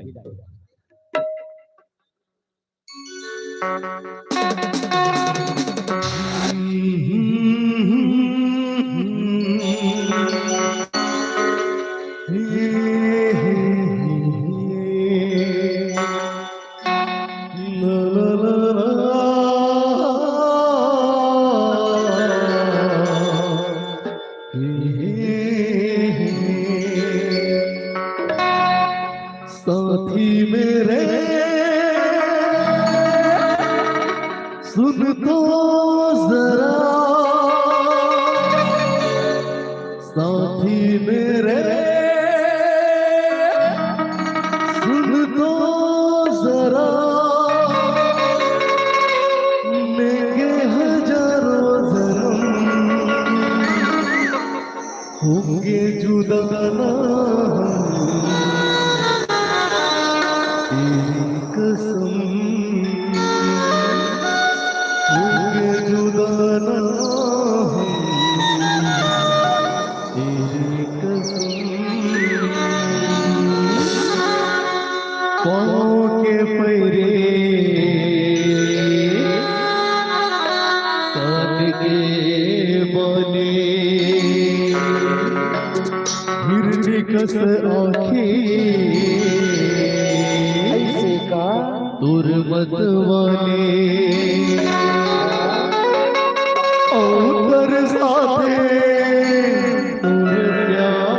साथी मेरे, सुन तो जरा, साथी मेरे, सुन तो जरा, लेंगे हजारों जन्म, होंगे जुदा ना हम, तेरी कसम, होंगे जुदा ना हम, तेरी कसम। पाँव के पैरे, कान के बाली, हिरनी कस आँखी, ऐसे का? तोर मतवाली, ओ तोर साथे तोर प्यार।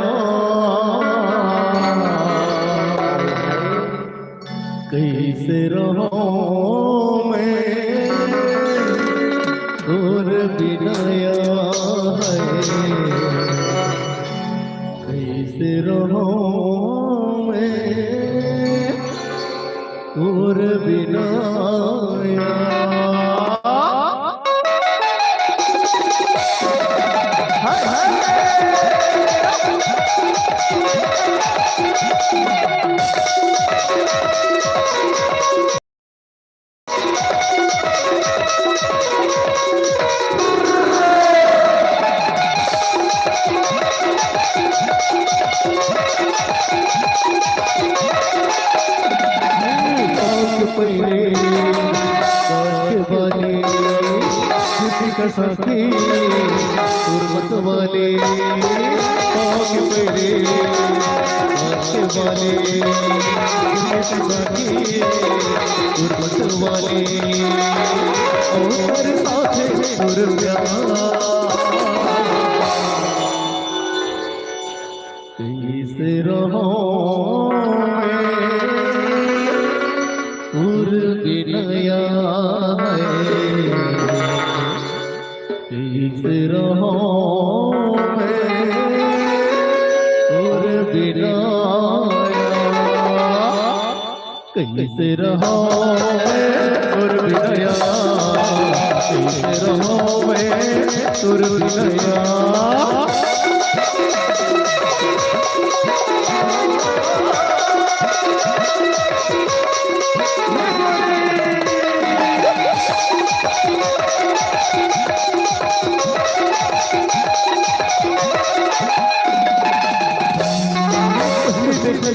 कैसे रहूं मैं तोर बिना यार, कैसे रहूं मैं तोर बिना यार। का साथी, गुरबत वाले, आके मेरे, आके वाले, गुरबत साथी, गुरबत वाले, और साथे गुरबत। कैसे रहूं मैं तोर बिनया है, कैसे रहूं मैं तोर बिनया। कैसे रहूं मैं तोर बिनया, कैसे रहूं मैं तोर बिनया।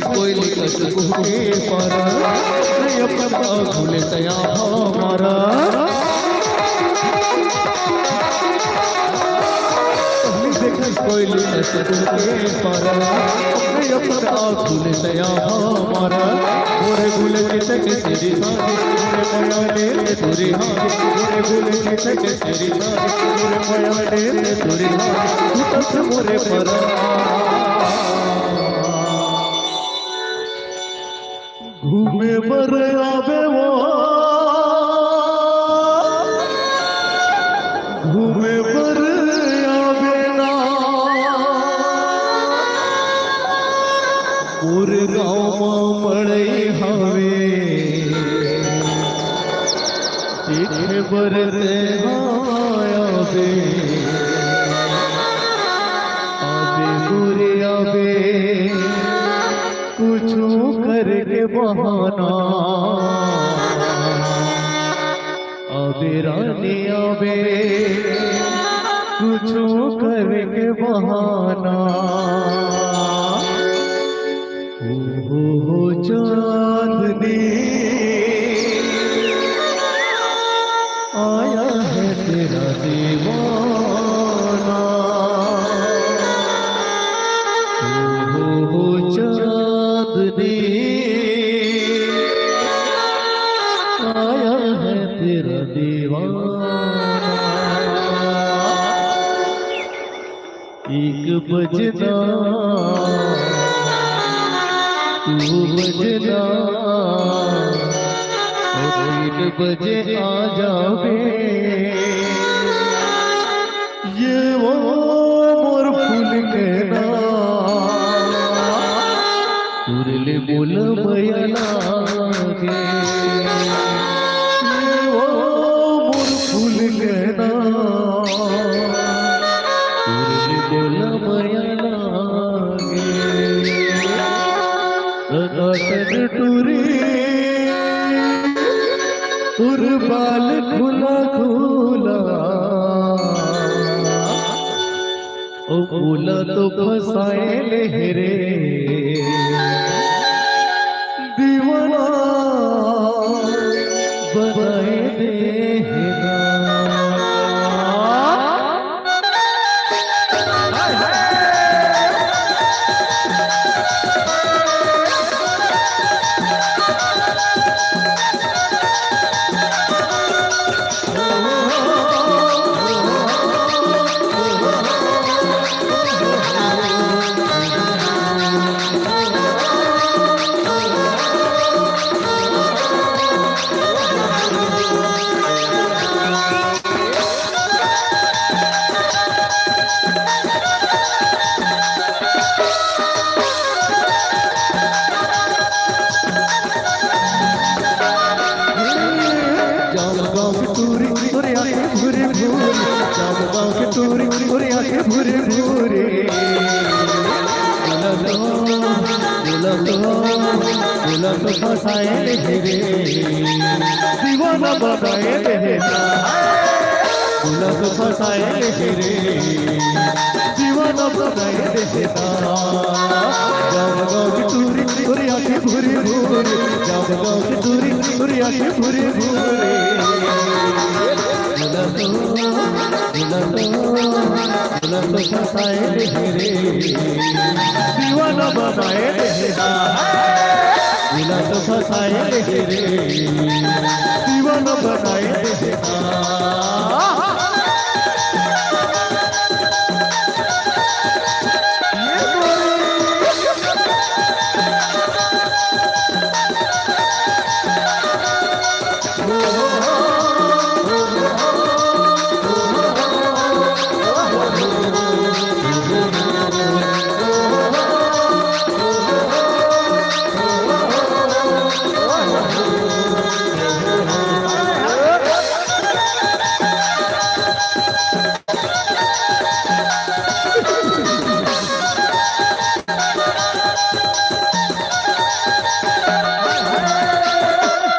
कोई लिखत कुहके पारा, नहीं अपन आँखों ले तया हमारा। कोई लिखत कुहके पारा, नहीं अपन आँखों ले तया हमारा। मोरे गुल चित के तेरी साँझ, मोरे मया ले ले दूरी हाँ। मोरे गुल चित के तेरी साँझ, मोरे मया ले ले दूरी हाँ। तू तक मोरे पर घूमे बर आवे वो, घूमे बर आवे ना। मोर गाँव म मड़ई हवे, देखे बर तेहा आबे, आबे गोरी आबे, कुछु करके बहाना। आबे रानी आबे, कुछु करके बहाना। ओ हो हो चांदनी, आया है तेरा दीवाना। ओ हो हो चांदनी, आया है तेरा दीवाना। एक बजना, दू बजना, और तीन बजे आ जाबे। ये वो मोर फूल के ना, तोर ले मोला मया लागे। ये वो मोर फूल के ना, तोर ले मोला मया लागे। टनाटन टूरी, तोर बाल खुला खुला। ओ मोला तो फसाए ले हे रे दीवाना, बनाए दे हे ना। जाम गाँव की टूरी, तोरे आँखें भूरी भूरी। जाम गाँव की टूरी, तोरे आँखें भूरी भूरी। बोला तो, बोला तो, बोला तो फसाए ले रे, दीवाना बनाए ले। बोला तो फसाए ले रे, दीवाना बनाए ले। जाम गाँव की टूरी, तोरे आँखें भूरी भूरी। जाम गाँव की टूरी, तोरे आँखें भूरी भूरी। बोला तो मोला तो फसाए दे रे, दीवाना बनाए दे रे, मोला तो फसाए दे रे, दीवाना बनाए दे रे।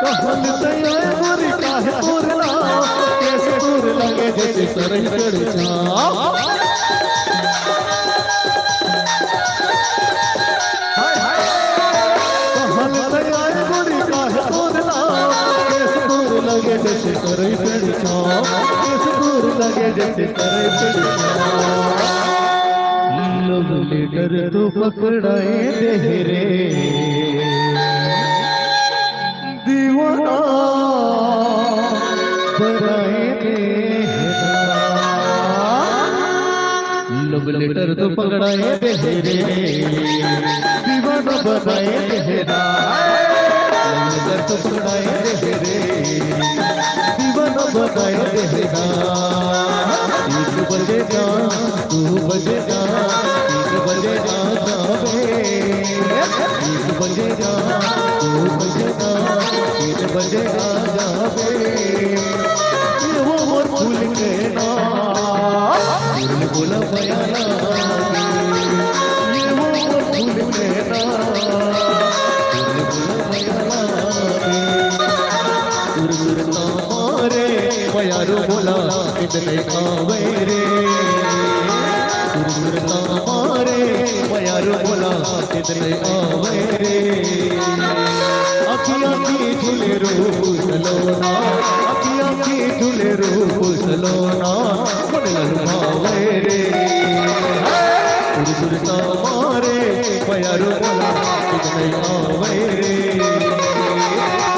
कहल तैयार गोरी काहे तोर नाम, कैसे तोर लगे जैसे सरई चढ़ छाप। कहल तैयार गोरी काहे तोर नाम, कैसे तोर लगे जैसे सरई चढ़ छाप, कैसे तोर लगे जैसे तरह से love letter तो पकड़ाए दे रे, दीवाना बनाए दे रे। Love letter तो पकड़ाए दे रे, दीवाना बनाए दे रे। Love letter तो पकड़ाए दे रे, दीवाना बनाए दे रे। एक बजे ना, दो बजे ना, तीन बजे आ जावे। एक बजे ना, दो बजे ना, तीन बजे आ जावे। ये वो मोर फूल के ना, फूल बोला बयाना। ये वो मोर फूल के ना, फूल बोला बयाना। सुर सुर तामारे बयारो बोला, कितने आवे रे। सुर सुर तामारे बयारो बोला, कितने आवे रे। अखियां की झूले रूप सलोना, अखियां की झूले रूप सलोना, मन ललुभावे रे। सुर सुर तामारे बयारो बोला, कितने आवे रे।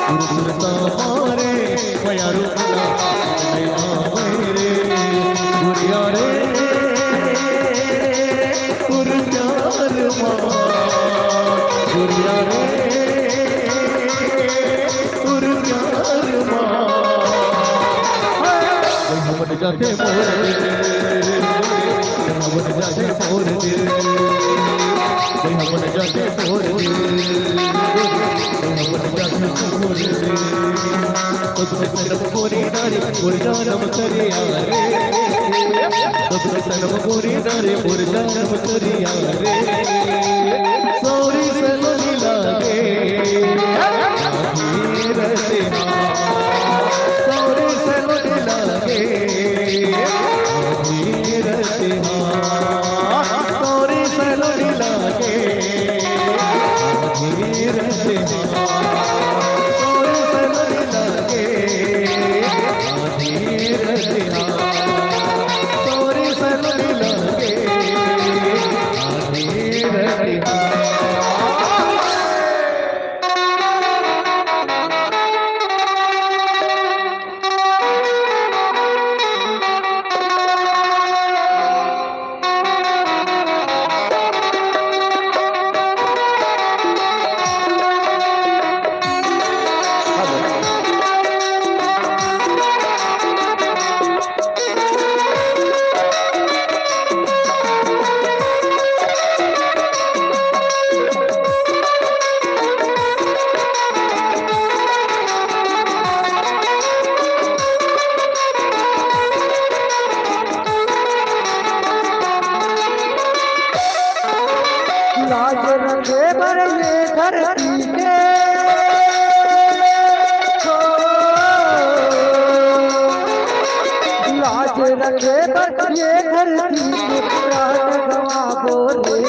सुर सुर तामारे बयारो बोला, कितने आवे रे। गुड़िया रे, गुड़िया रे, गुड़िया रे माँ, गुड़िया रे, गुड़िया रे माँ। कोई हमन जाते मोर दिल, कोई हमन जाते मोर दिल, कोई हमन जाते मोर दिल, कोई हमन जाते मोर दिल। तो तुम सनम गोरी नारी, मोर जानम करिया रे। तो तुम सनम गोरी नारी, मोर जानम करिया रे। सौरी से लोनी लागे, आधी रतिहा। सौरी से लोनी लागे, आधी रतिहा। सौरी से लोनी लागे, आधी रतिहा। सौरी से लोनी लागे, आधी रतिहा। सौरी से लोनी लागे, आधी रतिहा। लाज रखे बर ये धरती के, हो, लाज रखे बर ये धरती के, प्राण गवा बोले।